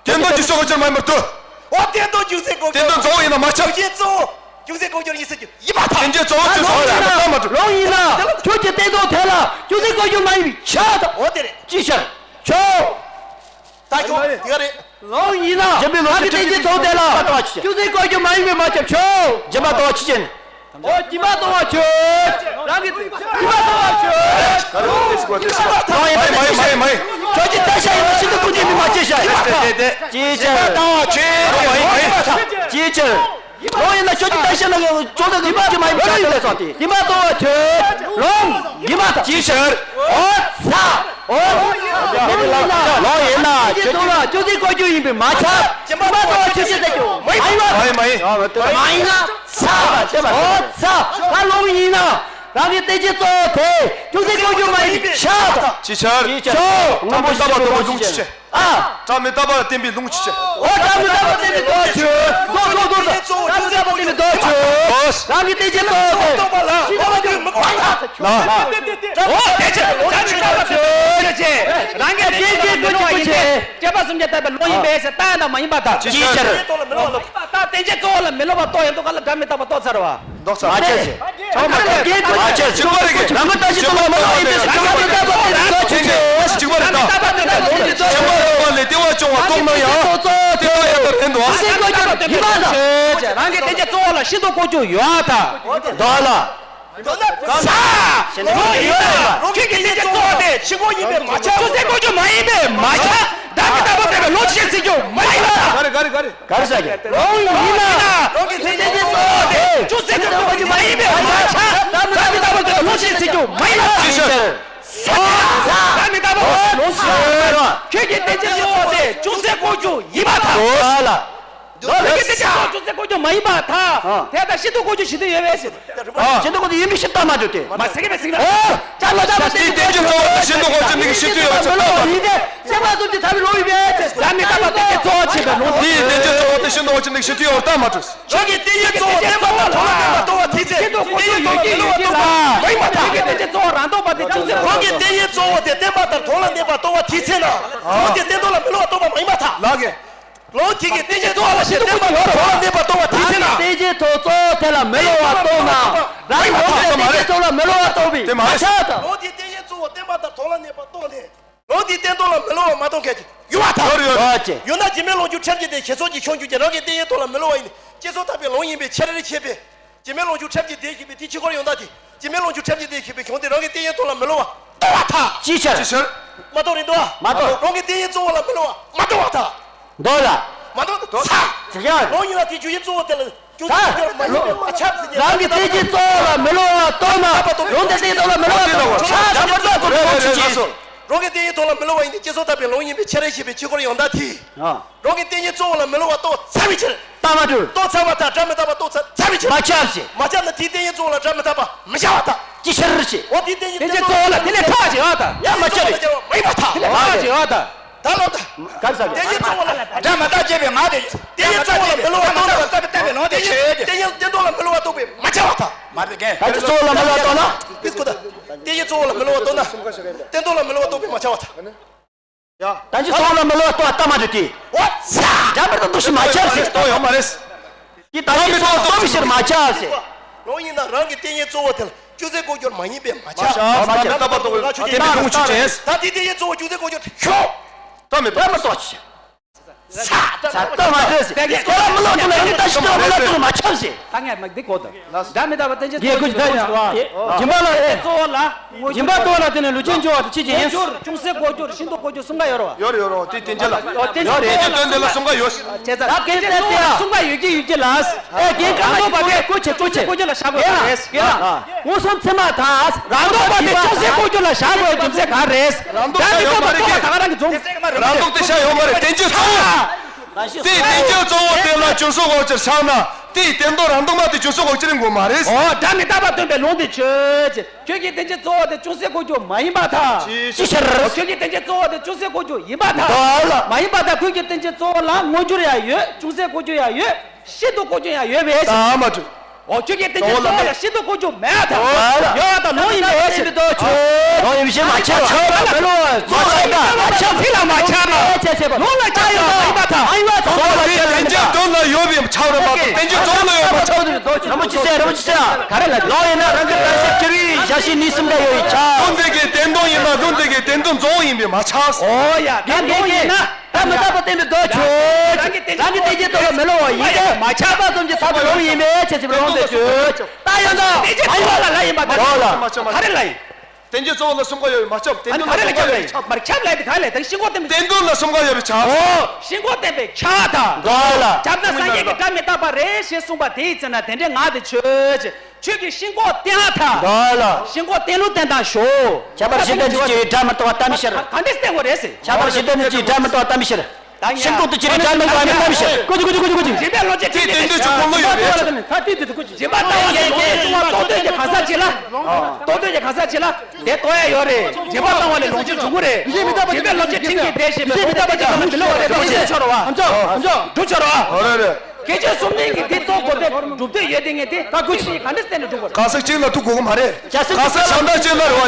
བསྟན་དོན་ཅུང་ཟད་ལྐོག་གྱུར་མ་ཡིན་པར་ཐལ། འོ། བསྟན་དོན་ཅུང་ཟད་ལྐོག་གྱུར། བསྟན་དོན་གཙོ་བོ་ཡིན་ན་མ་ཁྱབ། བརྗོད་བྱའི་གཙོ་བོ་ཅུང་ཟད་ལྐོག་གྱུར་ཡིན་ཟེར་རྒྱུ་ཡིན་པར་ཐལ། བསྟན་བྱའི་གཙོ་བོ་ཅུང་ཟད་ལྐོག་གྱུར་ལ་ལྟ་མ་གྲུབ། ལུང་ཡིན་ན་ཆོས་ཀྱི་བསྟན་དོན་དེ་ལ་ཅུང་ཟད་ལྐོག་གྱུར་མ་ཡིན་པའི་ཆ་དང་། འོ་དེ་རེད། ཅི་ཕྱིར། ཆོས། ད་ཁྱོད་དེ་ག་རེད། ལོང་ཡིན་ན། རྒྱུ་མཚན་ལོག་རང་གི་བསྟན་བཅོས་གཙོ་བོ་དེ་ལ། ཅུང་ཟད་བཀོད་རྒྱུ་མ་ཡིན་པའི་མ་ཁྱབ་ཆོས། སྦྱིན་པ་གཏོང་བ་ཆོས་ཅན། ཨོ་སྦྱིན་པ་གཏོང་བ་ཆོས། རང་གི་སྦྱིན་པ་གཏོང་བ་ཆོས། ལོང་ཡིན་ན། མ་ཡིན་མ་ཡིན་མ་ཡིན། ཁྱོད་ཀྱིས་བསྟན་བྱ་ཡིན་ན་ཤིན་ཏུ་ཀུན་གྱི་མི་མ་ཅི་བྱ། ཅི་ཅི་ཅི་ཅི། ཅི་ཅི། ལོང་ཡིན་ན་ཁྱོད་ཀྱིས་བསྟན་བྱ་ན་ཅོ་ད་གི་མ་ཅི་མ་ཡིན་ཅི་ལ་སོང་སྟེ། སྦྱིན་པ་གཏོང་བ་ཆོས། ལོང་། སྦྱིན་པ་དང་ཅི་ཕྱིར། ཨོ་ཚ། ཨོ། ལོང་ཡིན་ན། ཅི་ཅི་ཚོགས་ལ་ཅུང་ཟད་བཀོད་རྒྱུ་ཡིན་པས་མ་ཁྱབ། སྦྱིན་པ་གཏོང་བ་ཆོས་ཅན་ཟེར་རྒྱུ། མ་ཡིན་པ། མ་ཡིན་མ་ཡིན། མ་ཡིན་ན། ཚ། ཨོ་ཚ། ད་ལོང་ཡིན་ན། རང་གི་བསྟན་བཅོས་གཙོ་བོ་དེ་ཅུང་ཟད་བཀོད་རྒྱུ་མ་ཡིན་པས་ཁྱབ། ཅི་ཕྱིར། ཅི་ཕྱིར། སྔོན་པོ་ཞིག་ལ་དོ་ལུང་ཅི་བྱེད། ཨ། སྒྲ་མི་རྟག་པ་བསྟན་པའི་ལུང་ཅི་བྱེད། འོ་སྒྲ་མི་རྟག་པ་བསྟན་པའི་ལུང་ཅི་བྱེད། ལོ་ལོ་ལོ་ལོ། སྒྲ་མི་རྟག་པ་བསྟན་པའི་ལུང་ཅི་བྱེད། རང་གི་བསྟན་བཅོས་གཙོ་བོ་དེ་ཤིན་ཏུ་ཀུན་གྱི་མི་མ་ཁྱབ། ལ་ལ། འོ་དེ་ཕྱིར་སྒྲ་མི་རྟག་པ་བསྟན་པའི་ལུང་ཅི་བྱེད། རང་གི་རྒྱན་རྒྱན་ཀུན་གྱི་ཀུན་བྱེད། དཔྱད་པ་གསུམ་གྱིས་བརྟགས་པའི་ལུང་ཡིན་པས་ཟེར་བཏགས་ཡང་དག་མ་ཡིན་པར་ཐལ། ཅི་ཕྱིར། ད་བསྟན་བཅོས་གཙོ་བོ་ལ་མི་སླུ་བ་རྟོགས་ཡོད་དོ་ག་ལ་སྒྲ་མི་རྟག་པ་རྟོགས་ཚར་བ། ལྡོག་ཚར། མ་ཁྱབ་ཟེར། ཚང་མ་ཁྱབ། མ་ཁྱབ་ཟེར། གཅིག་པ་རེད་གི། རང་གི་བསྟན་བཅོས་གཙོ་བོ་ལ་མི་སླུ་བ་ཡིན་པས་ཟེར། གཅིག་པ་རེད་ད། གཅིག་པ་རེད་ད། ཁྱིམ་པ་རོགས་པ་ལས་བདེ་བ་སྐྱོང་བ་རྟོགས་ན་ཡང་། དེ་ལ་ཡང་དག་རེད་འདུག། རང་གི་བསྟན་བཅོས་གཙོ་བོ་ལ་ཤིན་ཏུ་བཀོད་རྒྱུ་ཡོད་ད། ལྡོག་ལ། ཚ། ལོང་ཡིན་ན། རང་གི་བསྟན་བཅོས་གཙོ་བོ་དེ་ཤིན་ཏུ་ཡིན་པས་མ་ཁྱབ། ཅུང་ཟད་བཀོད་རྒྱུ་མ་ཡིན་པས་མ་ཁྱབ། སྒྲ་མི་རྟག་པ་བསྟན་པའི་ལུང་ཅི་བྱེད་ཟེར་རྒྱུ་མ་ཡིན་ལ། ག་རེ་ག་རེ་ག་རེ། ག་རེ་ཟེར་གི། ལོང་ཡིན་ན། རང་གི་བསྟན་བཅོས་གཙོ་བོ་དེ་ཅུང་ཟད་བཀོད་རྒྱུ་མ་ཡིན་པས་མ་ཁྱབ། སྒྲ་མི་རྟག་པ་བསྟན་པའི་ལུང་ཅི་བྱེད་ཟེར་རྒྱུ་མ་ཡིན་ལ། ཅི་ཕྱིར། ཚ། སྒྲ་མི་རྟག་པ་ལོང་ཡིན་ན། ཁྱོད་ཀྱི་བསྟན་བཅོས་གཙོ་བོ་དེ་ཅུང་ཟད་བཀོད་རྒྱུ་ཡིན་པར་ཐལ། ལྡོག་ལ། ལྡོག་ལ། ཁྱོད་ཀྱི་བསྟན་བཅོས་གཙོ་བོ་ཅུང་ཟད་བཀོད་རྒྱུ་མ་ཡིན་པར་ཐལ། ཨ། དེ་ལྟར་ཤིན་ཏུ་བཀོད་རྒྱུ་ཞེ་དྲག་ཡོད་པས་ཟེར། ཨ། ཤིན་ཏུ་བཀོད་རྒྱུ་ཡིན་པའི་ཕྱིར་བཏགས་མ་འདུག་སྟེ། མ་ཟེར་གི་མེད་ཟེར་གི་མེད། ཨོ། ཅག་ལ་ཅག་ལ་བསྟན་བཅོས་གཙོ་བོ་ཤིན་ཏུ་བཀོད་རྒྱུ་ནི་ཤིན་ཏུ་ཡོད་པའི་ཕྱིར་བཏགས་མ་འདུག། ཡིན་ཏེ། ཅག་ལ་ཙམ་གྱི་ཐ་མའི་ལུང་ཡིན་པས་ཟེར། སྒྲ་མི་རྟག་པ་བསྟན་བཅོས་གཙོ་བོ་བྱེད་པའི་ལུང་དེ། དེའི་བསྟན་བཅོས་གཙོ་བོ་དེ་ཤིན་ཏུ་བཀོད་རྒྱུ་ནི་ཤིན་ཏུ་ཡོད་པར་བཏགས་མ་འདུག། རང་གི་བསྟན་བཅོས་གཙོ་བོ་བསྟན་པ་དང་དོན་ལ་བརྟེན་པ་རྟོགས་པ་དེའི་ཚེ། ཤིན་ཏུ་བཀོད་རྒྱུ་ཡོད་ཀྱི་ཡོད་ཀྱི་ལ། མ་ཡིན་པར་ཐལ། རང་གི་བསྟན་བཅོས་གཙོ་བོ་རང་ལྡོག་པ་དེ་ཅུང་ཟད། རང་གི་བསྟན་བཅོས་གཙོ་བོ་དེ་བསྟན་པ་དང་དོན་ལ་གནས་པ་རྟོགས་པ་དེའི་ཚེ་ན། ལུང་དེ་བསྟན་དོན་ལ་མི་སླུ་བ་རྟོགས་པ་མ་ཡིན་པར་ཐལ། ལགས་ཀྱི། ལུང་དེ་གི་བསྟན་བཅོས་གཙོ་བོ་ལ་ཤེས་བསྟན་པ་དང་དོན་ལ་གནས་པ་རྟོགས་པ་དེའི་ཚེ་ན། བསྟན་བཅོས་གཙོ་བོ་དེ་ལ་མི་སླུ་བ་རྟོགས་ན། རང་གི་ལུང་དེ་བསྟན་བཅོས་གཙོ་བོ་ལ་མི་སླུ་བ་རྟོགས་པས་མ་ཁྱབ་ད། ལུང་དེ་བསྟན་བཅོས་གཙོ་བོ་བསྟན་པ་དང་དོན་ལ་གནས་པ་རྟོགས་ནས། ལུང་དེ་བསྟན་དོན་ལ་མི་སླུ་བ་མ་རྟོགས་མཁན་གྱི་ཡོད་པར་ཐལ། ཡོད་རེད་ཡོད་རེད། ཡོད་ན་སྒྱུ་མའི་ལོངས་སྤྱོད་ཁྲིམས་ཀྱི་སྡེ་ཞེས་སོགས་ཀྱིས་ཁྱབ་འཇུག་ཀྱང་རང་གི་བསྟན་བཅོས་གཙོ་བོ་ལ་མི་སླུ་བ་ཡིན་ནས་སྐྱེ་སོགས་དག་པའི་ལུང་ཡིན་པའི་ཕྱིར་ཞེས་པས། སྒྱུ་མའི་ལོངས་སྤྱོད་ཁྲིམས་ཀྱི་སྡེ་ཞེས་པའི་དེའི་ཕྱིར་འཁོར་ཡང་དག་སྟེ། སྒྱུ་མའི་ལོངས་སྤྱོད་ཁྲིམས་ཀྱི་སྡེ་ཞེས་པའི་གཞུང་དེ་རང་གི་བསྟན་བཅོས་གཙོ་བོ་ལ་མི་སླུ་བ་རྟོགས་པར་ཐལ། ཅིའི་ཕྱིར། ཅིའི་ཕྱིར། མ་རྟོགས་རེད་འདུག་ཨ། མ་རྟོགས། རང་གི་བསྟན་བཅོས་གཙོ་བོ་ལ་མི་སླུ་བ་མ་རྟོགས་པར་ཐལ། མདོ་ལ། མ་རྟོགས་ཚ། ལོང་ཡིན་ལ་དེ་རྒྱུ་ཡི་གཙོ་བོ་དེ་ལ་རྒྱུ་ཚ། རྒྱུ་མ་ཡིན་པས་མ་ཁྱབ་ཟེར་ནས། རང་གི་བསྟན་བཅོས་གཙོ་བོ་ལ་མི་སླུ་བ་རྟོགས་ན། ལུང་དེ་བསྟན་དོན་ལ་མི་སླུ་བ་རྟོགས། ཚ་ཟེར་ན་རྟོགས་དགོས་རེད་ཟེར། རང་གི་བསྟན་བཅོས་གཙོ་བོ་ལ་མི་སླུ་བ་ཡིན་ནས་སྐྱེ་སོགས་དག་པའི་ལུང་ཡིན་པའི་ཕྱིར་ཞེས་པའི་ཕྱིར་འཁོར་ཡང་དག་སྟེ། རང་གི་བསྟན་བཅོས་གཙོ་བོ་ལ་མི་སླུ་བ་རྟོགས་ཚར་བའི་ཕྱིར། རྟགས་མ་གྲུབ། རྟོགས་ཚར་བ་དང་སྒྲ་མི་རྟག་པ་རྟོགས་ཚར་ཚར་བའི་ཕྱིར། མ་ཁྱབ་ཟེར། མ་ཁྱབ་ན་དེའི་བསྟན་བཅོས་གཙོ་བོ་ལ་སྒྲ་མི་རྟག་པ་མི་བྱ་བར་ཐལ། ཅི་ཕྱིར་ཟེར། འོ་དེའི་བསྟན་བཅོས་གཙོ་བོ་ལ་དེ་ལས་ལྷག་ཅིག་ཡོད་དམ། ཡང་མ་ཁྱབ་པའི། མ་ཡིན་པར་ཐལ། དེ་ལས་ལྷག་ཅིག་ཡོད་དམ། ད་ལོ་ད། ག་རེ་ཟེར་གི། བསྟན་བཅོས་གཙོ་བོ་ལ། སྒྲ་མི་རྟག་ཅེས་པའི་ངག་དེ། བསྟན་བཅོས་གཙོ་བོ་ལ་མི་སླུ་བ་རྟོགས་ན། རྟོགས་པའི་ལུང་དེ་ཆོས་ཅན། བསྟན་བཅོས་གཙོ་བོ་ལ་མི་སླུ་བ་རྟོགས་པས་མ་བྱ་བར་ཐལ། མ་རེད་གན། བསྟན་བཅོས་གཙོ་བོ་ལ་མི་སླུ་བ་རྟོགས་ན། ཏིས་ཀོ་ད། བསྟན་བཅོས་གཙོ་བོ་ལ་མི་སླུ་བ་རྟོགས་ན། བསྟན་དོན་ལ་མི་སླུ་བ་རྟོགས་པས་མ་བྱ་བར་ཐལ། ཡ། བསྟན་བཅོས་གཙོ་བོ་ལ་མི་སླུ་བ་རྟོགས་པ་རྟགས་མ་གྲུབ་སྟེ། འོ་ཚ། སྒྲ་མི་རྟག་རྟོགས་ཕྱིར་མ་ཁྱབ་ཟེར། རྟོགས་ཡོད་མ་རེད། དེ་ལྟ་བུའི་ཚོགས་རྟོགས་པའི་ཕྱིར་མ་ཁྱབ་ཟེར། ལུང་ཡིན་ན་རང་གི་བསྟན་བཅོས་གཙོ་བོ་དེ་ལ་ཅུང་ཟད་བཀོད་རྒྱུར་མ་ཡིན་པས་མ་ཁྱབ། མ་ཁྱབ། མ་ཁྱབ། རྟགས་མ་རྟོགས་པའི། ད་དེ་བསྟན་བཅོས་གཙོ་བོ་ཅུང་ཟད་བཀོད་རྒྱུར་ཤོག་རྟགས་མི་རྟོགས། རྟགས་མི་རྟོགས་ཅི། ཚ། ཚ། རྟགས་མ་གྲུབ་ཟེར། དེ་ལ་མི་སླུ་བ་རྟོགས་ན་ཡང་ནི་བརྟགས་ཤིང་རྟོགས་པ་མི་སླུ་བ་རྟོགས་ན་མ་ཁྱབ་ཟེར། ད་ངས་མ་འདི་གོ་དང་། ད་མི་རྟག་པ་བསྟན་བཅོས་གཙོ་བོ་ཅུང་ཟད་བཀོད་རྒྱུར་མ་ཡིན་པས་མ་ཁྱབ་ཟེར། སྒྲ་མི་རྟག་པ་བསྟན་བཅོས་གཙོ་བོ་ལ། སྒྲ་མི་རྟག་པ་བསྟན་བཅོས་གཙོ་བོ་ལ་དེ་ནི་ལུགས་ཅན་སྦྱོར་བ་དང་ཕྱིས་ཀྱི་ཡིན། བཀོད་རྒྱུར་ཅུང་ཟད་བཀོད་རྒྱུར་ཤིན་ཏུ་བཀོད་རྒྱུར་གསུམ་ཀ་ཡོད་རེད་བ། ཡོད་རེད་ཡོད་རེད། དེ་བསྟན་བཅོས་ལ། ཡོད་རེད། དེ་དོན་དེ་ལ་གསུམ་ཀ་ཡོད། བྱས་ཙང་། ད་གལ་ཏེ་དེ་ཡང་གསུམ་ཀ་ཡོད་ཀྱི་ཡོད་ཀྱི་ལ། ཨེ་རྒན་རང་རྟོགས་པ་དེ་བཀོད་བྱེད་བཀོད་བྱེད་བཀོད་རྒྱུ་ལ་བཞག་དགོས་པ་རེད། རང་མངོན་སུམ་ཚད་མ་དང་། རང་རྟོགས་པ་དེ་ཅུང་ཟད་བཀོད་རྒྱུ་ལ་བཞག་དགོས་རྒྱུ་མཚན་ག་རེ་རེད། རང་རྟོགས་བྱ་ཡོད་མ་རེད། རང་རྟོགས་པ་ད་ག་རང་གི་རྫོང་། རང་རྟོགས་དེ་བྱ་ཡོད་མ་རེད། བསྟན་བཅོས་གཙོ་བོ། དེའི་བསྟན་བཅོས་གཙོ་བོ་དེ་ལ་ཅུང་ཟད་བཀོད་བྱར་བཞག་ན། དེའི་བསྟན་དོན་རང་རྟོགས་པ་དེ་ཅུང་ཟད་བཀོད་རྒྱུ་རེད་དགོས་མ་རེད། འོ་སྒྲ་མི་རྟག་པ་སྟོན་པའི་ལུང་དེ་ཆོས་ཅན། ཁྱོད་ཀྱི་བསྟན་བཅོས་གཙོ་བོ་དེ་ཅུང་ཟད་བཀོད་རྒྱུ་མ་ཡིན་པར་ཐལ། ཅི་ཕྱིར། ཁྱོད་ཀྱི་བསྟན་བཅོས་གཙོ་བོ་དེ་ཅུང་ཟད་བཀོད་རྒྱུ་ཡིན་པར་ཐལ། ལ། མ་ཡིན་པར་ཐལ། ཁྱོད་ཀྱི་བསྟན་བཅོས་གཙོ་བོ་ལ་མངོན་གྱུར་ཡང་ཡོད། ཅུང་ཟད་བཀོད་རྒྱུ་ཡང་ཡོད། ཤིན་ཏུ་བཀོད་རྒྱུ་ཡང་ཡོད་པས། ད་མ་གྲུབ། འོ་ཁྱོད་ཀྱི་བསྟན་བཅོས་གཙོ་བོ་ལ་ཤིན་ཏུ་བཀོད་རྒྱུ་མེད་ཐལ། ལ། ཡོད་པར་ཐལ། ལུང་ཡིན་པས་ཟེར། ལུང་ཡིན་པས་མ་ཁྱབ། མ་ཁྱབ་ལ་མི་སླུ་བ། ཚོགས་ལ་ད་ལ་ཆགས་ཚིག་ལ་མ་ཆགས་ན་ལུང་ལ་ཆགས་ཡོད་ཡིན་པ་དང་། ཨ་ཡོད་ཚོགས་ལ་དེ་བདེན་བཞིའི་དོན་ལ་ཡོད་པའི་ཆགས་རེད་མ་གཏོགས་བདེན་བཞིའི་རྫོང་ལ་ཡོད་མ་ཆགས། རིན་པོ་ཆེ་སེ་རིན་པོ་ཆེ་སེ་ག་རེ་ལ་ལོག་ཡིན་ན་རང་གི་བདག་ཤེས་སྐྱེ་བོའི་བཞག་ཤེས་གཉིས་གསུམ་འདྲ་ཡོད་ཡིན་ཆགས། ལུང་དེ་གའི་བདེན་དོན་ཡིན་ན་ལུང་དེ་གའི་བདེན་དོན་རྫོང་ཡིན་པས་མ་ཆགས། ཨོ་ཡ་བདེན་དོན་ཡིན་ན་ད་མི་རྟག་པ་བསྟན་པའི་དོན་ཆོས་ཅན། རང་གི་བདེན་བཞིའི་དོན་ལ་མི་སླུ་བ་ཡིན་ཏེ་མ་ཆགས་པ་ཙམ་གྱིས་ཐོབ་པའི་ལུང་ཡིན་པས་ཆེས་ཆེ་བའི་ལུང་དེ་ཆོས་ཅན། ད་ཡང་ན་མ་ཡིན་པ་ལ་ལ་ཡིན་པ་དང་། ག་རེ་ལ་ཡིན། བདེན་བཞིའི་རྫོང་ལ་གསུམ་ཀ་ཡོད་པས་མ་ཆགས། བདེན་དོན་ལ་གསུམ་ཀ་ཡོད་པས་ཆགས། མར་ཁྱབ་ལ་ཡི་ག་ལས་དང་ཤིན་ལྐོག་བསྟན་པའི་བདེན་དོན་ལ་གསུམ་ཀ་ཡོད་པས་ཆགས། ཨོ། ཤིན་ལྐོག་བསྟན་པའི་ཆགས་དང་། ག་ལ། ཁྱབ་ན་སངས་རྒྱས་ཀྱི་སྒྲ་མི་རྟག་པ་རེད་ཞེས་གསུངས་པ་དེའི་ཚེ་ན་དེ་འདྲའི་ངག་དེ་ཆོས་ཅན། ཁྱོད་ཀྱིས་ཤིན་ལྐོག་བསྟན་ཨ་ཐ། ག་ལ། ཤིན་ལྐོག་བསྟན་ལུགས་བསྟན་དང་ཞོ། ཁྱད་པར་ཤིན་ཏུ་འདི་ཅི་ཡི་སྒྲ་མི་རྟག་པ་གཏམ་ཤར། ག་འདྲས་བསྟན་དགོས་རེད་ཟེར། ཁྱད་པར་ཤིན་ཏུ་འདི་ཅི་ཡི་སྒྲ་མི་རྟག་པ་གཏམ་ཤར། ཤིན་ལྐོག་ཏུ་ཅི་རིགས་སྒྲ་མི་རྟག་པ་གཏམ་ཤར། ཀུ་ཅི་ཀུ་ཅི་ཀུ་ཅི་ཀུ་ཅི། རྗེས་དཔག་ལོ་རྒྱུས་ཅི་བསྟན་འདོད་ཅིག་གོ་མོ་ཡོད་རེད། ད་ཏི་ཏི་ཏི་ཀུ་ཅི། རྗེས་དཔག་བཏང་བ་ལས་ལོ་རྒྱུས་བྱུང་བ་རྟོགས་འདོད་ཀྱི་གང་ཟག་ཅིག་ལ། རྟོགས་འདོད་ཀྱི་གང་ཟག་ཅིག་ལ་དེ་རྟོགས་ཡ་ཡོད་རེད། རྗེས་དཔག་བཏང་བ་ལས་ལོ་རྒྱུས་འབྱུང་གི་རེད། རྗེས་དཔག་བཏང་བ་ལས་ལོ་རྒྱུས་འབྱུང་གི་རེད། རྗེས་དཔག་བཏང་བ་ལས་ལོ་རྒྱུས་འབྱུང་གི་རེད། ཨམ་ཅོག་ཨམ་ཅོག་སྒྲུབ་ཆོག་རོགས། ཨོ་རེད་རེད། དགེ་ཆོས་གསུམ་ལྡན་གྱི་དེ་རྟོགས་དགོས་དེ་སྒྲུབ་འདོད་ཡོད་དེ་ངས་དེ་ད་ཀུ་ཅི་ག་འདྲ་བསྟན་ནས་སྒྲུབ་དགོས། གང་ཟག་གཅིག་ལ་ཐུག་དགོས་ཀྱི་མ་རེད། གང་ཟག་གཞན་དག་གཅིག་ལ་རེ་བ་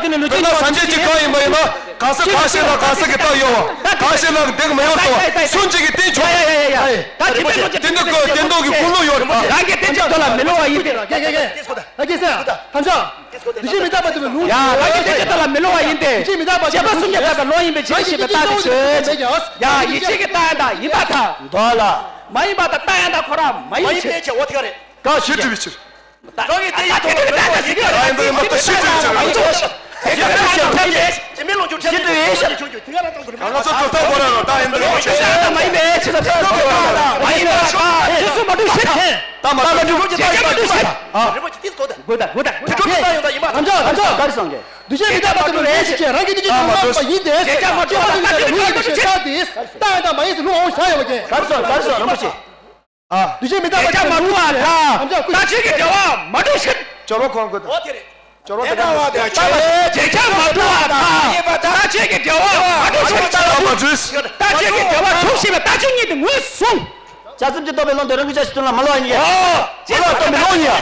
ནི། མི་ལ་སངས་རྒྱས་ཀྱི་བཀའ་ཡིན་པ་ཡིན་ན་གང་ཟག་གང་ཞིག་ལ་གང་ཟག་གི་རྟགས་ཡོད་པ། གང་ཞིག་ལ་འདི་གི་མི་ཡོང་དོ། སུན་གཅིག་གི་རྟེན་ཆོག་པ། ད་དེ་འདྲ་ཀོ་བསྟན་འདོད་ཀྱི་ཀུན་སློང་ཡོད་རེད་པ། རང་གི་བསྟན་བཅོས་དོན་ལ་མི་སླུ་བ་ཡིན་ཏེ། ད་གིས་ཟེར་ཐམས་ཅད་འདུ་ཤེས་མི་རྟག་པ་དེ་ལུང་ཡ་རང་གི་བསྟན་བཅོས་དོན་ལ་མི་སླུ་བ་ཡིན་ཏེ། བྱེད་པ་སུམ་བརྒྱ་ལྟ་བའི་ལུང་ཡིན་པའི་ཕྱིར་ཞེས་པའི་རྟགས་དེ་ཆོས་ཅན། ཡ་ཡིད་ཆེས་ཀྱི་རྟགས་ཡང་དག་ཡིན་པར་ཐལ། མདོ་ལ། མ་ཡིན་པར་ཐལ། རྟགས་ཡང་དག་ཁོ་རང་མ་ཡིན་ཕྱིར། ག་ཞེས་དྲི་བའི་ཕྱིར། རང་གི་དེ་ཡིན་ཐོག་ལ་མི་སླུ་བ་ཡིན་ཏེ། ཞེས་དྲི་བའི་ཕྱིར། ཞེས་དྲི་བའི་ཕྱིར། ཞེས་དྲི་བའི་ཕྱིར། ཞེས་དྲི་བའི་ཕྱིར། ང་ཚོ་དོ་ཐག་པོ་ར་རོ་ད་ཡིན་འདུག་ཆོས་ཅན་དང་མ་ཡིན་པའི་ཕྱིར་ལ་ཐལ། མ་ཡིན་པ་ཞེས་སུ་མ་གྲུབ་ཕྱིར། ད་མ་གྲུབ་ཕྱིར། ཞེས་མ་གྲུབ་ཕྱིར། རིན་པོ་ཆེ་དེ་གོ་ད། གོ་ད་གོ་ད། དེ་གྲུབ་ཐོབ་ཡོང་ད་ཡིན་པ། ཨམ་ཅོག་ཨམ་ཅོག་ག་རེ་གསུངས་ཀྱི། འདུ་ཤེས་མི་རྟག་པ་དེ་ལུང་ཡིན་ཞེས་རང་གི་འདུ་ཤེས་དེ་ལུང་མ་གྲུབ་པ་ཡིན་ཏེ། ཞེས་བྱ་མ་གྲུབ་པ་ལ་ལྟ་ཅི་ལུང་ཡིན་ཞེས་བྱ་སྟེ། རྟགས་ཡང་དག་མ་ཡིན་ཞེས་ལུང་འོང་བཞག་ཡོད་པ་ཀྱེ། ག་རེ་གསུངས་ག་རེ་གསུངས་རིན་པོ་ཆེ། ཨ། འདུ་ཤེས་མི་རྟག་པ་དེ་ལུང་ཡིན་ཞེས་རྟགས་ཆོས་ཀྱི་འབྲེལ་བ་མ་གྲུབ་ཕྱིར། སྦྱོར་བ་གོང་དགོས། འོ་དེ་རེད། སྦྱོར་བ་དེ་ལྟ་བ་དང་བྱ་བའི་རྗེས་ཁྱབ་མ་གྲུབ་པར་ཐལ། རྟགས་ཆོས་ཀྱི་འབྲེལ་བ་མ་གྲུབ་ཕྱིར། རྟགས་མ་གྲུབ། རྟགས་ཆོས་ཀྱི་འབྲེལ་བ་གྲུབ་ཞེས་པའི་རྟགས་ཆོས་ཉིད་དེ་ངོས་བཟུང་། དཔྱད་གསུམ་གྱིས་རྟོགས་པའི་ལུང་དེ་རང་གི་བྱ་བྱེད་དོན་ལ་མི་སླུ་བ་ཡིན་ཡ། ཨོ། མི་སླུ་བ་རྟོགས་པའི་ལུང་ཡིན་ཡ།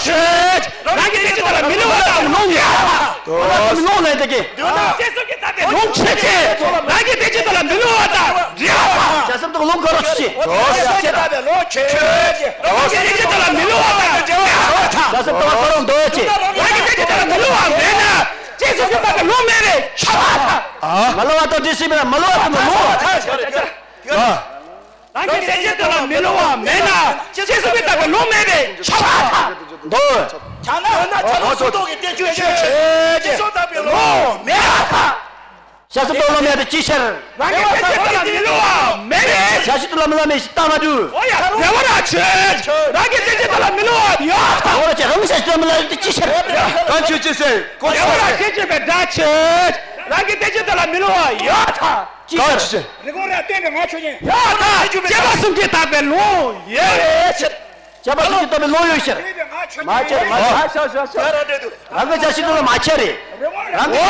རང་གི་བསྟན་བཅོས་དོན་ལ་མི་སླུ་བ་དང་། མི་སླུ་ཡིན་ཡ། མི་སླུ་ལ་ཡིན་ད་ཀྱེ། དཔྱད་གསུམ་གྱིས་བཏགས་པའི་ལུང་ཆོས་ཅན། རང་གི་བསྟན་བཅོས་དོན་ལ་མི་སླུ་བ་དང་འབྲེལ་བ་དང་། དཔྱད་གསུམ་དུ་ལུང་ཁོ་རང་ཆོས་ཅན། དོ་ཞེས་བཏགས་པའི་ལུང་ཆོས་ཅན། རང་གི་བསྟན་བཅོས་དོན་ལ་མི་སླུ་བ་དང་འབྲེལ་བ་དང་། དཔྱད་གསུམ་དུ་ཁོ་རང་དོ་ཅན། རང་གི་བསྟན་བཅོས་དོན་ལ་མི་སླུ་བ་མེད་ན། དཔྱད་གསུམ་གྱིས་བཏགས་པའི་ལུང་མེད་པས་ཁྱབ་པར་ཐལ། མི་སླུ་བ་དང་འབྲེལ་སྲིད་པས་མི་སླུ་བ་དང་མི་སླུ། རང་གི་བསྟན་བཅོས་དོན་ལ་མི་སླུ་བ་མེད་ན། དཔྱད་གསུམ་གྱིས་བཏགས་པའི་ལུང་མེད་པས་ཁྱབ་པར་ཐལ། མདོ། བྱས་ན་བྱ་ལ་སོ་ཐོག་གི་བསྟན་བཅོས་ཆོས་ཅན། དཔྱད་གསུམ་བཏགས་པའི་ལུང་མེད་པར་ཐལ། དཔྱད་གསུམ་དུ་ལུང་མེད་པའི་ཅི་ཕྱིར། རང་གི་བསྟན་བཅོས་དོན་ལ་མི་སླུ་བ་མེད་པས། བྱ་བྱེད་དོན་ལ་མི་སླུ་བ་མེད་ཅེས་རྟགས་མ་གྲུབ། འོ་ཡ། རེ་བ་ར་ཆོས་ཅན། རང་གི་བསྟན་བཅོས་དོན་ལ་མི་སླུ་བ་ཡོད་ཐལ། འོ་ར་ཅེ་རང་གི་བྱ་བྱེད་དོན་ལ་མི་སླུ་བ་ཡོད་དེ་ཅི་ཕྱིར། གང་ཆོས་ཅན་ཟེར། གོ་རེ་བ་ར་ཤེས་བྱེད་པའི་སྒྲ་ཆོས་ཅན། རང་གི་བསྟན་བཅོས་དོན་ལ་མི་སླུ་བ་ཡོད་ཐལ། ཅི་ཕྱིར། གང་ཆོས་ཅན། རི་གོང་ར་བསྟན་པའི་ངག་ཆོས་ཅན། ཡོད་ཐལ། དཔྱད་པ་གསུམ་གྱིས་བཏགས་པའི་ལུང་ཡོད་པའི་ཕྱིར། དཔྱད་པ་གསུམ་གྱིས་བཏགས་པའི་ལུང་ཡོད་ཕྱིར། མ་ཁྱེར་མ་ཁྱེར། རང་གི་བྱ་བྱེད་དོན་ལ་མ་ཁྱེར་རེད། རང་གི་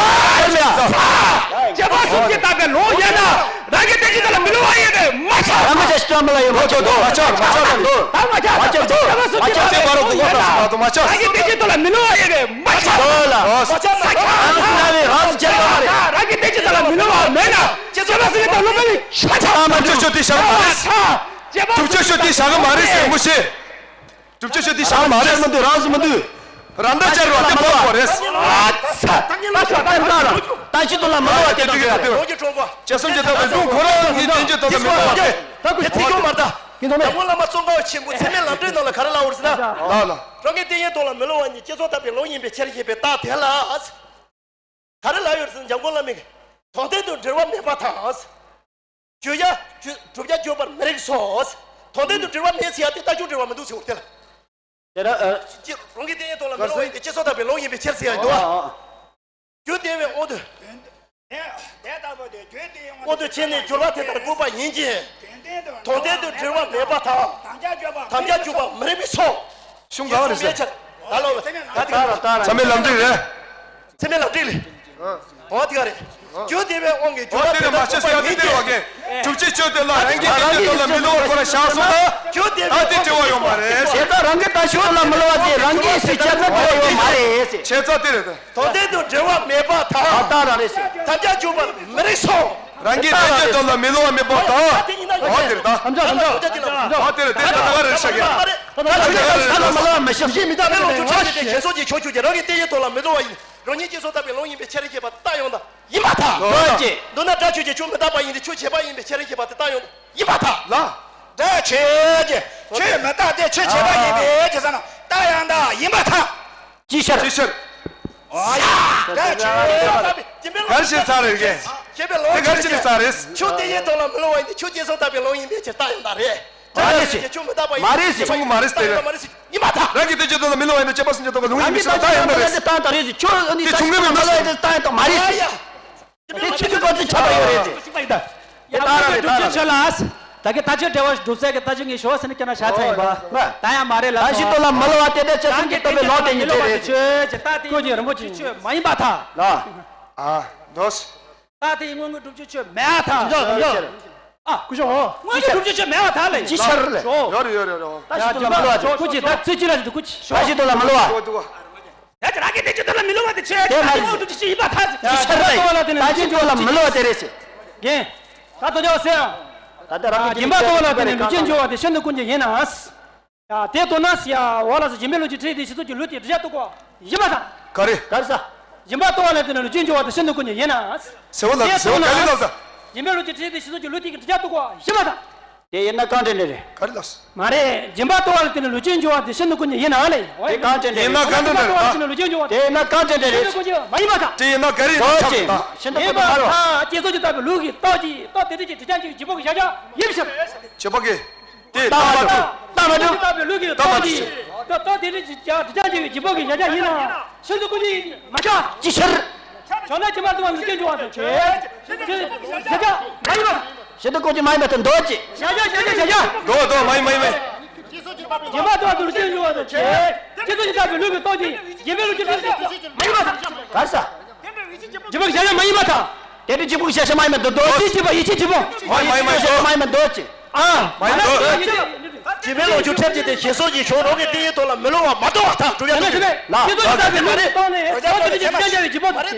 བྱ་བྱེད་དོན་ལ་མ་ཁྱེར་མེད། དཔྱད་པ་གསུམ་གྱིས་བཏགས་པའི་ལུང་ཡོད་ན། རང་གི་བསྟན་བཅོས་དོན་ལ་མི་སླུ་བ་ཡིན་པས་མ་ཁྱབ། རང་གི་བྱ་བྱེད་དོན་ལ་མི་སླུ་བ་ཡིན་པས་མ་ཁྱབ། མ་ཁྱབ་མ་ཁྱབ་མ་ཁྱབ་མ་ཁྱབ་མ་ཁྱབ། དཔྱད་པ་གསུམ་གྱིས་བཏགས་པའི་ལུང་ཡོད་ན། རང་གི་བསྟན་བཅོས་དོན་ལ་མི་སླུ་བ་ཡིན་པས་མ་ཁྱབ། མ་ཁྱབ། རང་གི་བསྟན་བཅོས་དོན་ལ་མི་སླུ་བ་མེད་ན། དཔྱད་པ་གསུམ་གྱིས་བཏགས་ལུང་མེད་པས་ཁྱབ། ཐལ། མ་ཁྱབ་ཆོས་དེ་བཞག་མ་རེད། སྒྲུབ་བྱེད་ཆོས་དེ་བཞག་མ་རེད་ཟེར་མི་ཤེས། སྒྲུབ་བྱེད་ཆོས་དེ་བཞག་མ་རེད། མི་འདུག་རང་བཞིན་མི་འདུག་རང་འདྲ་བྱ་རུ་བ་དེ་མ་གོ་རེད། ཨ་ཚ། ད་ཤོག་ད་ལྟ་ལ་ད་ཤི་དུ་ལ་མི་སླུ་བ་དེ་དང་འདྲ་རེད། ལོ་རྒྱུས་གྲོགས་པོ། དཔྱད་གསུམ་གྱིས་བཏགས་པའི་ལུང་ཁོ་རང་གི་བསྟན་བཅོས་དོན་ལ་མི་སླུ་བ་དེ། ད་ཁུ་ཚིག་སྐྱོ་མ་ད། ཡིན་ནོ་མེད། འཇམ་མགོན་བླ་མ་ཙོང་ཁ་པ་ཆེན་པོ་ཚད་མེད་ལམ་འབྲས་ནང་ལ་ག་རེ་ལབ་པ་རེད་ཟེར་ན། ལ་ལ། རང་གི་བསྟན་བཅོས་དོན་ལ་མི་སླུ་བ་ཉིད་དཔྱད་བཟོད་བཏགས་པའི་ལུང་ཡིན་པའི་ཕྱིར་ཞེས་པའི་རྟགས་དེ་ལ། ག་རེ་ལབ་ཡོད་ཟེར་ན་འཇམ་མགོན་བླ་མས། དོན་ལྡན་དུ་འབྲེལ་བ་མེད་པར་ཐལ། བརྗོད་བྱ་བརྗོད་བྱ་བརྗོད་པར་མི་རིགས་སོ། དོན་ལྡན་དུ་འབྲེལ་བ་མེད་ཟེར་ཡ་དེ་རྟགས་ཆོས་འབྲེལ་བ་མི་འདུག་ཟེར་བ་དེ་ལ། དེ་ལ་ཨ། སྤྱིར་རང་གི་བསྟན་བཅོས་དོན་ལ་མི་སླུ་བ་ཡིན་ཏེ་དཔྱད་བཟོད་བཏགས་པའི་ལུང་ཡིན་པའི་ཕྱིར་ཟེར་ཡ་འདུག་ཨ། རྒྱུ་དེ་བས་དབང་དུ། དབང་དུ་བྱས་ནས་སྦྱོར་བ་དེ་ལྟར་དགོས་པ་ཡིན་གྱི། དོན་ལྡན་དུ་འབྲེལ་བ་མེད་པར་ཐལ། དམ་བཅའ་བརྗོད་པ་མི་རིགས་པས་སོ། གཞུང་གང་རེད་ཟེར། ད་ལོ་ད་ད་ད་ཚད་མའི་ལམ་འབྲས་རེད། ཚད་མའི་ལམ་འབྲས་རེད། འོ་དེ་ག་རེད། རྒྱུ་དེ་བས་དབང་གིས་རྒྱུ་ཨོ་དེ་ནི་མ་ཤེས་སོ་ཡ་དེ་དེ་བ་གས། སྒྲུབ་བྱེད་ཆོས་དེ་ལ་རང་གི་རྒྱུ་དེ་ལ་མི་སླུ་བ་ཁོ་ན་བཞག་སོང་ན། རྒྱུ་དེ་ད་བས་དེ་དྲི་བ་ཡོད་མ་རེད། བྱས་ཙང་རང་གི་ལྟ་ཞིབ་ལ་མི་སླུ་བ་དེ་རང་གིས་སུས་བྱས་ན་དྲི་བ་ཡོད་མ་རེད་ཟེར། བྱས་ཙང་དེ་རེད། དོན་ལྡན་དུ་འབྲེལ་བ་མེད་པ་དང་། ད་ལྟ་རང་རེད་ཟེར། ཐབས་ཀྱང་འཇུག་པར་མི་རིགས་སོ། རང་གི་ལྟ་ཞིབ་དེ་ལ་མི་སླུ་བ་མེད་པ་དང་། ད་དེ་ཡིན་ན་ཨོ་དེ་རེད་ད། ཨ་མཇལ་ཨ་མཇལ་ཨ་མཇལ་དེ་ལ་ཨ་མཇལ། ཨོ་དེ་རེད་དེ་ད་ད་ག་རེད་ཤག་གི། ད་ད་ད་ད་ད་ད་ད་ལ་མི་སླུ་བ་མི་ཤེས། ཞེས་མི་རྟག་པའི་ལོངས་སྤྱོད་ཆ་ནས་ཞེས་སོགས་ཀྱི་ཕྱོགས་ཆོས་ཀྱི་རང་གི་ལྟ་ཡི་ཐོག་ལ་མི་སླུ་བ་ཡིན། རང་ཉིད་ཀྱིས་སོ་ཐར་པའི་ལུང་ཡིན་པའི་ཕྱིར་ཞེས་པ་རྟགས་ཡང་དག་ཡིན་པར་ཐལ། འདོད་ཅེས། མདོར་ན་སྒྲ་ཆོས་ཀྱི་ཆོས་མི་རྟག་པ་ཡིན་ཏེ་ཆོས་བྱས་པ་ཡིན་པའི་ཕྱིར་ཞེས་པ་དེ་རྟགས་ཡང་དག་ཡིན་པར་ཐལ། ལ། སྒྲ་ཆོས་ཀྱི་ཆོས་མི་རྟག་སྟེ་ཆོས་བྱས་པ་ཡིན་པའི་ཕྱིར་ཟེར་ན་རྟགས་ཡང་དག་ཡིན་པར་ཐལ། ཅིའི་ཕྱིར། ཅིའི་ཕྱིར། ཨ་ཡ། སྒྲ་ཆོས་མི་རྟག་པའི་རྒྱུན་པའི་ལུགས། ག་རེ་བྱས་ཚར་རེད་ཀྱེ། ཞེས་པའི་ལུགས། དེ་ག་རེ་བྱས་ཚར་རེད། ཆོས་དེ་ཡི་ཐོག་ལ་མི་སླུ་བ་ཡིན་ཏེ་ཆོས་ཅན་སོ་ཐར་པའི་ལུང་ཡིན་པའི་ཕྱིར་རྟགས་ཡང་དག་རེད། མ་རེད་ཟེར། ཆོས་མི་རྟག་པ་ཡིན། མ་རེད་ཟེར། ཆོས་མ་རེད་ཟེར། མ་རེད་ཟེར། ཡིན་པར་ཐལ། རང་གི་ལྟ་བྱེད་དོན་ལ་མི་སླུ་བ་ཡིན་ན་དཔྱད་པ་སེམས་ཅན་ཐོག་གི་ལུང་ཡིན་པའི་ཕྱིར་རྟགས་ཡང་དག་རེད། རྟགས་ཡང་དག་མ་རེད་ཟེར། ཆོས་ཨ་ནི་དེ་ཆུང་ངུ་མི་སླུ་བ་ཡིན་ན་རྟགས་ཡང་དག་མ་རེད་ཟེར། ཨ་ཡ། དེ་ཆོས་ཀྱི་གོ་ཚུལ་ཁྱབ་པ་ཡོད་རེད་ཟེར། དེ་ལྟར་རེད། དེ་ལྟར་རེད། ད་གི་ད་ཅི་འབྲེལ་བ་སྒྲུབ་ས་གི་ད་ཅི་ངས་ཞོ་ཟེར་ནས་ཀྱང་ན་ཤ་ཚ་ཡིན་པ། ད་ཡང་མ་རེད་ལ། ད་ཞིག་ཏུ་ལ་མི་སླུ་བ་དེ་དེ་ཆོས་ཅན་གྱི་སྟོན་པའི་ལུང་དེ་ཉིད་དེ་རེད་ཟེར། ད་དེ་ཀུན་གྱི་རིན་པོ་ཆེ་ཆོས་མ་ཡིན་པར་ཐལ། ལ། ཨ། འདོད། ད་དེའི་དངོས་ཀྱི་སྒྲུབ་བྱེད་ཆོས་མེད་པར་ཐལ། ཨ། སྐུ་ཞབས་འོ། དངོས་ཀྱི་སྒྲུབ་བྱེད་ཆོས་མེད་པར་ཐལ་ལེ། ཅི་ཕྱིར་ལེ། ཡོད་རེད་ཡོད་རེད་ཡོད་རེད། ད་ཞིག་ཏུ་ལ་མི་སླུ་བ་དེ། ཀུན་གྱི་ད་ཚིག་ཅི་ལ་ཞིག་ཏུ་ཀུ་ཅི། ད་ཞིག་ཏུ་ལ་མི་སླུ་བ། ད་ཅི་རང་གི་ལྟ་བྱེད་དོན་ལ་མི་སླུ་བ་དེ་ཆོས་ཅན་དངོས་སྒྲུབ་བྱེད་ཆོས་ཡིན་པར་ཐལ་ཟེར། ཅི་ཕྱིར་ལེ། ཅི་ཕྱིར་ལེ། ད་ཞིག་ཏུ་ལ་མི་སླུ་བ་དེ་རེད་ཟེར། རྒན། ད་དོ་ཅོག་ཟེར། ད་ལྟ་རང་གི་སྦྱིན་པ་ལྟ་བ་ལ་བརྟེན་ནས་ལུས་ཅན་འབྱུང་བ་དེ་ཤིན་ཏུ་ཀུན་གྱི་ཡིན་ནའང་། ཡ། དེ་ལྟར་ན་ཟེར་ཡ། འོ་ལགས་སོ། སྦྱིན་པའི་ལུགས་ཀྱི་ཁྲིད་དེ་ཞེས་སོགས་ཀྱི་ལུགས་དེ་འགྲིག་བྱ་རྟོགས་པ་ཡིན་པར་ཐལ། ག་རེ། ག་རེ་ཟེར། སྦྱིན་པ་ལྟ་བ་ལ་བརྟེན་ནས་ལུས་ཅན་འབྱུང་བ་དེ་ཤིན་ཏུ་ཀུན་གྱི་ཡིན་ནའང་། ཟེར་བ་ལ་ཟེར་བ་ག་རེ་ལབ་ད། སྦྱིན་པའི་ལུགས་ཀྱི་ཁྲིད་དེ་ཞེས་སོགས་ཀྱི་ལུགས་དེ་འགྲིག་བྱ་རྟོགས་པ་ཡིན་པར་ཐལ། དེ་ཡིན་ན་གང་འདྲ་འདྲ་རེད། ག་རེ་ལབ་སོང་། མ་རེད། སྦྱིན་པ་ལྟ་བ་ལ་བརྟེན་ནས་ལུས་ཅན་འབྱུང་བ་དེ་ཤིན་ཏུ་ཀུན་གྱི་ཡིན་ནའང་ལེ། འོ་ཡ། དེ་གང་འདྲ་འདྲ་རེད། ཡིན་ན་གང་འདྲ་འདྲ་རེད། སྦྱིན་པ་ལྟ་བ་ལ་བརྟེན་ནས་ལུས་ཅན་འབྱུང་བ་དེ་ཤིན་ཏུ་ཀུན་གྱི་མ་ཡིན་པར་ཐལ། དེ་ཡིན་ན་ག་རེ་ཡིན་ན་ཆགས་ད། ཤིན་ཏུ་ཀུན་གྱི་མ་རེད། ཅེས་སོགས་ཀྱིས་བཏགས་པའི་ལུགས་ཀྱི་རྟགས་ཀྱིས་རྟགས་དེ་འདྲ་ཅིག་འགྲིག་བྱ་འགྱུར་བའི་བྱེད་པོ་གི་བྱ་བྱེད་ཡིན་ཕྱིར། བྱེད་པོ་གི། དེ་རྟགས་མ་གྲུབ། རྟགས་མ་གྲུབ། ཅེས་སོགས་ཀྱིས་བཏགས་པའི་ལུགས་ཀྱི་རྟགས་ཀྱིས་རྟགས་དེ་འདྲ་ཅིག་ཀྱང་འགྲིག་བྱ་འགྱུར་བའི་བྱེད་པོ་གི་བྱ་བྱེད་ཡིན་ནའང་ཤིན་ཏུ་ཀུན་གྱི་མ་ཆགས། ཅི་ཕྱིར། བྱས་ན་སྦྱིན་པ་ལྟ་བ་ལུས་ཅན་འབྱུང་བ་དང་ཆོས་ཅན། བྱ་བྱེད་མ་ཡིན་པར། ཤིན་ཏུ་ཀུན་གྱི་མ་ཡིན་པར་ཐལ། འདོད་ཅེས། བྱ་བྱེད་བྱ་བྱེད་བྱ་བྱེད། འདོད་འདོད་མ་ཡིན་མ་ཡིན་མ་ཡིན། སྦྱིན་པ་ལྟ་བ་ལུས་ཅན་འབྱུང་བ་དང་ཆོས་ཅན་སོགས་ཀྱིས་བཏགས་པའི་ལུགས་ཀྱི་རྟགས་ཀྱིས་སྦྱིན་པའི་ལུགས་ཀྱི་ལུགས་ཀྱི་མ་ཡིན་པར་ཐལ། ག་རེ་ཟེར། སྦྱིན་པ་གི་བྱ་བྱེད་མ་ཡིན་པར་ཐལ། དེ་འདྲ་སྦྱིན་པ་གི་བྱ་བྱེད་མ་ཡིན་པར་ཐལ། འདོད་ཅེས། སྦྱིན་པ་ཡིད་ཆེས་སྦྱིན་པ། མ་ཡིན་མ་ཡིན་མ་ཡིན། མ་ཡིན་མ་འདོད་ཅེས། ཨ། མ་ཡིན་འདོད། སྦྱིན་པའི་ལོངས་སྤྱོད་ཁྲིམས་ཀྱིས་དེ་ཞེས་སོགས་ཀྱི་ཕྱོགས་རང་གི་ལྟ་བའི་ཐོག་ལ་མི་སླུ་བ་མ་གཏོགས་པར་ཐལ། བསྒྲུབ་བྱ་སྟོང་པའི། ལ། ལ། ལ། སྦྱིན་པ་ལྟ་བུའི་ལུགས་ཀྱི་རྟགས་ནི་རྟགས་དེ་འདྲ་ཅིག་འགྲིག་བྱ་འགྱུར་བའི་བྱེད་པོ་དེ།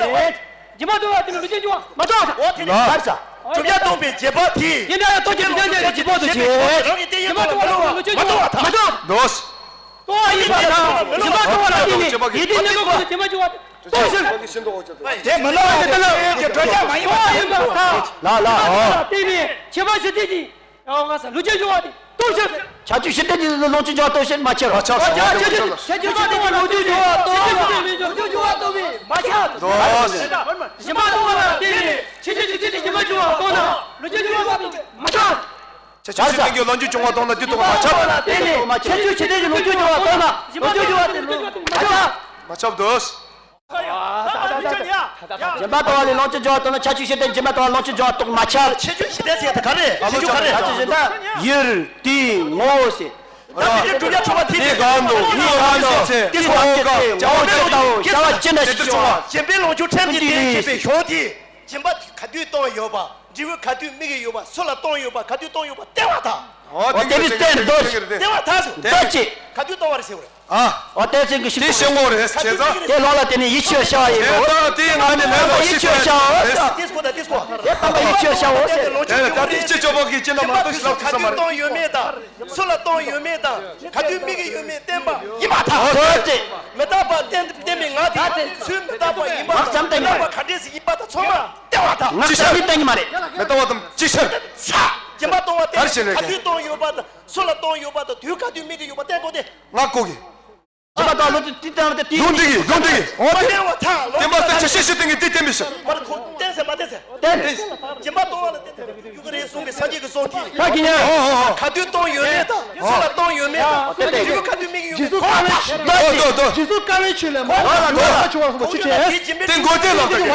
སྦྱིན་པ་ལྟ་བུ་ལུས་ཅན་འབྱུང་བ་མ་གཏོགས་པར་ཐལ། ལ། ག་རེ་ཟེར། བསྒྲུབ་བྱ་སྟོང་པའི་བྱེད་པོ་དེ། དེ་འདྲ་ཡང་རྟགས་ཀྱིས་འགྲིག་བྱ་འགྱུར་བའི་བྱེད་པོ་དེ། རང་གི་ལྟ་བའི་ཐོག་ལ་མི་སླུ་བ་མ་གཏོགས་པར་ཐལ། མ་གཏོགས། ལྟོ་བ་ཡིན་པ་དང་། སྦྱིན་པ་ལྟ་བ་ལ་བརྟེན་ནས་ཡིད་བདེ་གནས་ལུགས་ཀྱི་སྦྱིན་པ་འབྱུང་བ་དེ་རྟོགས་ཕྱིར། དེ་མི་སླུ་བ་དེ་ལྟ་ལ་ཡིན་པ་དང་། ལ་ལ། ལྟོ་བ་ལ་བརྟེན་ནས་ཁྱད་པར་ཞི་བདེ་ཀྱི་ལུས་ཅན་འབྱུང་བ་དེ་རྟོགས་ཕྱིར། ཁྱད་ཆོས་ཞི་བདེ་ཀྱི་ལོངས་སྤྱོད་འབྱུང་བ་རྟོགས་ཕྱིར་མ་ཁྱབ། ཁྱད་ཆོས་ཞི་བདེ་ཀྱི་ལོངས་སྤྱོད་འབྱུང་བ་རྟོགས་ཕྱིར་མ་ཁྱབ། སྦྱིན་པ་ལྟ་བ་ལ་བརྟེན་ནས་ཁྱད་ཆོས་ཞི་བདེ་ཀྱི་སྦྱིན་པ་འབྱུང་བ་རྟོགས་ན་ལུས་ཅན་འབྱུང་བ་རྟོགས་པས་མ་ཁྱབ། ཁྱད་ཆོས་ཞི་བདེ་ཀྱི་ལོངས་སྤྱོད་འབྱུང་བ་རྟོགས་ན་དེ་རྟོགས་པ་མ་ཁྱབ། ཁྱད་ཆོས་ཞི་བདེ་ཀྱི་ལོངས་སྤྱོད་འབྱུང་བ་རྟོགས་ན་ལོངས་སྤྱོད་འབྱུང་བ་དེ་མ་ཁྱབ། མ་ཁྱབ་དོ། སྦྱིན་པ་ལྟ་བ་ལས་ལོངས་སྤྱོད་འབྱུང་བ་རྟོགས་ན་ཁྱད་ཆོས་ཞི་བདེ། སྦྱིན་པ་ལྟ་བ་ལོངས་སྤྱོད་འབྱུང་བ་རྟོགས་མ་ཁྱབ། ཁྱད་ཆོས་ཞི་བདེ་ཟེར་ཡ་དེ་ག་རེ། ཁྱད་ཆོས་ག་རེ། ཁྱད་ཆོས་ཞི་བདེ། ཡུལ་དུས་ངོ་བོ་ཟེར། ད་དེ་འདྲའི་བསྒྲུབ་བྱ་འཁྲུལ་པ་དེ་དེ་གང་འདུག་ངོ་བོ་རང་བཞིན་ཚེ། དེ་ངོ་བོ་ཀ་བྱ་བ་ཅི་ལྟ་བུ་བྱ་བ་ཅི་འདྲ་ཞིག་བྱུང་བ། སྦྱིན་པའི་ལོངས་སྤྱོད་ཁྲིམས་ཀྱིས་དེ་བྱེད་པའི་གཞུང་དེ། སྦྱིན་པ་ག་དུས་གཏོང་ཡོད་པ། འབྲས་བུ་ག་དུས་དམིགས་ཀྱི་ཡོད་པ། སུ་ལ་གཏོང་ཡོད་པ། ག་དུས་གཏོང་ཡོད་པ་བསྟན་པར་ཐལ། འོ་དེ་འདྲའི་བསྟན་འདོད་ཅེས། བསྟན་པར་ཐལ་ཟེར། འདོད་ཅེས། ག་དུས་གཏོང་བ་རེད་ཟེར་བ་རེད། ཨ། འོ་དེ་ཚིག་གི་ཤུགས་པོ། དེ་ཤེས་ངོ་རེད་བྱས་ཙང་། དེ་ལོག་ལ་དེ་ནི་ཡིད་ཆེས་བྱ་བ་ཡིན་པ། དེ་ད་དེ་ང་ནི་ལན་ལོག་ཡིད་ཆེས་བྱའོ་ཟེར། དེ་སྐོར་དང་དེ་སྐོར། དེ་ལྟ་བུ་ཡིད་ཆེས་བྱའོ་ཟེར། དེ་ལོག་ད་དེ་སྤྱི་སྤྱོད་པོ་གི་སྤྱི་ན་མ་གཏོགས་ཤི་ལབ་ཐུབ་ས་མ་རེད། གཏོང་ཡོད་མེད་དང་། སུ་ལ་གཏོང་ཡོད་མེད་དང་། ག་དུས་དམིགས་ཀྱི་ཡོད་མེད་བསྟན་པ་ཡིན་པར་ཐལ། འདོད་ཅེས། མི་རྟག་པ་བསྟན་བསྟན་པའི་ངག་དེ་ཚུལ་མི་རྟག་པ་ཡིན་པ་དང་། མི་རྟག་པ་ག་འདྲས་ཞིག་ཡིན་པ་དང་ཚང་མ་བསྟན་པར་ཐལ། ངག་ཅི་ཤར་བསྟན་གྱི་མ་རེད། མི་རྟག་པ་དང་ཅི་ཤར། ས། སྦྱིན་པ་གཏོང་བ་བསྟན་ནས་ག་དུས་གཏོང་ཡོད་པ་དང་། སུ་ལ་གཏོང་ཡོད་པ་དང་། དུས་ག་དུས་དམིགས་ཀྱི་ཡོད་པ་བསྟན་དགོས་ཏེ། ང་ཀོ་གི། སྦྱིན་པ་དང་ལོ་དེ་དེ་དང་དེ་དེ་ལུང་འདི་གི་ལུང་འདི་གི་འོ་དེ། བསྟན་པ་ཐལ། བསྟན་པ་དང་ཆ་ཤས་ཤིག་བསྟན་གི་དེ་བསྟན་པའི་ཕྱིར། མར་ཁོ་བསྟན་ཟེར་མ་བསྟན་ཟེར། བསྟན། སྦྱིན་པ་གཏོང་བ་ལ་བསྟན་ཏེ་རྒྱུ་ག་རེ་གསུངས་པའི་སངས་རྒྱས་ཀྱི་གསུང་དེ། ད་གི་ཡ། ག་དུས་གཏོང་ཡོད་མེད་དང་། སུ་ལ་གཏོང་ཡོད་མེད་དང་། དེ་དུས་ག་དུས་དམིགས་ཡོད་མེད་གོ་བ་ཐལ། དོ་དོ་དོ། རྗེས་སུ་དཀའ་བའི་ཆོས་ལས་མ་འོངས་པ་ཆོས་ལ་གཏོང་ཡོད་ན་དེ་སྦྱིན་པའི། དེ་འགོ་དེ་ལབ་ད་གི།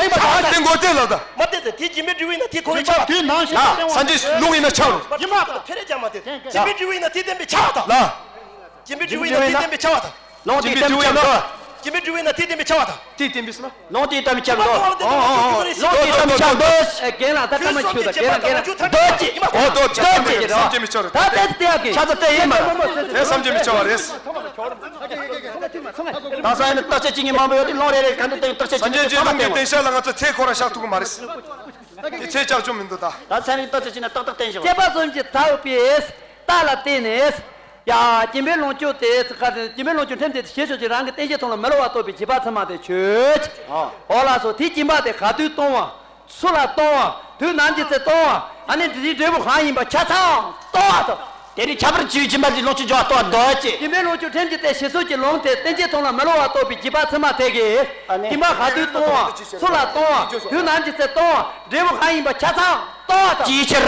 དེ་འགོ་དེ་ལབ་ད། མ་བསྟན་ཟེར། དེ་སྦྱིན་པའི་འབྲས་བུ་ཡིན་ན་དེ་གོ་བའི་ཆ་བ། དུས་ནང་བཞིན་བསྟན་བ། སངས་རྒྱས་ལུང་ཡིན་ན་ཆགས་རུང་། ཡིན་མ་ཐལ། ཐེ་རེ་རྒྱ་མ་དེ་སྦྱིན་པའི་འབྲས་བུ་ཡིན་ན་དེ་བསྟན་པའི་ཆ་བ་དང་། ལ། སྦྱིན་པའི་འབྲས་བུ་ཡིན་ན་དེ་བསྟན་པའི་ཆ་བ་དང་། ལོངས་སྤྱོད་ཀྱི་ལྟ་བ་ཆགས་ན། སྐྱེ་མེད་འབྲས་བུ་ཡིན་ན་དེས་བསྟན་པས་ཁྱབ་པ་དང་། དེས་བསྟན་པས་སམ། ལུང་དེས་བསྟན་པས་ཁྱབ་འགྲོ། ལུང་དེས་བསྟན་པས་ཁྱབ་འགྲོ། རྒན་ལགས་ད་ལྟ་མ་ཆུ་ད་རྒན་ལགས་རྒན་ལགས་འདོད་ཅེས། འོ་འདོད་ཅེས་འདོད་ཅེས་ཀྱི་རེད། བསམ་གྱིས་མི་ཁྱབ་རེད། ད་དེ་དེ་ཡག་གི། ཤ་ཚ་དེ་ཡིན་མ་རེད། དེ་བསམ་གྱིས་མི་ཁྱབ་པ་རེད། ད་ས་ཡིན་ན་བརྟག་དཔྱད་བྱེད་མཁན་མང་པོ་ཡོད་དེ་ལུང་རེ་རེ་ག་འདི་དེ་བརྟག་དཔྱད་བྱེད་སངས་རྒྱས་མཁན་རྗེས་ཚང་མ་ལུང་གི་བསྟན་བཤད་ལ་ང་ཚོ་ཚེ་འཁོར་ར་བཞག་ཐུབ་ཀྱི་མ་རེད། དེ་ཚེ་བཅག་རྒྱུ་མི་འདུག་ད། ད་ཚན་རིག་བརྟག་དཔྱད་བྱས་ན་ཏག་ཏག་བསྟན་བཞག་སྐྱེས་པ་གསུམ་གྱི་ཐབས་པས་རྟགས་ལ་བརྟེན་ནས། ཡ། སྐྱེ་འཕེལ་ལོངས་སྤྱོད་དེ་ཁ་སྐྱེ་འཕེལ་ལོངས་སྤྱོད་ཕྲན་བུ་དེ་ཞེས་བྱ་ཅིག་རང་གི་རྟེན་ཅན་མཐོང་ལ་མི་སླུ་བ་རྟོགས་པའི་རྗེས་དཔག་ཚད་མ་དེ་ཆོས་ཅན། ཨ། འོ་ལགས་སོ། དེའི་སྦྱིན་པ་དེ་ག་དུས་གཏོང་བ། སུ་ལ་གཏོང་བ། དུས་ནམ་གྱི་ཚེ་གཏོང་བ། ཨ་ནི་དེའི་འབྲས་བུ་གང་ཡིན་པ་ཆ་ཚང་གཏོང་བ་དང་། དེ་ནི་ཁྱད་པར་ཆེ་བའི་སྦྱིན་པ་འདི་ལོངས་སྤྱོད་འབྱུང་བ་རྟོགས་པར་འདོད་ཅེས། སྐྱེ་འཕེལ་ལོངས་སྤྱོད་ཕྲན་བུ་དེ་ཞེས་སོགས་ཀྱི་ལུང་དེ་རྟེན་ཅན་མཐོང་ལ་མི་སླུ་བ་རྟོགས་པའི་རྗེས་དཔག་ཚད་མ་དེ་གིས། ཨ་ནི། སྦྱིན་པ་ག་དུས་གཏོང་བ། སུ་ལ་གཏོང་བ། དུས་ནམ་གྱི་ཚེ་གཏོང་བ། འབྲས་བུ་གང་ཡིན་པ་ཆ་ཚང་རྟོགས་པ་དང་། ཅིའི་ཕྱིར།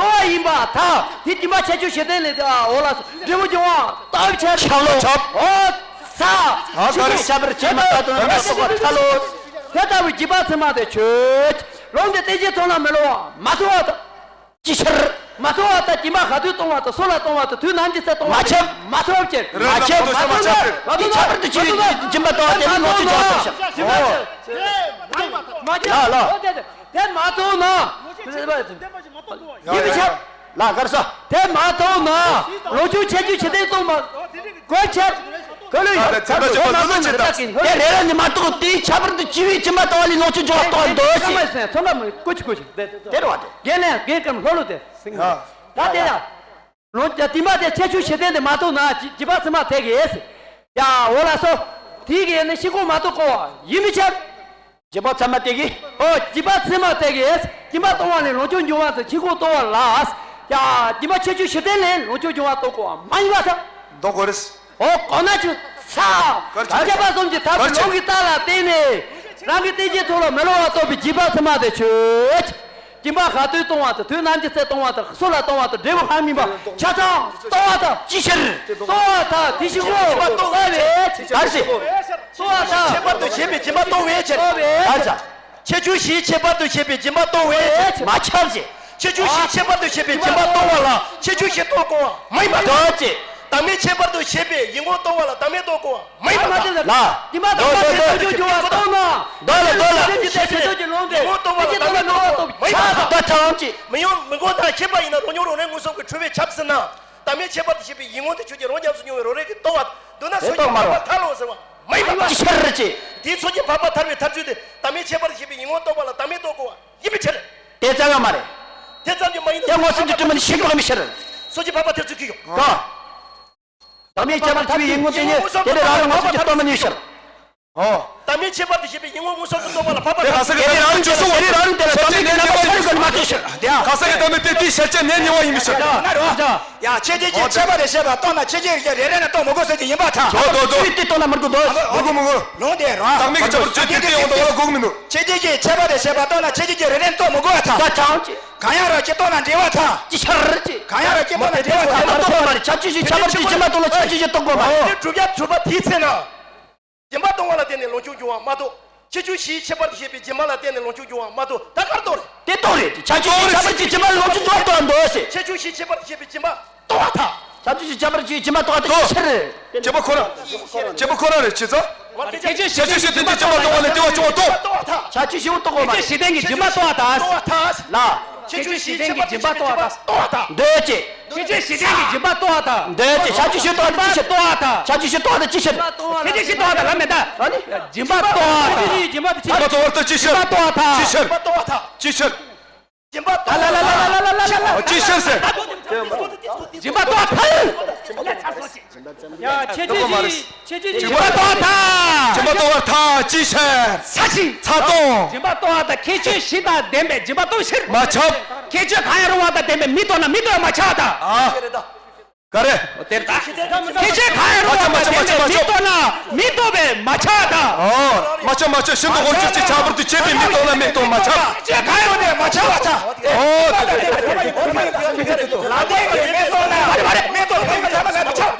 རྟོགས་པ་ཡིན་པར་ཐལ། དེ་སྦྱིན་པ་ཁྱད་ཆོས་གཞན་ལྡན་ལས་དེ་འོ་ལ་འབྲས་བུ་འབྱུང་བ་རྟོགས་པའི་ཕྱིར། ཁྱབ་ལོ། ཁྱབ། འོ། ས། ཨ་ག་རེ། ཁྱད་པར་ཕྱེ་མ་ལྟ་དོན་རྣམ་པ་རྟོགས་པར་ཐལ་ལོ། དེ་ལྟ་བུའི་རྗེས་དཔག་ཚད་མ་དེ་ཆོས་ཅན། ལུང་དེ་རྟེན་ཅན་མཐོང་ལ་མི་སླུ་བ་མ་མཐོང་བ་དང་། ཅིའི་ཕྱིར། མ་མཐོང་བ་དང་སྦྱིན་པ་ག་དུས་གཏོང་བ་དང་སུ་ལ་གཏོང་བ་དང་དུས་ནམ་གྱི་ཚེ་གཏོང་བ་མ་ཁྱབ། མ་ཐོབ་ཅེས། མ་ཁྱབ། མ་ཐོབ་ན། མ་ཐོབ་ན། དེ་ཁྱད་པར་དུ་ཆེ་བའི་སྦྱིན་པ་གཏོང་བ་དེ་ནི་ལོངས་སྤྱོད་འབྱུང་བ་ཐོབ་ཤག་འོ། མ་ཁྱབ། ལ་ལ། འོ་དེ་དེ་དེ་མ་ཐོབ་ན། ཡིན་པས་ཁྱབ། ལ་གར་སོ། དེ་མ་ཐོབ་ན། ལོངས་སྤྱོད་ཁྱད་ཆོས་གཞན་ལྡན་གཏོང་མ། གོས་ཆེ། གོས་ལུས་ཡོད། ཚར་དུ་ཆོག་མ་ཐོབ་ན་རེ་ད་གིན་ལྷོད། དེ་རེ་རེ་ནི་མ་གཏོགས་དེའི་ཁྱད་པར་དུ་ཆེ་བའི་སྦྱིན་པ་གཏོང་བ་ལས་ལོངས་སྤྱོད་འབྱུང་བ་རྟོགས་པར་འདོད་ཅེས། ཚང་མ་ཚང་མ་ཀུ་ཅི་ཀུ་ཅི་དེ་དེ་རེད་བ་དེ། རྒན་ལགས་རྒན་སྐམ་ལྷོད་ལྷོད་དེ། ད་དེ་ཡ། ལོངས་སྤྱོད་སྦྱིན་པ་དེ་ཁྱད་ཆོས་གཞན་ལྡན་དེ་མ་གཏོང་ན་རྗེས་དཔག་ཚད་མ་དེ་གིས། ཡ་འོ་ལགས་སོ། དེ་གིས་ནི་ཤིན་ལྐོག་མ་གཏོགས་གོ་བ་ཡིན་མི་ཁྱབ། རྗེས་དཔག་ཚད་མ་དེ་གིས། ཨོ། རྗེས་དཔག་ཚད་མ་དེ་གིས་སྦྱིན་པ་གཏོང་བ་ལས་ལོངས་སྤྱོད་འབྱུང་བ་དང་ཤིན་ལྐོག་གཏོང་བ་ལ། ཡ། སྦྱིན་པ་ཁྱད་ཆོས་གཞན་ལྡན་ལས་ལོངས་སྤྱོད་འབྱུང་བ་རྟོགས་གོ་བ་མ་ཡིན་པ་དང་། རྟོགས་གོ་རེད། ཨོ་གོ་ན་ཆུ་ཚ། གར་ཆུ་ཁྱད་པར་གསུམ་གྱི་ཐབས་ཀྱི་ལུང་གི་རྟགས་ལ་བརྟེན་ནས། རང་གི་རྟེན་ཅན་མཐོང་ལ་མི་སླུ་བ་རྟོགས་པའི་རྗེས་དཔག་ཚད་མ་དེ་ཆོས་ཅན། སྦྱིན་པ་ག་དུས་གཏོང་བ་དང་དུས་ནམ་གྱི་ཚེ་གཏོང་བ་དང་སུ་ལ་གཏོང་བ་དང་འབྲས་བུ་གང་ཡིན་པ་ཆ་ཚང་རྟོགས་པ་དང་། ཅིའི་ཕྱིར། རྟོགས་པ་དང་དེ་ཤིན་ལྐོག་རྟོགས་པའི་ཕྱིར། གར་སོ། རྟོགས་པ་དང་། ཁྱད་པར་དུ་བྱས་པའི་སྦྱིན་པ་རྟོགས་པའི་ཕྱིར། རྟོགས་པའི་ཕྱིར། གར་སོ། ཁྱད་ཆོས་བཞིའི་ཁྱད་པར་དུ་བྱས་པའི་སྦྱིན་པ་རྟོགས་པའི་ཕྱིར། མ་ཁྱབ་ཅེས། ཁྱད་ཆོས་བཞིའི་ཁྱད་པར་དུ་བྱས་པའི་སྦྱིན་པ་རྟོགས་པ་ལ་ཁྱད་ཆོས་བཞི་རྟོགས་དགོས་པ་མ་ཡིན་པ་དང་། རྟོགས་ཅེས། བདག་མེད་ཁྱད་པར་དུ་བྱས་པའི་ཡིད་ངོ་རྟོགས་པ་ལ་བདག་མེད་རྟོགས་དགོས་པ་མ་ཡིན་པ་དང་། ལ། སྦྱིན་པ་དང་མ་བྱས་ལོངས་སྤྱོད་འབྱུང་བ་རྟོགས་ན། འདོད་ལ་འདོད་ལ། སེམས་ཀྱི་དེ་ཞེས་སོགས་ཀྱི་ལུང་དེ་ཡིད་ངོ་རྟོགས་པ་ལ་བདག་མེད་རྟོགས་དགོས་པ་མ་ཡིན་པ་དང་། ད་ཐང་ཅེས། མི་ཡོང་མི་འགོག་དང་ཤེས་པ་ཡིན་ན་རོ་མྱོང་རོ་རེ་མངོན་སུམ་གྱིས་གྲོལ་བས་ཁྱབ་ཟེར་ན། བདག་མེད་ཁྱད་པར་དུ་བྱས་པའི་ཡིད་ངོ་དེ་ཁྱོད་ཀྱིས་རོ་རྒྱབ་སུ་མྱོང་བའི་རོ་རེ་གིས་རྟོགས་པ་འདོད་ན། དེ་སོ་སྐྱེ་རྟོགས་མ་འཕགས་པ་རེད། ཐར་ལོ་ཟེར་བ་མ་ཡིན་པ། ཅི་ཕྱིར་ཅེས། དེའི་སོ་སྐྱེ་འཕགས་པ་ཐར་པའི་ཐར་ཚུལ་དེ་བདག་མེད་ཁྱད་པར་དུ་བྱས་པའི་ཡིད་ངོ་རྟོགས་པ་ལ་བདག་མེད་རྟོགས་དགོས་པ་ཡིན་པའི་ཕྱིར། དེ་ཙམ་ཡང་མ་རེད། དེ་ཙམ་གྱིས་མ་ཡིན་ཏེ། མངོན་སུམ་གྱིས་གྲུབ་མིན་ཤེས་དགོས་མིན་ཕྱིར། སོ་སྐྱེ་འཕགས་པ་ཐར་ཚུལ་གྱིས་ཡོང་། གང་། བདག་མེད་ཁྱད་པར་ཆེ་བའི་ཡིད་ངོ་དེ་ཉིད་དེ་ལས་རང་རང་མངོན་སུམ་གྱིས་རྟོགས་མི་ནུས་ཕྱིར། ཨོ། བདག་མེད་ཁྱད་པར་དུ་བྱས་པའི་ཡིད་ངོ་མངོན་སུམ་དུ་རྟོགས་པ་ལ་འཕགས་པ། དེ་ག་ས་གི་བདག་མེད་རང་རང་བྱས་སོ། དེ་རང་རང་དེ་ལ་བདག་མེད་ཀྱི་རྣམ་པ་ཆ་རེ་ཟུང་མ་གཏོགས་ཕྱིར། དེ་ཡང་ག་ས་གི་བདག་མེད་དེ་དེའི་ཤར་ཕྱོགས་ནས་ཉེ་བ་ཡིན་མི་ཕྱིར། ཡང་ཁྱད་ཆོས་ཀྱི་ཁྱད་པར་དེ་བཤད་པ་རྟོགས་ན་ཁྱད་ཆོས་ཀྱི་རེ་རེ་ནས་རྟོགས་མི་དགོས་ཟེར་གྱི་ཡིན་པར་ཐལ། དོ་དོ་དོ། ཁྱད་ཆོས་དེ་རྟོགས་ན་མི་དགོས་དོ། མི་དགོས་མི་དགོས། ལུང་དེ་རང་། བདག་མེད་ཀྱི་ཁྱད་པར་ཆོས་དེ་དེ་ཡོང་དོ་བ་ལ་དགོས་མི་འདུག་ཁྱད་ཆོས་ཀྱི་ཁྱད་པར་དེ་བཤད་པ་རྟོགས་ན་ཁྱད་ཆོས་ཀྱི་རེ་རེ་ནས་རྟོགས་མི་དགོས་པར་ཐལ། ད་ཐང་ཅེས། གང་ཡང་ར་སྐྱེ་རྟོགས་ན་འབྲེལ་བར་ཐལ། ཅི་ཕྱིར་ཅེས། གང་ཡང་ར་སྐྱེ་རྟོགས་ན་འབྲེལ་བར་ཐལ། མ་རྟོགས་པ་མ་རེད། ཁྱད་ཆོས་བཞིའི་ཁྱད་པར་དུ་སྦྱིན་པ་རྟོགས་ལ་ཁྱད་ཆོས་བཞི་རྟོགས་དགོས་པ་རེད། དེ་སྒྲུབ་བྱ་གྲུབ་པ་དེའི་ཚེ་ན། སྦྱིན་པ་གཏོང་བ་ལ་བརྟེན་ནས་ལོངས་སྤྱོད་འབྱུང་བ་མ་གཏོགས། ཁྱད་ཆོས་བཞིའི་ཁྱད་པར་དུ་བྱས་པའི་སྦྱིན་པ་ལ་བརྟེན་ནས་ལོངས་སྤྱོད་འབྱུང་བ་མ་གཏོགས། ད་ག་རེ་རྟོགས་རེད། དེ་རྟོགས་རེད། ཁྱད་ཆོས་བཞིའི་ཁྱད་པར་དུ་བྱས་པའི་སྦྱིན་པ་ལོངས་སྤྱོད་འབྱུང་བ་རྟོགས་པ་རེད། ཁྱད་ཆོས་བཞིའི་ཁྱད་པར་དུ་བྱས་པའི་སྦྱིན་པ་རྟོགས་པ་དང་། ཁྱད་ཆོས་བཞིའི་ཁྱད་པར་དུ་བྱས་པའི་སྦྱིན་པ་རྟོགས་པ་དེ་ཅི་ཕྱིར། སྐྱེས་བུ་ཁོ་རང་། སྐྱེས་བུ་ཁོ་རང་རེད་ཅི་ཙམ། ཁྱད་ཆོས་བཞི་ལྡན་གྱི་སྦྱིན་པ་རྟོགས་པ་ལས་བདེ་བ་སྐྱོང་བ་རྟོགས། ཁྱད་ཆོས་བཞི་པོ་རྟོགས་དགོས་པ་རེད། ཁྱད་ཆོས་བཞི་ལྡན་གྱི་སྦྱིན་པ་རྟོགས་པ་དང་། ལ། ཁྱད་ཆོས་བཞི་ལྡན་གྱི་སྦྱིན་པ་རྟོགས་པ་དང་། འདོད་ཅེས། ཁྱད་ཆོས་བཞི་ལྡན་གྱི་སྦྱིན་པ་རྟོགས་པ་དང་། འདོད་ཅེས། ཁྱད་ཆོས་བཞི་རྟོགས་པ་དེ་ཅི་ཕྱིར། རྟོགས་པ་དང་། ཁྱད་ཆོས་བཞི་རྟོགས་པ་དེ་ཅི་ཕྱིར། ཁྱད་ཆོས་བཞི་རྟོགས་པ་དང་ལ་མེ་ད། ཨ་ནི། སྦྱིན་པ་རྟོགས་པ་དང་། སྦྱིན་པ་རྟོགས་པ་དེ་ཅི་ཕྱིར། སྦྱིན་པ་རྟོགས་པ་དང་། ཅི་ཕྱིར། སྦྱིན་པ་རྟོགས་པ་དང་། ཅི་ཕྱིར། སྦྱིན་པ་རྟོགས་པ་དང་། ཅི་ཕྱིར་ཟེར། སྦྱིན་པ་རྟོགས་པ་དང་། ཡ། ཁྱད་ཆོས་བཞི། ཁྱད་ཆོས་བཞི། སྦྱིན་པ་རྟོགས་པ་དང་། སྦྱིན་པ་རྟོགས་པ་དང་ཅི་ཕྱིར། ཚ་ཞིང་། ཚ་གདུང་། སྦྱིན་པ་རྟོགས་པ་དང་། ཁྱད་ཆོས་བཞི་དང་ལྡན་པའི་སྦྱིན་པ་རྟོགས་ཕྱིར། མ་ཁྱབ། ཁྱད་ཆོས་གང་ཡང་རུང་བ་དང་ལྡན་པའི་མི་རྟོགས་ན་མི་རྟོགས་པས་མ་ཁྱབ་པ་དང་། ཨ། ག་རེ། དེར་ད། ཁྱད་ཆོས་གང་ཡང་རུང་བ་དང་ལྡན་པའི་མི་རྟོགས་ན་མི་རྟོགས་པས་མ་ཁྱབ་པ་དང་། ཨོ། མ་ཁྱབ་མ་ཁྱབ་ཤིན་ཏུ་ཧོར་གྱུར་ཅིག་ཁྱད་པར་དུ་བྱས་པའི་མི་རྟོགས་ན་མི་རྟོགས་མ་ཁྱབ། ཁྱད་ཆོས་གང་ཡང་རུང་བས་མ་ཁྱབ་པ་དང་། ཨོ། ལ་དེ་གི་མི་རྟོགས་ན། མ་རེད་མ་རེད། མི་རྟོགས་ན་མ་ཁྱབ།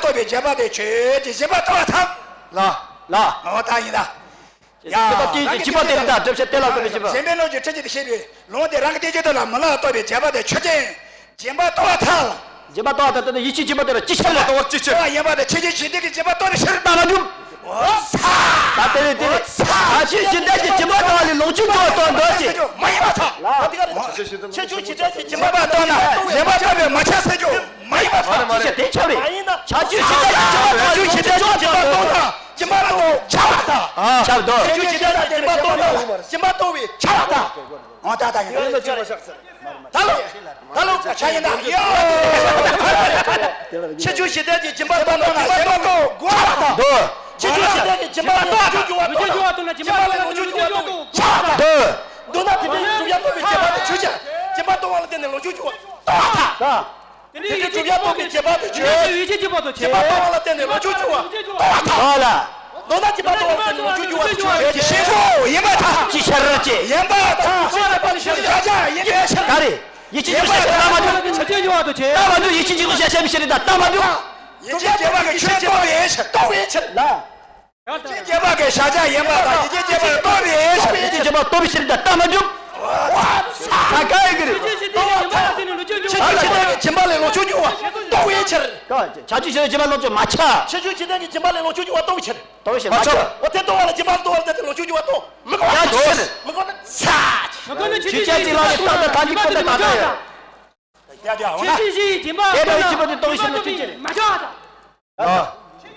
རྟོགས་པའི་བྱེད་པ་དེ་ཆོས་ཅན། སྦྱིན་པ་རྟོགས་པར་ཐལ། ལ། ལ། འོ་ད་ཡིན་ད། ཡ། སྦྱིན་པ་དེ་ཡིན་ད། བསྒྲུབ་བྱ་དེ་ལ་རྟོགས་པའི་སྦྱིན་པ། གཞན་ཕན་ལོངས་སྤྱོད་ཕྲད་ཅན་དུ་བཤད་པའི་ལུང་དེ་རང་གི་བསྟན་བཅོས་དེ་ལ་མི་ལ་རྟོགས་པའི་བྱེད་པ་དེ་ཆོས་ཅན། སྦྱིན་པ་རྟོགས་པར་ཐལ། སྦྱིན་པ་རྟོགས་པར་ཐལ་ཏེ་ཡིད་ཆེས་བྱེད་པ་དེ་ལ་ཅི་ཕྱིར་ལ། རྟོགས་པར་ཅི་ཕྱིར། རྟོགས་པ་ཡིན་པ་དེ་ཆོས་ཅན། ཞི་བདེ་གི་སྦྱིན་པ་རྟོགས་པའི་ཕྱིར་ལྟ་མ་གྲུབ། འོ་ཚ། ད་དེ་ལས་དེ་ལས། འོ་ཚ། ཁྱད་ཆོས་ཞི་བདེ་གི་སྦྱིན་པ་རྟོགས་པ་ལས་ལོངས་སྤྱོད་རྒྱུ་བ་རྟོགས་འདོད་ཅེས། མ་ཡིན་པར་ཐལ། ལ། ཁྱད་ཆོས་ཞི་བདེ་གི་སྦྱིན་པ་རྟོགས་ན་སྦྱིན་པ་རྟོགས་པས་མ་ཁྱབ་ཟེར་རྒྱུ་མ་ཡིན་པར་ཐལ། ཅི་ཕྱིར་དེ་ཁྱབ་རེད། མ་ཡིན་ན། ཁྱད་ཆོས་ཞི་བདེ་གི་སྦྱིན་པ་རྟོགས་ན་ལོངས་སྤྱོད་རྒྱུ་བ་རྟོགས་ན། སྦྱིན་པ་རྟོགས་ཁྱབ་པར་ཐལ། ཁྱབ་འདུག་ཁྱད་ཆོས་ཞི་བདེ་གི་སྦྱིན་པ་རྟོགས་ན་སྦྱིན་པ་རྟོགས་པས་ཁྱབ་པར་ཐལ། འོ་ད་ད་ཡིན་ན་ཅི་མ་བཞག་ཟེར། ད་ལོ། ད་ལོ་ཆ་ཡིན་ད། ཡ། ཁྱད་ཆོས་ཞི་བདེ་གི་སྦྱིན་པ་རྟོགས་ན་སྦྱིན་པ་རྟོགས་དགོས་པར་ཐལ། འདུག་ཁྱད་ཆོས་ཞི་བདེ་གི་སྦྱིན་པ་རྟོགས་ན་ལོངས་སྤྱོད་རྒྱུ་བ་རྟོགས་ན་སྦྱིན་པ་ལས་ལོངས་སྤྱོད་རྒྱུ་བ་རྟོགས་པས་ཁྱབ་པར་ཐལ། འདུག་མདོར་ན་དེ་འདྲའི་སྒྲུབ་ཡ་རྟོགས་པའི་བྱེད་པ་དེ་ཆོས་ཅན། སྦྱིན་པ་རྟོགས་པ་ལ་བརྟེན་ནས་ལོངས་སྤྱོད་རྒྱུ་བ་རྟོགས་པར་ཐལ། དེ་འདྲའི་སྒྲུབ་ཡ་རྟོགས་པའི་བྱེད་པ་དེ་ཆོས་ཅན། ཡིད་ཆེས་བྱེད་པ་དང་བྱེད་པ་རྟོགས་པ་ལ་བརྟེན་ནས་ལོངས་སྤྱོད་རྒྱུ་བ་རྟོགས་པར་ཐལ། ལ། མདོར་ན་སྦྱིན་པ་རྟོགས་པ་ལ་བརྟེན་ནས་ལོངས་སྤྱོད་རྒྱུ་བ་དེ་ཆོས་ཅན། ཤེས་རབ་ཡིན་པར་ཐལ། ཅི་ཕྱིར་ཅེས། ཡིན་པར་ཐལ། ཤེས་རབ་ཡིན་པའི་ཕྱིར། བྱ་བྱེད་ཡིན་པའི་ཕྱིར། ག་རེ། ཡིད་ཆེས་བྱེད་པ་ལྟ་མ་གྲུབ། ལོངས་སྤྱོད་རྒྱུ་བ་དང་བྱེད། ལྟ་མ་གྲུབ། ཡིད་ཆེས་བྱེད་པ་ཤ་ཤ་མི་ཤེས་རེད་ད་ལྟ་མ་གྲུབ། ཡིད་ཆེས་བྱེད་པ་གི་ཆོས་རྟོགས་པའི་ཕྱིར། རྟོགས་པའི་ཕྱིར། ལ། ཡིད་ཆེས་བྱེད་པ་གི་བྱ་བྱེད་ཡིན་པར་ཐལ། ཡིད་ཆེས་བྱེད་པ་རྟོགས་པའི་ཕྱིར། ཡིད་ཆེས་བྱེད་པ་རྟོགས་པའི་ཕྱིར་ད་ལྟ་མ་གྲུབ། ཚ་ག་ཡི་གི་རེད། ཁྱད་ཆོས་ཞི་བདེ་གི་སྦྱིན་པ་ལས་ལོངས་སྤྱོད་རྒྱུ་བ་རྟོགས་པའི་ཕྱིར། ཁྱད་ཆོས་ཞི་བདེ་གི་སྦྱིན་པ་ལས་ལོངས་སྤྱོད་རྒྱུ་བ་རྟོགས་པའི་ཕྱིར། ཁྱད་ཆོས་ཞི་བདེ་སྦྱིན་པ་ལོངས་སྤྱོད་མ་ཁྱབ། ཁྱད་ཆོས་ཞི་བདེ་གི་སྦྱིན་པ་ལས་ལོངས་སྤྱོད་རྒྱུ་བ་རྟོགས་པའི་ཕྱིར། རྟོགས་པའི་ཕྱིར་མ་ཁྱབ། འོ་དེ་རྟོགས་པ་ལ་སྦྱིན་པ་རྟོགས་པ་ལ་བརྟེན་ནས་ལོངས་སྤྱོད་རྒྱུ་བ་རྟོགས། མི་དགོས་ན་ཚ། མི་དགོས་ན་ཚ། ཆོས་ཅན་གཅིག་ལ་ནི་རྟག་ཏུ་ཐམས་ཅད་ཀུན་ཏུ་ན་ད་ཡོད། ཡ་ཡ་འོ་ན།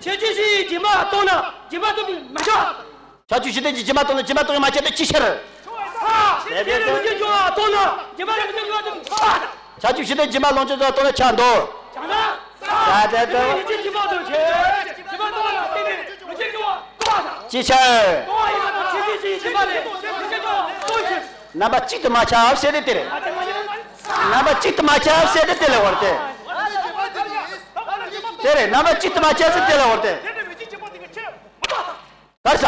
ཁྱད་ཆོས་ཞི་བདེའི་སྦྱིན་པ་རྟོགས་ན་སྦྱིན་པ་རྟོགས་པའི་མ་ཁྱབ་པར་ཐལ། ཁྱད་ཆོས་ཞི་བདེའི་སྦྱིན་པ་རྟོགས་ན་སྦྱིན་པ་རྟོགས་པའི་མ་ཁྱབ་པར་ཐལ། ཁྱད་ཆོས་ཞི་བདེའི་སྦྱིན་པ་རྟོགས་ན་སྦྱིན་པ་རྟོགས་པའི་མ་ཁྱབ་པར་ཐལ། ཅི་ཕྱིར། ཚ། ཞི་བདེ་ལོངས་སྤྱོད་རྒྱུ་བ་རྟོགས་ན་སྦྱིན་པ་ལོངས་སྤྱོད་རྒྱུ་བ་རྟོགས་པའི་མ་ཁྱབ་པར་ཐལ། ཁྱད་ཆོས་ཞི་བདེའི་སྦྱིན་པ་ལོངས་སྤྱོད་རྒྱུ་བ་རྟོགས་ན་ཁྱབ་འདུག་ཚ། ཚ་ཚ་ཚ། ཡིད་ཆེས་བྱེད་པ་དང་བྱེད། སྦྱིན་པ་རྟོགས་པ་ལ་བརྟེན་ནས་ལོངས་སྤྱོད་རྒྱུ་བ་རྟོགས་པར་ཐལ། ཅི་ཕྱིར། རྟོགས་པ་ཡིན་པར་ཐལ། ཁྱད་ཆོས་ཞི་བདེའི་སྦྱིན་པ་ལས་ལོངས་སྤྱོད་རྒྱུ་བ་རྟོགས་པའི་ཕྱིར། རྣམ་པ་གཅིག་ཏུ་མ་ཁྱབ་ཟེར་ཏེ་དེ་རེད། རྣམ་པ་གཅིག་ཏུ་མ་ཁྱབ་ཟེར་ཏེ་དེ་ལ་བར་ཏེ། དེ་རེད། རྣམ་པ་གཅིག་ཏུ་མ་ཁྱབ་ཟེར་དེ་ལ་བར་ཏེ། གར་ས།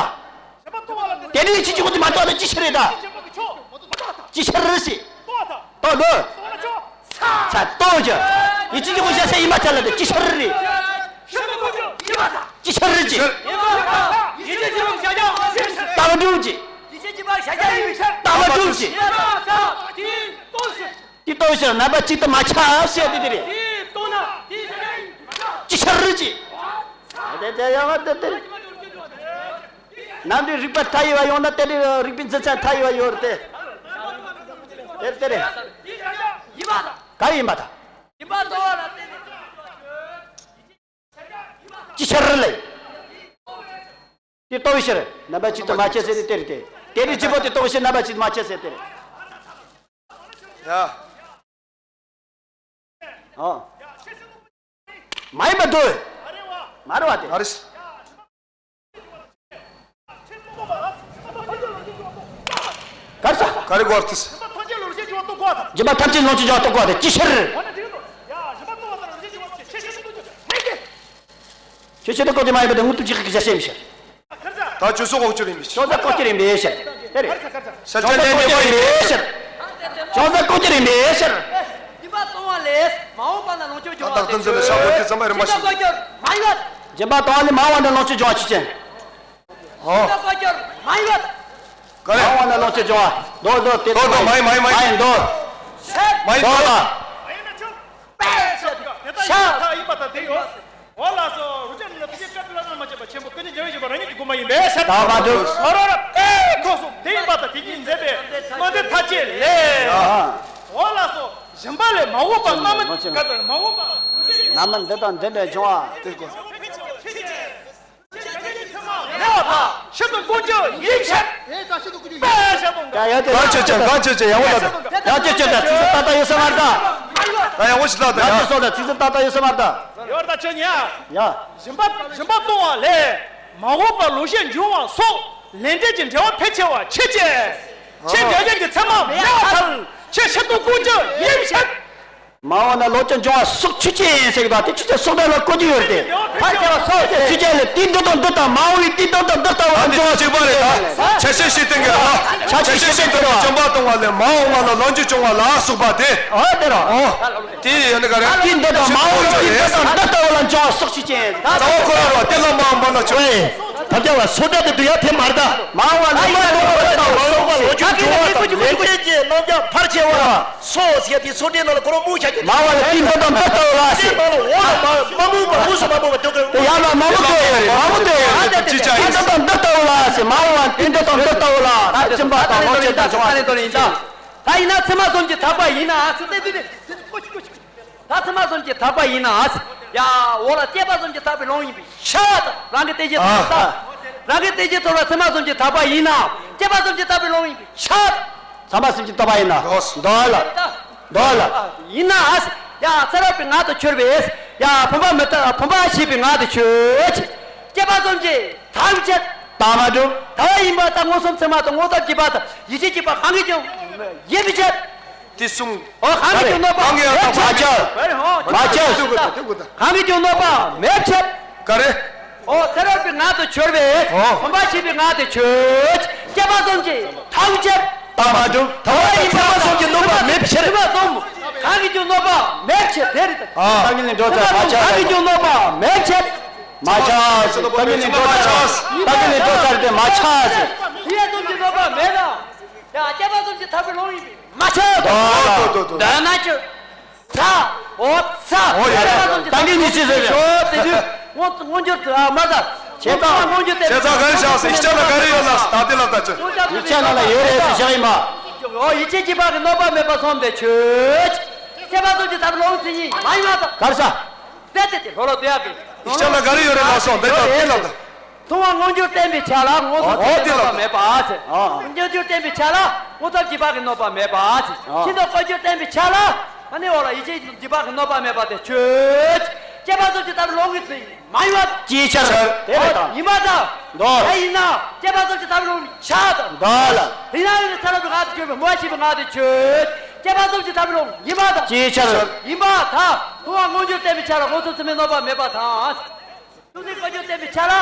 དེ་ནི་ཡིད་ཆེས་བྱེད་པ་དེ་མ་རྟོགས་ན་ཅི་ཕྱིར་རེད་ད། ཅི་ཕྱིར་རེད་ཟེར། རྟོགས་ལོ། ཚ་རྟོགས་ཀྱི། ཡིད་ཆེས་བྱེད་པ་ཤ་ཤ་ཡིན་མ་ཐལ་ལ་དེ་ཅི་ཕྱིར་རེད། ཅི་ཕྱིར་རེད་ཅེས། ལྟ་བ་སྒྲུབ་ཀྱི། ལྟ་བ་སྒྲུབ་ཀྱི། དེ་རྟོགས་ཕྱིར་རྣམ་པ་གཅིག་ཏུ་མ་ཁྱབ་ཟེར་དེ་དེ་རེད། ཅི་ཕྱིར་རེད་ཅེས། དེ་དེ་ཡང་དེ་དེ་རེད། ནམ་དུས་རིག་པ་མཐའ་ཡས་པ་ཡོང་ན་དེ་ནི་རིག་པའི་འཛིན་ཚད་མཐའ་ཡས་པ་ཡོད་རེད་དེ། དེ་རེད་དེ་རེད། ག་རེ་ཡིན་པ་དང་། ཅི་ཕྱིར་ལས། དེ་རྟོགས་པའི་ཕྱིར་རྣམ་པ་གཅིག་ཏུ་མ་ཁྱབ་ཟེར་ཏེ་དེ་རེད་དེ། དེ་ནི་སྒྲིབ་པ་དེ་རྟོགས་པའི་ཕྱིར་རྣམ་པ་གཅིག་ཏུ་མ་ཁྱབ་ཟེར་དེ་རེད། ཡ། ཨ། མ་ཡིན་པ་འདོད། མ་རེད་བ་དེ། མ་རེད། གར་ས། ག་རེ་གོ་བར་ཐུག་སྦྱིན་པ་ཐམས་ཅད་ལོངས་སྤྱོད་རྒྱུ་བ་རྟོགས་དགོས་པ་དེ་ཅི་ཕྱིར། ཁྱོད་ཆོས་དང་ལྐོག་གྱུར་མ་ཡིན་པ་དེ་དངོས་དུ་ཅི་ཞིག་གི་བྱ་བྱེད་མི་ཤེས། ད་ཆོས་སུ་ལྐོག་གྱུར་ཡིན་པའི་ཕྱིར། ཅུང་ཟད་ལྐོག་གྱུར་ཡིན་པའི་ཕྱིར། དེ་རེད། ཤར་ཆེན་ལས་གནས་པ་ཡིན་པའི་ཕྱིར། ཅུང་ཟད་ལྐོག་གྱུར་ཡིན་པའི་ཕྱིར། སྦྱིན་པ་གཏོང་བ་ལས་མ་འོངས་པ་ན་ལོངས་སྤྱོད་འབྱུང་བ་དང་། ད་ལྟ་ཚོད་ལ་བྱ་བ་དེ་ཙམ་པ་རིམ་པ་བཞིན། ཅུང་ཟད་ལྐོག་གྱུར་མ་ཡིན་པ། སྦྱིན་པ་གཏོང་བ་ལས་མ་འོངས་པ་ན་ལོངས་སྤྱོད་འབྱུང་བ་ཆོས་ཅན། ཨོ། ཅུང་ཟད་ལྐོག་གྱུར་མ་ཡིན་པ། ག་རེ། མ་འོངས་པ་ན་ལོངས་སྤྱོད་འབྱུང་བ། མདོ་མདོ་དེ་མདོ་མདོ་མ་ཡིན་མ་ཡིན་མ་ཡིན་མདོ། མ་ཡིན་མདོ་མདོ་ལ། ཤ། འོ་ལགས་སོ། རུ་ཅན་ནི་དེ་བསྐལ་པའི་བླ་ན་མ་མཆིས་པ་ཆེན་པོ་ཀུན་མཁྱེན་རྒྱལ་བའི་བཞེད་པ་རང་ཉིད་ཀྱི་སྒོ་མ་ཡིན་པས་ཟེར། ད་མ་འདུག་ཧོ་རོ་ར་ཨེ་ཁོ་སོང་དེ་ཡིན་པ་དང་དེ་ཉིད་མཛད་པའི་མངོན་འདོད་མཐར་བྱེད་ལས། འོ་ལགས་སོ། སྦྱིན་པ་ལས་མ་འོངས་པ་རྣམ་མ་ག་ཚ་མ་འོངས་པ་རྣམ་མ་འདི་དང་འདི་འདྲ་བྱུང་བ། ཕྱི་དང་ཀུན་ཀྱང་ཡིད་ཆེས། ཡ་ཡ་དེ་གང་ཆོད་ཆོད་གང་ཆོད་ཆོད་ཡག་པོ་ལ། ཡ་ཆོད་ཆོད་ད་ཚིག་ཟིན་ཏག་ཏག་ཡོད་ས་མ་རེད་ད། ད་ཡག་པོ་ཞིག་ལ་ད་ཡ་ཡ། ཆོད་སོང་ད་ཚིག་ཟིན་ཏག་ཏག་ཡོད་ས་མ་རེད་ད། ཡོད་ད་ཆོད་ཉེ་ཡ། ཡ། སྦྱིན་པ་སྦྱིན་པ་གཏོང་བ་ལས་མ་འོངས་པར་ལོག་ཤེས་འབྱུང་བ་སོགས་ལས་འབྲས་ཀྱི་འབྲེལ་བ་ཕལ་ཆེ་བ་ཕྱི་བྱས། ཕྱི་འབྲས་ཀྱི་མཚན་མ་མེད་པར་ཐལ། ཕྱི་ཕྱི་དང་ཀུན་ཀྱང་ཡིད་ཆེས། མ་འོངས་ན་ལོག་ཅིང་འབྱུང་བ་སོགས་ཆོས་ཅན་ཡིན་ཟེར་གྱི་དང་དེ་ཆོས་ཅན་སོགས་པ་ལ་གོ་རྒྱུ་ཡོད་དེ། ཕར་བྱ་བ་སོགས་ཆོས་ཅན་ལས་དེའི་འདི་དང་འདི་དང་མ་འོངས་པའི་དེའི་འདི་དང་འདི་ལྟ་བུ་ཨ་འབྱུང་བ་ཅིག་པ་རེད་ད། ཆ་ཤས་ཤིག་སྟེང་གི་ལ། ཆ་ཤས་ཤིག་སྟེང་གི་སྦྱིན་པ་གཏོང་བ་ལས་མ་འོངས་པ་ལ་ལོག་འཇུག་འབྱུང་བ་ལ་སོགས་པ་དེ། ཨོ་དེ་ར། ཨོ། དེ་ཡིན་ནི་ག་རེ། དེའི་འདི་དང་མ་འོངས་པའི་དེའི་འདི་དང་འདི་ལྟ་བུ་ལ་འབྱུང་བ་སོགས་ཆོས་ཅན་ཡིན་ད། རྩ་བ་ཁོ་ར་བ་དེ་ལ་མ་འོངས་པ་ལ་ཆོས། ད་ལྟ་བ་སོ་སྒྲ་དེ་དུ་ཡ་དེ་མ་རེད་ད། མ་འོངས་པ་ལ་མ་འོངས་པ་ལ་སོགས་པ་ལོག་འཇུག་འབྱུང་བ་དང་ལས་འབྲས་ཀྱི་རྣམ་གཞག་ཕལ་ཆེ་བ། སོ་ཟེར་དེ་སོ་སྒྲའི་ནང་ལ་ཁོ་རང་མུ་ཆ་གི། མ་འོངས་པ་ལ་དེའི་འདི་དང་འདི་ལྟ་བུ་ལ་ཟེར། དེ་ནང་ལ་འོ་ལ་མ་མ་མུ་པ་མུ་སུ་མ་མུ་པ་དོ་གི། དེ་ཡང་ལ་མ་མུ་དོ་ཡོད་རེད། མ་མུ་དོ་ཡོད་རེད། ཅི་ཆ་ཡིན། དེའི་འདི་དང་འདི་ལྟ་བུ་ལ་ཟེར། མ་འོངས་པ་དེའི་འདི་དང་འདི་ལྟ་བུ་ལ་སྦྱིན་པ་དང་ལོག་ཅན་དང་འབྱུང་བ་ད་ཡིན་ད། ད་ཡིན་ན་ཚད་མ་གསུམ་གྱི་ཐེག་པ་ཡིན་ན་ཨ་ཙི་ཏེ་ཏེ་ཏེ་ཏེ་ཀོ་ཅི་ཀོ་ཅི། ད་ཚད་མ་གསུམ་གྱི་ཐེག་པ་ཡིན་ན་ཨ་ཙི། ཡ་འོ་ལ་སྐྱེས་པ་གསུམ་གྱི་ཐེག་པའི་ལུང་ཡིན་པའི་ཕྱིར་ད། རང་གི་བསྟན་བཅོས་ཐོག་ལ་ད། རང་གི་བསྟན་བཅོས་ཐོག་ལ་ཚད་མ་གསུམ་གྱི་ཐེག་པ་ཡིན་ན་སྐྱེས་པ་གསུམ་གྱི་ཐེག་པའི་ལུང་ཡིན་པའི་ཕྱིར་ད། ཚད་མ་གསུམ་གྱི་ཐེག་པ་ཡིན་ན། འདོད་ལ། འདོད་ལ། ཡིན་ན་ཨ་ཙི། ཡ་ཚེ་རབས་པའི་ངག་ཏུ་ཆོད་པས། ཡ་བུམ་པ་མི་རྟག་བུམ་པ་ཞེས་པའི་ངག་ཏུ་ཆོད། སྐྱེས་པ་གསུམ་གྱི་ཐེག་པའི་ཕྱིར། ད་མ་འགྲུབ། ཐལ་བ་ཡིན་པར་ཐལ། མངོན་སུམ་ཚད་མ་དང་མངོན་སུམ་རྗེས་དཔག་དང་ཡིད་ཆེས་རྗེས་དཔག་གང་གིས་ཀྱང་ཡིན་པའི་ཕྱིར། དེ་གསུམ། འོ་གང་གིས་ཀྱང་གནོད་པ་གང་གིས་ཀྱང་མེད་ཕྱིར། མ་ཁྱབ། མ་ཁྱབ། གང་གིས་ཀྱང་གནོད་པ་མེད་ཕྱིར། ག་རེ། འོ་ཚེ་རབས་པའི་ངག་ཏུ་ཆོད་པས། འོ། བུམ་པ་ཞེས་པའི་ངག་ཏུ་ཆོད། སྐྱེས་པ་གསུམ་གྱི་ཐེག་པའི་ཕྱིར། ད་མ་འགྲུབ། ཐལ་བ་ཡིན་པར་ཐལ། ཚད་མ་གསུམ་གྱིས་གནོད་པ་མེད་པའི་ཕྱིར། ཚད་མ་གསུམ་གང་གིས་ཀྱང་གནོད་པ་མེད་ཕྱིར་དེ་རེད། ཨ། ད་གིན་ནས་འགྲོ་ཚར་མ་ཚད་མ་གསུམ་གང་གིས་ཀྱང་གནོད་པ་མེད་ཕྱིར། མ་ཆགས་ཟེར། ད་གིན་ནས་འགྲོ་ཚར། ད་གིན་ནས་འགྲོ་ཚར་དེ་མ་ཆགས་ཟེར། ཐལ་བ་གསུམ་གྱིས་གནོད་པ་མེད་ན། ཡ་སྐྱེས་པ་གསུམ་གྱི་ཐེག་པའི་ལུང་ཡིན་པས། མ་ཆགས། འདོད་ལ། འདོད་ལ། འདོད་ན་ཆོག་ཚ། འོ་ཚ། འོ་ཡ་ཡ། ད་གིན་ནས་ཅི་ཟེར་རེད། ཞོ་དེ་དུས་མངོན་མངོན་གྱུར་དུ་ཨ་མ་ད། བྱས་ཙང་། མངོན་གྱུར་བསྟན་པའི། བྱས་ཙང་ག་རེ་བཞག་ཟེར། ཡིག་ཆ་ལ་ག་རེ་ཡོད་ལ་ད་དེ་ལ་ད་ཅི། ཡིག་ཆ་ནང་ལ་ཡོད་རེད་ཟེར་བཞག་ཡིན་པ། འོ་ཡིད་ཆེས་རྗེས་དཔག་གིས་གནོད་པ་མེད་པར་གསུངས་ཏེ་ཆོས། སྐྱེས་པ་གསུམ་གྱི་ཐེག་པའི་ལུང་མཚན་ཉིད་མ་ཡིན་པ་དང་། ག་རེ་ཟ། དེ་དེ་དེ་ལྷོ་ལྷོ་དེ་ཡག་གི། ཡིག་ཆ་ལ་ག་རེ་ཡོད་རེད་ལ་སོང་དེ་ལྟ་དེ་ལ་ད། མཐོང་བ་མངོན་གྱུར་བསྟན་པའི་ཆ་ལ་མངོན་སུམ་ཚད་མས་གནོད་པ་མེད་པ་ཟེར། ཨོ། མངོན་གྱུར་བསྟན་པའི་ཆ་ལ་མངོན་སུམ་རྗེས་དཔག་གིས་གནོད་པ་མེད་པ་ཟེར། ཨོ། ཤིན་ཏུ་ཀུན་གྱུར་བསྟན་པའི་ཆ་ལ་ཨ་ནི་འོ་ལ་ཡིད་ཆེས་རྗེས་དཔག་གིས་གནོད་པ་མེད་པ་དེ་ཆོས། སྐྱེས་པ་གསུམ་གྱི་ཐེག་པའི་ལུང་གི་ཚིག་མ་ཡིན་པ། ཅིའི་ཕྱིར། དེ་རེད་ད། ཡིན་པ་དང་། འདོད། ད་ཡིན་ན་སྐྱེས་པ་གསུམ་གྱི་ཐེག་པའི་ལུང་ཆ་དང་། འདོད་ལ། ཡིན་ན་ཡིན་ན་ཚེ་རབས་པའི་ངག་ཏུ་ཆོད་པའི་མངོན་པ་ཞེས་པའི་ངག་ཏུ་ཆོད། སྐྱེས་པ་གསུམ་གྱི་ཐེག་པའི་ལུང་ཡིན་པ་དང་། ཅིའི་ཕྱིར། ཡིན་པ་དང་། མཐོང་བ་མངོན་གྱུར་བསྟན་པའི་ཆ་ལ་མངོན་སུམ་ཚད་མས་གནོད་པ་མེད་པ་དང་། ཤིན་ཏུ་ཀུན་གྱུར་བསྟན་པའི་ཆ་ལ།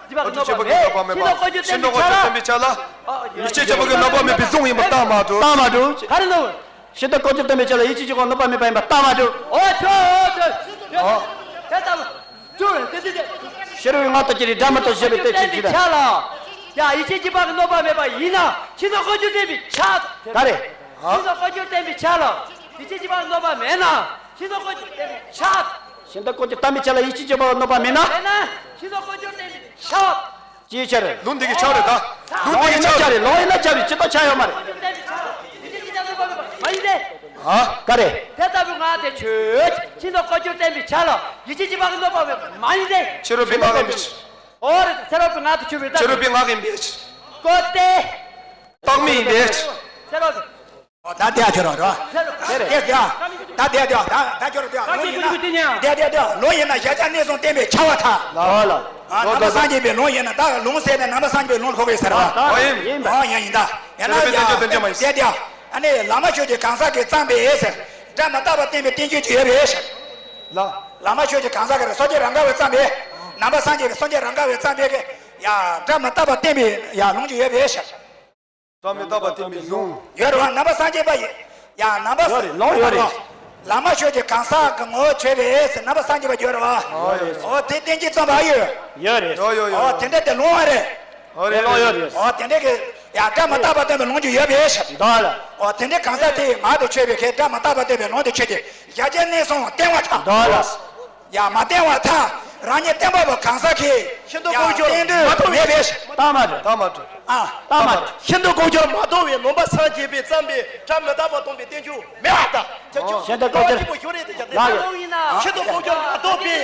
རྗེས་དཔག་གིས་གནོད་པ་མེད། ཤིན་ཏུ་ཀུན་གྱུར་བསྟན་པའི་ཆ་ལ། ཨོ་ཡ་ཡ། ཤིན་ཏུ་ཀུན་གྱུར་བསྟན་པའི་ཆ་ལ། ཡིད་ཆེས་རྗེས་དཔག་གིས་གནོད་པ་མེད་པའི་ལུང་ཡིན་པ་རྟགས་མ་གྲུབ། རྟགས་མ་གྲུབ། ག་རེ་ལུང་། ཤིན་ཏུ་ཀུན་གྱུར་བསྟན་པའི་ཆ་ལ་ཡིད་ཆེས་རྗེས་དཔག་གནོད་པ་མེད་པ་ཡིན་པ་རྟགས་མ་གྲུབ། ཨོ་ཆོ་ཆོ། ཨོ། དེ་ལྟ་བུ། ཆུ་རེད་དེ་དེ་དེ། ཤེས་རབ་ཀྱི་ངག་ཏུ་ཁྱེར་ཏེ་སྒྲ་མི་རྟག་ཞེས་པའི་དེ་ཆོས་ཅི་ལ། ཡ་ཡིད་ཆེས་རྗེས་དཔག་གིས་གནོད་པ་མེད་པ་ཡིན་ན་ཤིན་ཏུ་ཀུན་གྱུར་བསྟན་པའི་ཆ། ག་རེ། ཤིན་ཏུ་ཀུན་གྱུར་བསྟན་པའི་ཆ་ལ་ཡིད་ཆེས་རྗེས་དཔག་གིས་གནོད་པ་མེད་ན་ཤིན་ཏུ་ཀུན་གྱུར་བསྟན་པའི་ཆ། ཤིན་ཏུ་ཀུན་གྱུར་བསྟན་པའི་ཆ་ལ་ཡིད་ཆེས་རྗེས་དཔག་གནོད་པ་མེད་ན། མེད་ན་ཤིན་ཏུ་ཀུན་གྱུར་བསྟན་པའི་ཆ། ཅིའི་ཕྱིར། ལུང་འདི་གི་ཆ་རེད་ད། ལུང་འདི་གི་ཆ་རེད། ལུང་ཡིན་ན་ཆ་རེད། ཅི་ལྟར་ཆ་ཡོད་མ་རེད། ཡིད་ཆེས་རྗེས་དཔག་གིས་གནོད་པ་མེད་པ་མ་ཡིན་ཏེ། ཧ། ག་རེ། དེ་ལྟ་བུའི་ངག་དེ་ཆོས་ཅན། ཤིན་ཏུ་ཀུན་གྱུར་བསྟན་པའི་ཆ་ལ་ཡིད་ཆེས་རྗེས་དཔག་གིས་གནོད་པ་མེད་པ་མ་ཡིན་ཏེ། ཕྱི་རོལ་པའི་ངག་ཡིན་པས། འོ་རེད། ཚེ་རབས་པའི་ངག་དེ་ཆོས་པའི་རྟགས། ཕྱི་རོལ་པའི་ངག་ཡིན་པས། ཀོ་ཏེ། རྟགས་མི་ཡིན་པས། ཚེ་རབས། ད་དེ་ཡ་ཁྱོད་རང་རོ། དེ་དེ་ཡ། ད་དེ་དེ་ཡ། ད་ད་ཁྱོད་རང་དེ་ཡ། ལུང་ཡིན་ན། དེ་དེ་དེ་ཡ། ལུང་ཡིན་ན་གཞལ་བྱ་གནས་གསུམ་བསྟན་པའི་ཁྱབ་པར་ཐལ། ལ་ལ། ཨ། ནང་པ་སངས་རྒྱས་པའི་ལུང་ཡིན་ན། ད་ལུང་ཟེར་ནས་ནང་པ་སངས་རྒྱས་པའི་ལུང་ལྷག་གི་ཟེར་བ། ཨོ་ཡིན། ཡིན་པ། ཨོ་ཡིན་ཡིན་ད། ཡིན་ན་ཡ། དེ་དེ་ཡ། ཨ་ནི་བླ་མ་ཆོས་ཀྱི་གང་ཟག་གིས་བརྩམས་པའི་ཟེར། སྒྲ་མི་རྟག་པ་བསྟན་པའི་བསྟན་བཅོས་ཅིག་ཡོད་པའི་ཟེར། ལ། བླ་མ་ཆོས་ཀྱི་གང་ཟག་གིས་སངས་རྒྱས་རང་ག་བས་བརྩམས་པའི། ནང་པ་སངས་རྒྱས་ཀྱིས་སངས་རྒྱས་རང་ག་བས་བརྩམས་པའི་གི། ཡ། སྒྲ་མི་རྟག་པ་བསྟན་པའི་ཡ་ལུང་ཅིག་ཡོད་པའི་ཟེར། སྒྲ་མི་རྟག་པ་བསྟན་པའི་ལུང་། ཡོད་རེད་བ། ནང་པ་སངས་རྒྱས་པ་ཡི། ཡ། ནང་པ། ཡོད་རེད། ལུང་ཡོད་རེད། བླ་མ་ཆོས་ཀྱི་གང་ཟག་གི་ངོ་བོ་ཆོད་པའི་ཟེར་ནང་པ་སངས་རྒྱས་པ་ཡོད་རེད་བ། ཨོ་ཡོད་རེད། ཨོ་དེ་བསྟན་བཅོས་བརྩམས་པ་ཡོད། ཡོད་རེད། ཡོད་ཡོད་ཡོད། ཨོ་དེ་འདྲ་དེ་ལུང་བ་རེད། ཨོ་རེད། ལུང་ཡོད་རེད། ཨོ་དེ་འདྲ་གི། ཡ། སྒྲ་མི་རྟག་པ་བསྟན་པའི་ལུང་ཅིག་ཡོད་པའི་ཟེར། འདོད་ལ། ཨོ་དེ་འདྲའི་གང་ཟག་དེ་ཡི་ངག་དེ་ཆོད་པའི་གི་སྒྲ་མི་རྟག་པ་བསྟན་པའི་ལུང་དེ་ཆོས་ཅན། གཞལ་བྱའི་གནས་གསུམ་བསྟན་པར་ཐལ། འདོད་ལ། ཡ། མ་བསྟན་པར་ཐལ། རང་ཉིད་བསྟན་པ་པོ་གང་ཟག་གིས་ཤིན་ཏུ་ཡང་ལྐོག་གྱུར་བསྟན་དོན་མ་མཐོང་བའི་མེད་པས། ལྟ་མ་གྲུབ། ཨ། ལྟ་མ་གྲུབ། ཤིན་ཏུ་ལྐོག་གྱུར་མ་མཐོང་བའི་ནང་པ་སངས་རྒྱས་པའི་བསམ་པས་སྒྲ་མི་རྟག་པ་སྟོན་པའི་བསྟན་བཅོས་མེད་པར་ཐལ། ཤིན་ཏུ་ལྐོག་གྱུར་ལགས་ཡོད། ཤིན་ཏུ་ལྐོག་གྱུར་མ་གཏོགས་པའི་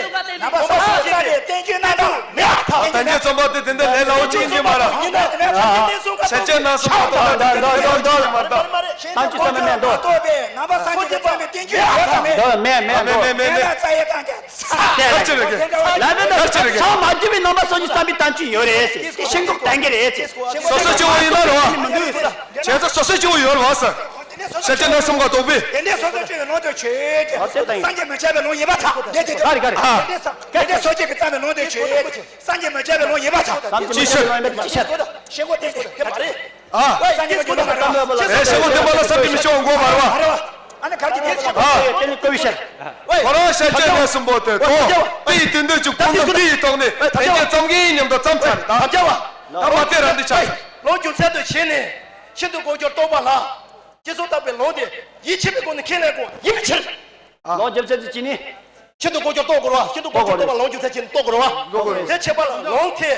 ནང་པ་སངས་རྒྱས་པའི་བསྟན་བཅོས་རྣམ་དག་མེད་པར་ཐལ། ད་ལྟ་ཉིད་ཚོམ་པ་དེ་དེ་འདྲ་ལས་སླ་བོ་ཅིག་ཡིན་གྱི་མ་རེད། ཡིན་ན་དེ་ནས་ཚང་གི་བསྟན་སྲུང་ག་ཤེས་བྱ་ན་སོ་མ་གཏོགས་མ་གཏོགས་མ་གཏོགས། ཤིན་ཏུ་ལྐོག་གྱུར་མ་གཏོགས་པའི་ནང་པ་སངས་རྒྱས་པའི་བསྟན་བཅོས་མེད་པར་ཐལ། མེད་མེད་མེད་མེད་མེད། ཚ་ཡེ་ཏང་ཀྱང་ཚ། ལགས་ཅི་རེད་གི། ལགས་མེད་ད་ལགས་ཅི་རེད་གི། ཚང་མ་རྒྱུད་པའི་ནང་པ་སངས་རྒྱས་བསམ་པའི་བསྟན་བཅོས་ཡོད་རེད་ཟེར། དེ་ཤིན་ཏུ་བསྟན་གྱི་རེད་ཟེར། སོ་སོ་སྐྱེ་བོ་ཡིན་ན་རེད་བ། བྱས་ཙང་སོ་སོའི་སྐྱེ་བོ་ཡོད་རེད་བ་ཟེར། ཤེས་བྱ་ན་སོ་མ་གཏོགས་པའི། དེ་འདྲའི་སོ་སོ་སྐྱེ་བོའི་ལུང་དུ་ཆོས་ཅན། སངས་རྒྱས་མི་ཁྱབ་པའི་ལུང་ཡིན་པར་ཐལ། དེ་དེ་ག་རེ་ག་རེ། དེ་འདྲའི་སོ་སོ་སྐྱེ་བོའི་བསམ་པའི་ལུང་དུ་ཆོས་ཅན། སངས་རྒྱས་མི་ཁྱབ་པའི་ལུང་ཡིན་པར་ཐལ། ཅི་ཕྱིར། ཤེས་གོ་དེ་དེ་མ་རེད། ཨ། སངས་རྒྱས་མི་ཁྱབ་པ་ལ་བསམ་པའི་ལུང་ཡིན་པར་ཐལ། ཨེ། ཤེས་གོ་དེ་མ་ལ་བསམ་གྱིས་མི་ཁྱབ་པ་མགོ་མ་རེད་བ། ཨ་ནི་ག་གི་དེ་ཨ། དེ་ནི་ཀུ་བི་ཤར། ཁོ་རང་ཤེས་བྱ་ན་སོ་མ་གཏོགས་པའི་དོན་དེའི་དོན་དུ་ཅིག་ཕུང་ཁམས་འདི་ཡི་ཐོག་ནས་དེ་ཉིད་ཙམ་གྱི་ཉམས་དང་ཙམ་ཚར་ད། ད་མ་དེ་རང་འདི་ཆགས་སོང་། ལུང་རྒྱུ་མཚན་དུ་བྱས་ནས་ཤིན་ཏུ་ལྐོག་གྱུར་རྟོགས་པ་ལ། ཇི་སྲིད་བརྟག་པའི་ལུང་དེ་ཡིད་ཆེས་པའི་སྒོ་ནས་ཁས་ལེན་དགོས་ཡིན་པའི་ཕྱིར། ལུང་རྒྱུ་མཚན་དུ་བྱས་ནས། ཤིན་ཏུ་ལྐོག་གྱུར་རྟོགས་དགོས་རེད་བ། ཤིན་ཏུ་ལྐོག་གྱུར་རྟོགས་པ་ལུང་རྒྱུ་མཚན་བྱས་ནས་རྟོགས་དགོས་རེད་བ། དེ་བྱེད་པ་ལ་ལུང་དེ་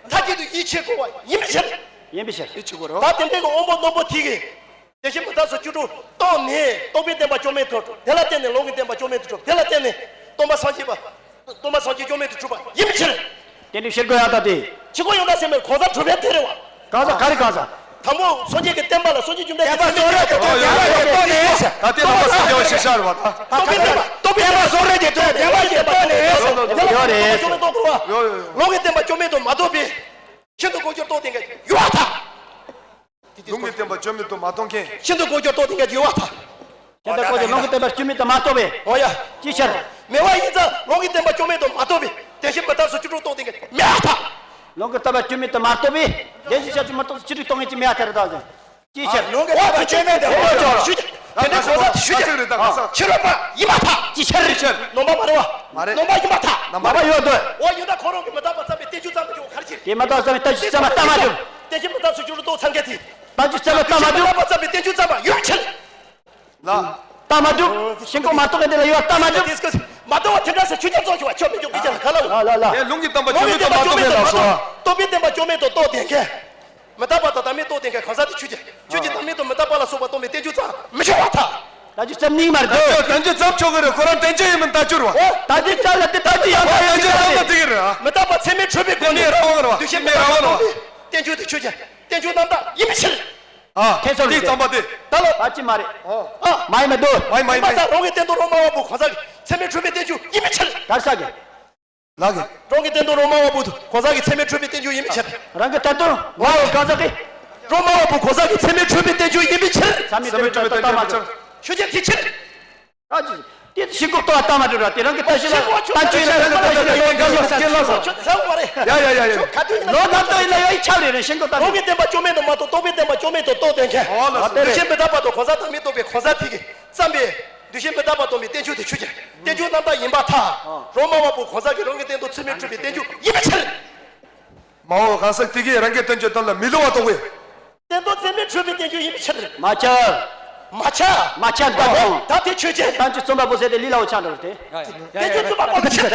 མཐའ་གཅིག་ཏུ་ཡིད་ཆེས་དགོས་པ་ཡིན་པའི་ཕྱིར། ཡིན་པའི་ཕྱིར། ཡིད་ཆེས་དགོས་རེད་བ། ད་དེ་འདྲའི་གི་དབང་པོ་རྣོན་པོ་དེ་གིས། དེ་བཞིན་མི་རྟག་སོགས་བཅུ་དྲུག་རྟོགས་ནས་རྟོག་པའི་བདེན་པ་བཅོམ་མེད་དུ་གྲུབ། དེ་ལ་བརྟེན་ནས་ལུང་གི་བདེན་པ་བཅོམ་མེད་དུ་གྲུབ། དེ་ལ་བརྟེན་ནས་སྟོང་པ་སངས་རྒྱས་པ། སྟོང་པ་སངས་རྒྱས་བཅོམ་མེད་དུ་གྲུབ་པ་ཡིན་པའི་ཕྱིར། དེ་འདྲའི་ཕྱིར་དགོས་ཡ་ད་དེ། ཕྱིར་དགོས་ཡོང་ད་ཟེར་མེད་གང་ཟག་གྲུབ་པའི་དེ་རེད་བ། གང་ཟག་ག་རེ་གང་ཟག་དང་པོ་སངས་རྒྱས་ཀྱི་བསྟན་པ་ལ་སངས་རྒྱས་བཅོམ་ལྡན་འདས་ཀྱི་བསྟན་པ་སོགས་རེད་དེ་ཡོད་རེད་ཟེར། ད་དེ་ལ་མ་སངས་རྒྱས་པ་ཞིག་ཤར་བ་ད། རྟོག་པའི་བསྟན་པ་རྟོག་པའི་བསྟན་པ་སོགས་རེད་དེ་ཡོད་རེད་ཟེར། ཡོད་ཡོད་རེད་ཟེར། ལུང་གི་བསྟན་པ་བཅོམ་མེད་དུ་མ་རྟོགས་པའི། ཤིན་ཏུ་ལྐོག་གྱུར་རྟོགས་ལྡན་གྱི་ཡུལ་བ་དང་། ལུང་གི་བསྟན་པ་བཅོམ་མེད་དུ་མ་རྟོགས་མཁན། ཤིན་ཏུ་ལྐོག་གྱུར་རྟོགས་ལྡན་གྱི་ཡུལ་བ་དང་། ཤིན་ཏུ་ལྐོག་གྱུར་ལུང་གི་བསྟན་པ་བཅོམ་མེད་དུ་མ་རྟོགས་པའི། འོ་ཡ། ཅིའི་ཕྱིར། མེད་པ་ཡིན་ཙང་ལུང་གི་བསྟན་པ་བཅོམ་མེད་དུ་མ་རྟོགས་པའི། དེ་བཞིན་མི་རྟག་སོགས་བཅུ་དྲུག་རྟོགས་ལྡན་གྱི་མེད་པར་ཐལ། ལུང་གི་བསྟན་པ་བཅོམ་མེད་དུ་མ་རྟོགས་པའི། དེ་བཞིན་གཤེགས་བཅུ་མི་རྟག་སོགས་བཅུ་དྲུག་རྟོགས་མཁན་གྱི་མེད་པར་ཐལ་རེད་ད། ཅིའི་ཕྱིར། ལུང་གི་བསྟན་པ་བཅོམ་མེད་དུ་མ་རྟོགས་པའི། དེ་འདྲའི་གང་ཟག་ཞུ་རྒྱུ། གང་ཟག་རེད་ད་གང་ཟག་ཕྱི་རོལ་པ་ཡིན་པར་ཐལ། ཅིའི་ཕྱིར། ཅིའི་ཕྱིར། ནང་པ་མ་རེད་བ། མ་རེད། ནང་པ་ཡིན་པར་ཐལ། ནང་པ་ཡོད་དོ། འོ་ཡིན་ད་ཁོ་རང་གི་མི་རྟག་པ་བརྩམས་པའི་བསྟན་བཅོས་བརྩམས་པ་ཅིག་ག་རེ་བྱེད། དེ་མི་རྟག་བརྩམས་པའི་བསྟན་བཅོས་བརྩམས་པ་ལྟ་མ་གྲུབ། དེ་བཞིན་མི་རྟག་སོགས་བཅུ་དྲུག་རྟོགས་ཚར་མཁན་དེ། བསྟན་བཅོས་བརྩམས་པ་ལྟ་མ་གྲུབ། བརྩམས་པའི་བསྟན་བཅོས་བརྩམས་པ་ཡོད་ཕྱིར། ལ། ལྟ་མ་གྲུབ། ཤིན་ཏུ་མ་རྟོགས་པའི་འདི་ལ་ཡོད་ལྟ་མ་གྲུབ། དེ་སྐབས་མ་རྟོགས་པ་དེ་འདྲ་ཟེར་ཆོས་ཅན་རྫོགས་ཆོག་པ་ཆོས་མི་འཇོག་གི་ཅན་ལ་ག་ལ། ལ་ལ་ལ། ཡ་ལུང་གི་བསྟན་པ་བཅོམ་མེད་དུ་མ་རྟོགས་པའི་ལ་སོ། རྟོག་པའི་བསྟན་པ་བཅོམ་མེད་དུ་རྟོགས་ལྡན་མཁན། མི་རྟག་པ་དང་བདག་མེད་རྟོགས་ལྡན་མཁན་གང་ཟག་དེ་ཆོས་ཅན། ཆོས་ཅན་བདག་མེད་དང་མི་རྟག་པ་ལ་སོགས་པ་སྟོན་པའི་བསྟན་བཅོས་ཙམ་མི་ཆོག་པར་ཐལ། ད་ཅི་ཙམ་ཉིད་མ་རེད། ད་ཅི་ཙམ་ཆོག་གི་རེད། ཁོ་རང་བསྟན་བཅོས་ཡིན་མིན་ལྟ་རྒྱུ་རེད་བ། ད་ཅི་ཙམ་ལ་དེ་ད་ཅི་ཡང་ད་ཅི་ཙམ་ལ་དེ་གི་རེད། མི་རྟག་པ་ཚད་མས་འཁྲུལ་པའི་སྒོ་ནས་རང་དབང་རེད་བ། འདུ་ཤེས་མེད་རང་དབང་རེད་བ། བསྟན་བཅོས་དེ་ཆོས་ཅན། བསྟན་བཅོས་རྣམ་དག་ཡིན་པའི་ཕྱིར། ཨ། ཁྱེད་ཚོར་དེ་རེད། ཙམ་པ་དེ། ད་ལོ། ད་ཅི་མ་རེད། ཨ། མ་ཡིན་མ་འདུག་མ་ཡིན་མ་ཡིན་མ་ཡིན། ད་རང་གི་བསྟན་དོན་རོ་མ་བ་བུ་གང་ཟག་གི་ཚད་མས་འཁྲུལ་པའི་བསྟན་བཅོས་ཡིན་པའི་ཕྱིར། གར་ས་གི། ལགས་ཀྱི། རང་གི་བསྟན་དོན་རོ་མ་བ་བུ་གང་ཟག་གི་ཚད་མས་འཁྲུལ་པའི་བསྟན་བཅོས་ཡིན་པའི་ཕྱིར། རང་གི་བསྟན་དོན་ངོ་བོ་གང་ཟག་གི། རོ་མ་བ་བུ་གང་ཟག་གི་ཚད་མས་འཁྲུལ་པའི་བསྟན་བཅོས་ཡིན་པའི་ཕྱིར། ཚད་མས་འཁྲུལ་པའི་བསྟན་བཅོས་ཡིན་པའི་ཕྱིར། ཆོས་ཅན་དེའི་ཕྱིར། ཨ་ཙི། དེ་ཤིན་ཏུ་ལྟ་བ་ལྟ་མ་གྲུབ་ར་དེ་རང་གི་ལྟ་ཞིག་ལ་ལྟ་ཅི་ཡིན་ན་རང་གི་ལྟ་ཞིག་ལ་ཡོད་ཀྱང་ལོ་སྐྱེ་ལ་སོ། ཡ་ཡ་ཡ་ཡ། ལོ་ནམ་ལྟ་ཡིན་ན་ཡོད་ཡི་ཆབ་རེ་རེ་ཤིན་ཏུ་ལྟ། རང་གི་བསྟན་པ་བཅོམ་མེད་དུ་མ་རྟོགས་རྟོག་པའི་བསྟན་པ་བཅོམ་མེད་དུ་རྟོགས་ལྡན་མཁན། འོ་ལགས་སོ། འདུ་ཤེས་མི་རྟག་པ་དང་གང་ཟག་བདག་མེད་རྟོགས་པའི་གང་ཟག་དེ་གིས་བརྩམས་པའི། འདུ་ཤེས་མི་རྟག་པ་སྟོན་པའི་བསྟན་བཅོས་དེ་ཆོས་ཅན། བསྟན་བཅོས་རྣམ་དག་ཡིན་པར་ཐལ། རོ་མ་བ་བུ་གང་ཟག་གིས་རང་གི་བསྟན་དོན་ཚད་མས་འཁྲུལ་པའི་བསྟན་བཅོས་ཡིན་པའི་ཕྱིར། མ་འོངས་གང་ཟག་དེ་གིས་རང་གི་བསྟན་བཅོས་དོན་ལ་མི་སླུ་བ་རྟོགས་པའི། བསྟན་དོན་ཚད་མས་འཁྲུལ་པའི་བསྟན་བཅོས་ཡིན་པའི་ཕྱིར། མ་ཁྱབ། མ་ཁྱབ། མ་ཁྱབ་ད་དེ། ད་དེ་ཆོས་ཅན། བསྟན་བཅོས་རྩོམ་པ་པོ་ཟེར་ཏེ་ལི་ལ་འོ་ཆགས་འགྲོ་དེ། བསྟན་བཅོས་རྩོམ་པ་པོ་ལ་ཕྱིར།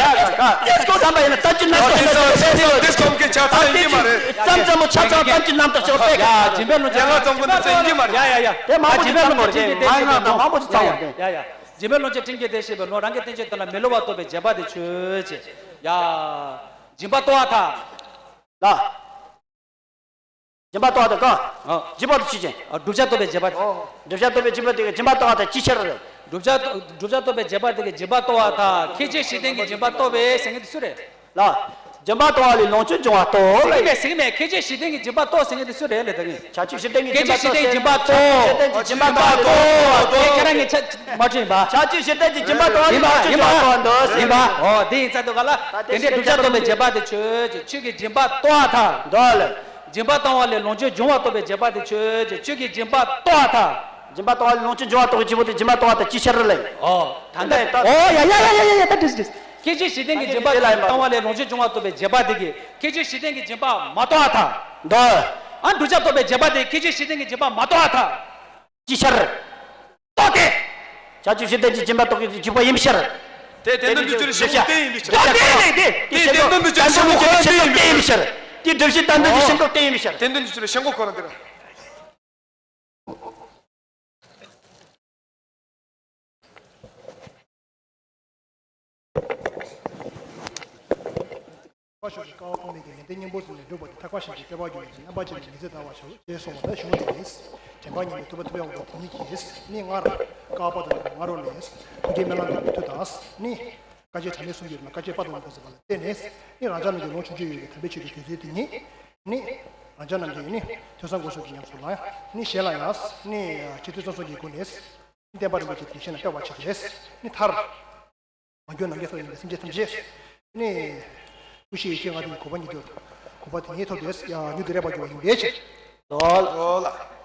དེ་སྐོར་བསམ་པ་ཡིན་ན་བསྟན་བཅོས་རྣམ་དག་ཆགས་འགྲོ་དེ། བསྟན་བཅོས་རྩོམ་མཁན་ཆགས་ཚར་ཡིན་གྱི་མ་རེད། བསྟན་བཅོས་རྩོམ་ཚར་བསྟན་བཅོས་རྣམ་དག་ཆགས་འགྲོ་དེ། ཡ་སྦྱིན་པའི་ལུང་སྦྱིན་པ་རྩོམ་མཁན་དེ་ཚོ་ཡིན་གྱི་མ་རེད། ཡ་ཡ་ཡ། དེ་མང་པོ་ཞིག་བསམ་དགོས་རེད། མང་ང་དང་མང་པོ་ཞིག་ཚང་བ་རེད། ཡ་ཡ། སྦྱིན་པའི་ལུང་ཅན་ཁྲིམས་ཀྱི་སྡེ་ཞེས་པའི་ལུང་རང་གི་བསྟན་བཅོས་དོན་ལ་མི་སླུ་བ་རྟོགས་པའི་རྗེས་དཔག་དེ་ཆོས་ཅན། ཡ། སྦྱིན་པ་རྟོགས་པར་ཐལ། ལ། སྦྱིན་པ་རྟོགས་པ་དང་གང་། ཨ། སྦྱིན་པ་དང་ཆོས་ཅན། ཨ། བསྒྲུབ་བྱ་རྟོགས་པའི་རྗེས་དཔག་དེ། བསྒྲུབ་བྱ་རྟོགས་པའི་རྗེས་དཔག་དེ་སྦྱིན་པ་རྟོགས་པ་དང་ཅིའི་ཕྱིར་རེད། བསྒྲུབ་བྱ་བསྒྲུབ་བྱ་རྟོགས་པའི་རྗེས་དཔག་དེ་གིས་སྦྱིན་པ་རྟོགས་པར་ཐལ། ཁྱད་ཆོས་གཞི་ལྡན་གྱི་སྦྱིན་པ་རྟོགས་པས་ཟེར་མཁན་དེ་སུ་རེད། ལ། སྦྱིན་པ་རྟོགས་པ་ལས་ལོངས་སྤྱོད་འབྱུང་བ་རྟོགས་ལ། ཟེར་གྱི་མེད་ཟེར་གྱི་མེད། ཁྱད་ཆོས་གཞི་ལྡན་གྱི་སྦྱིན་པ་རྟོགས་ཟེར་མཁན་དེ་སུ་རེད་ལ་ད་གིན། ཁྱད་ཆོས་གཞི་ལྡན་གྱི་སྦྱིན་པ་རྟོགས་ཟེར། ཁྱད་ཆོས་གཞི་ལྡན་གྱི་སྦྱིན་པ་རྟོགས། ཁྱད་ཆོས་གཞི་ལྡན་གྱི་སྦྱིན་པ་རྟོགས་ལ། ཁྱེད་རང་གི་ཆ་མ་འཁྲུལ་ཡིན་པ། ཁྱད་ཆོས་གཞི་ལྡན་གྱི་སྦྱིན་པ་རྟོགས་ལ། ཡིན་པ་ཡིན་པ། ཨོ་དེ་ཡིན་ས་འདུག་ག་ལ། དེ་འདྲའི་བསྒྲུབ་བྱ་རྟོགས་པའི་རྗེས་དཔག་དེ་ཆོས་ཅན། ཆོས་ཀྱི་སྦྱིན་པ་རྟོགས་པར་ཐལ། འདོད་ལ། སྦྱིན་པ་བཏང་བ་ལས་ལོངས་སྤྱོད་འབྱུང་བ་རྟོགས་པའི་རྗེས་དཔག་དེ་ཆོས་ཅན། ཆོས་ཀྱི་སྦྱིན་པ་རྟོགས་པར་ཐལ། སྦྱིན་པ་བཏང་བ་ལས་ལོངས་སྤྱོད་འབྱུང་བ་རྟོགས་པའི་སྐྱེས་བུ་དེ་སྦྱིན་པ་རྟོགས་པར་ཐལ་ཅིའི་ཕྱིར་ལ། ཨོ། ད་ལྟ་ད། ཨོ་ཡ་ཡ་ཡ་ཡ་ཡ་ད་དྲིས་དྲིས། ཁྱད་ཆོས་གཞི་ལྡན་གྱི་སྦྱིན་པ་དེ་ལ་ཡིན་པ། བཏང་བ་ལས་ལོངས་སྤྱོད་འབྱུང་བ་རྟོགས་པའི་རྗེས་དཔག་དེ་གིས་ཁྱད་ཆོས་གཞི་ལྡན་གྱི་སྦྱིན་པ་མ་རྟོགས་པར་ཐལ། འདོད། ཨ། བསྒྲུབ་བྱ་རྟོགས་པའི་རྗེས་དཔག་དེ་ཁྱད་ཆོས་གཞི་ལྡན་གྱི་སྦྱིན་པ་མ་རྟོགས་པར་ཐལ། ཅིའི་ཕྱིར། རྟོགས་ཏེ། ཁྱད་ཆོས་གཞི་ལྡན་གྱི་སྦྱིན་པ་རྟོགས་ཀྱི་འཇུག་པ་ཡིན་ཕྱིར། དེ་བསྟན་དོན་བསྡུས་གྲྭའི་ཞེན་ཁོག་བསྟན་ཡིན་པའི་ཕྱིར། ཨོ་དེ་རེད་དེ། དེ་བསྟན་དོན་བསྡུས་གྲྭའི་ཞེན་ཁོག་ཁོ་རང་བསྟན་ཡིན་པའི་ཕྱིར། དེ་བསྒྲུབ་བྱའི་བསྟན་དོན་གྱི་ཞེན་ཁོག་བསྟན་ཡིན་པའི་ཕྱིར། བསྟན་དོན་བསྡུས་གྲྭའི་ཞེན་ཁོག་ཁོ་རང་དེ་རེད། ཕ་ཤོག་གི་ཀ་བ་གོང་མའི་གི་ཡོན་ཏན་སྙིང་པོ་ཟེར་ནས་བསྒྲུབས་པ་དེ་ཐེག་པ་གཞན་དོན་བསྟོད་པ་བརྗོད་ནས་རྣམ་པར་འབྱེད་པའི་མི་ཚེ་དར་བར་ཤོག་ཅེས་གསུངས་པ་ལྟར་གཞུང་འདི་ཡིན། དྲན་པ་ཉིད་ནི་ཐུབ་པ་ཐུབ་པའི་དབང་པོ་དེ་ཉིད་ཀྱིས་ནི་སྔར་ཀ་བ་པ་དང་ང་རོ་ལས་ཐུགས་རྗེའི་སྨོན་ལམ་དང་མི་མཐུན་དང་ནི་དཀའ་སྤྱད་གྲངས་མེད་གསུམ་གྱི་ནང་དཀའ་སྤྱད་དཔག་ཏུ་མེད་པ་ཟེར་བ་ལ་བརྟེན་ནས་ནི་རང་ཅག་རྣམས་ཀྱི་ལོངས་སྤྱོད་ཡོད་པའི་དམ་པའི་ཆོས་ཀྱི་དུས་ཚོད་དེ་ཉིད་ནི་རང་ཅག་རྣམས་ཀྱི་ནི་ཐོས་བསམ་སྒོམ་གསུམ་གྱི་ཉམས་སུ་ལ་ནི་གཞན་ལ་ཡང་ནི་ཆེས་མཐོའི་བསམ་གསུམ་གྱི་སྒོ་ནས་བསྟན་པ་རིན་པོ་ཆེ་དེ་གཞན་ལ་སྤེལ་བར་བྱེད་དེ་ནི་མཐར། མ་གྱུར་ནམ་མཁའི་མཐའ་ཡས་པའི་སེམས་ཅན་ཐམས་ཅད་ནི། ཀུན་ཤེས་ཡེ་ཤེས་ལྔ་ལྡན་གྱི་གོ་འཕང་ཉིད་དུ། གོ་འཕང་དེ་ཉིད་ཐོབ་སྟེ་ཡང་མྱུར་དུ་རེག་པར་འགྱུར་བ་ཡིན་པའི་ཕྱིར། ལོ་ལ།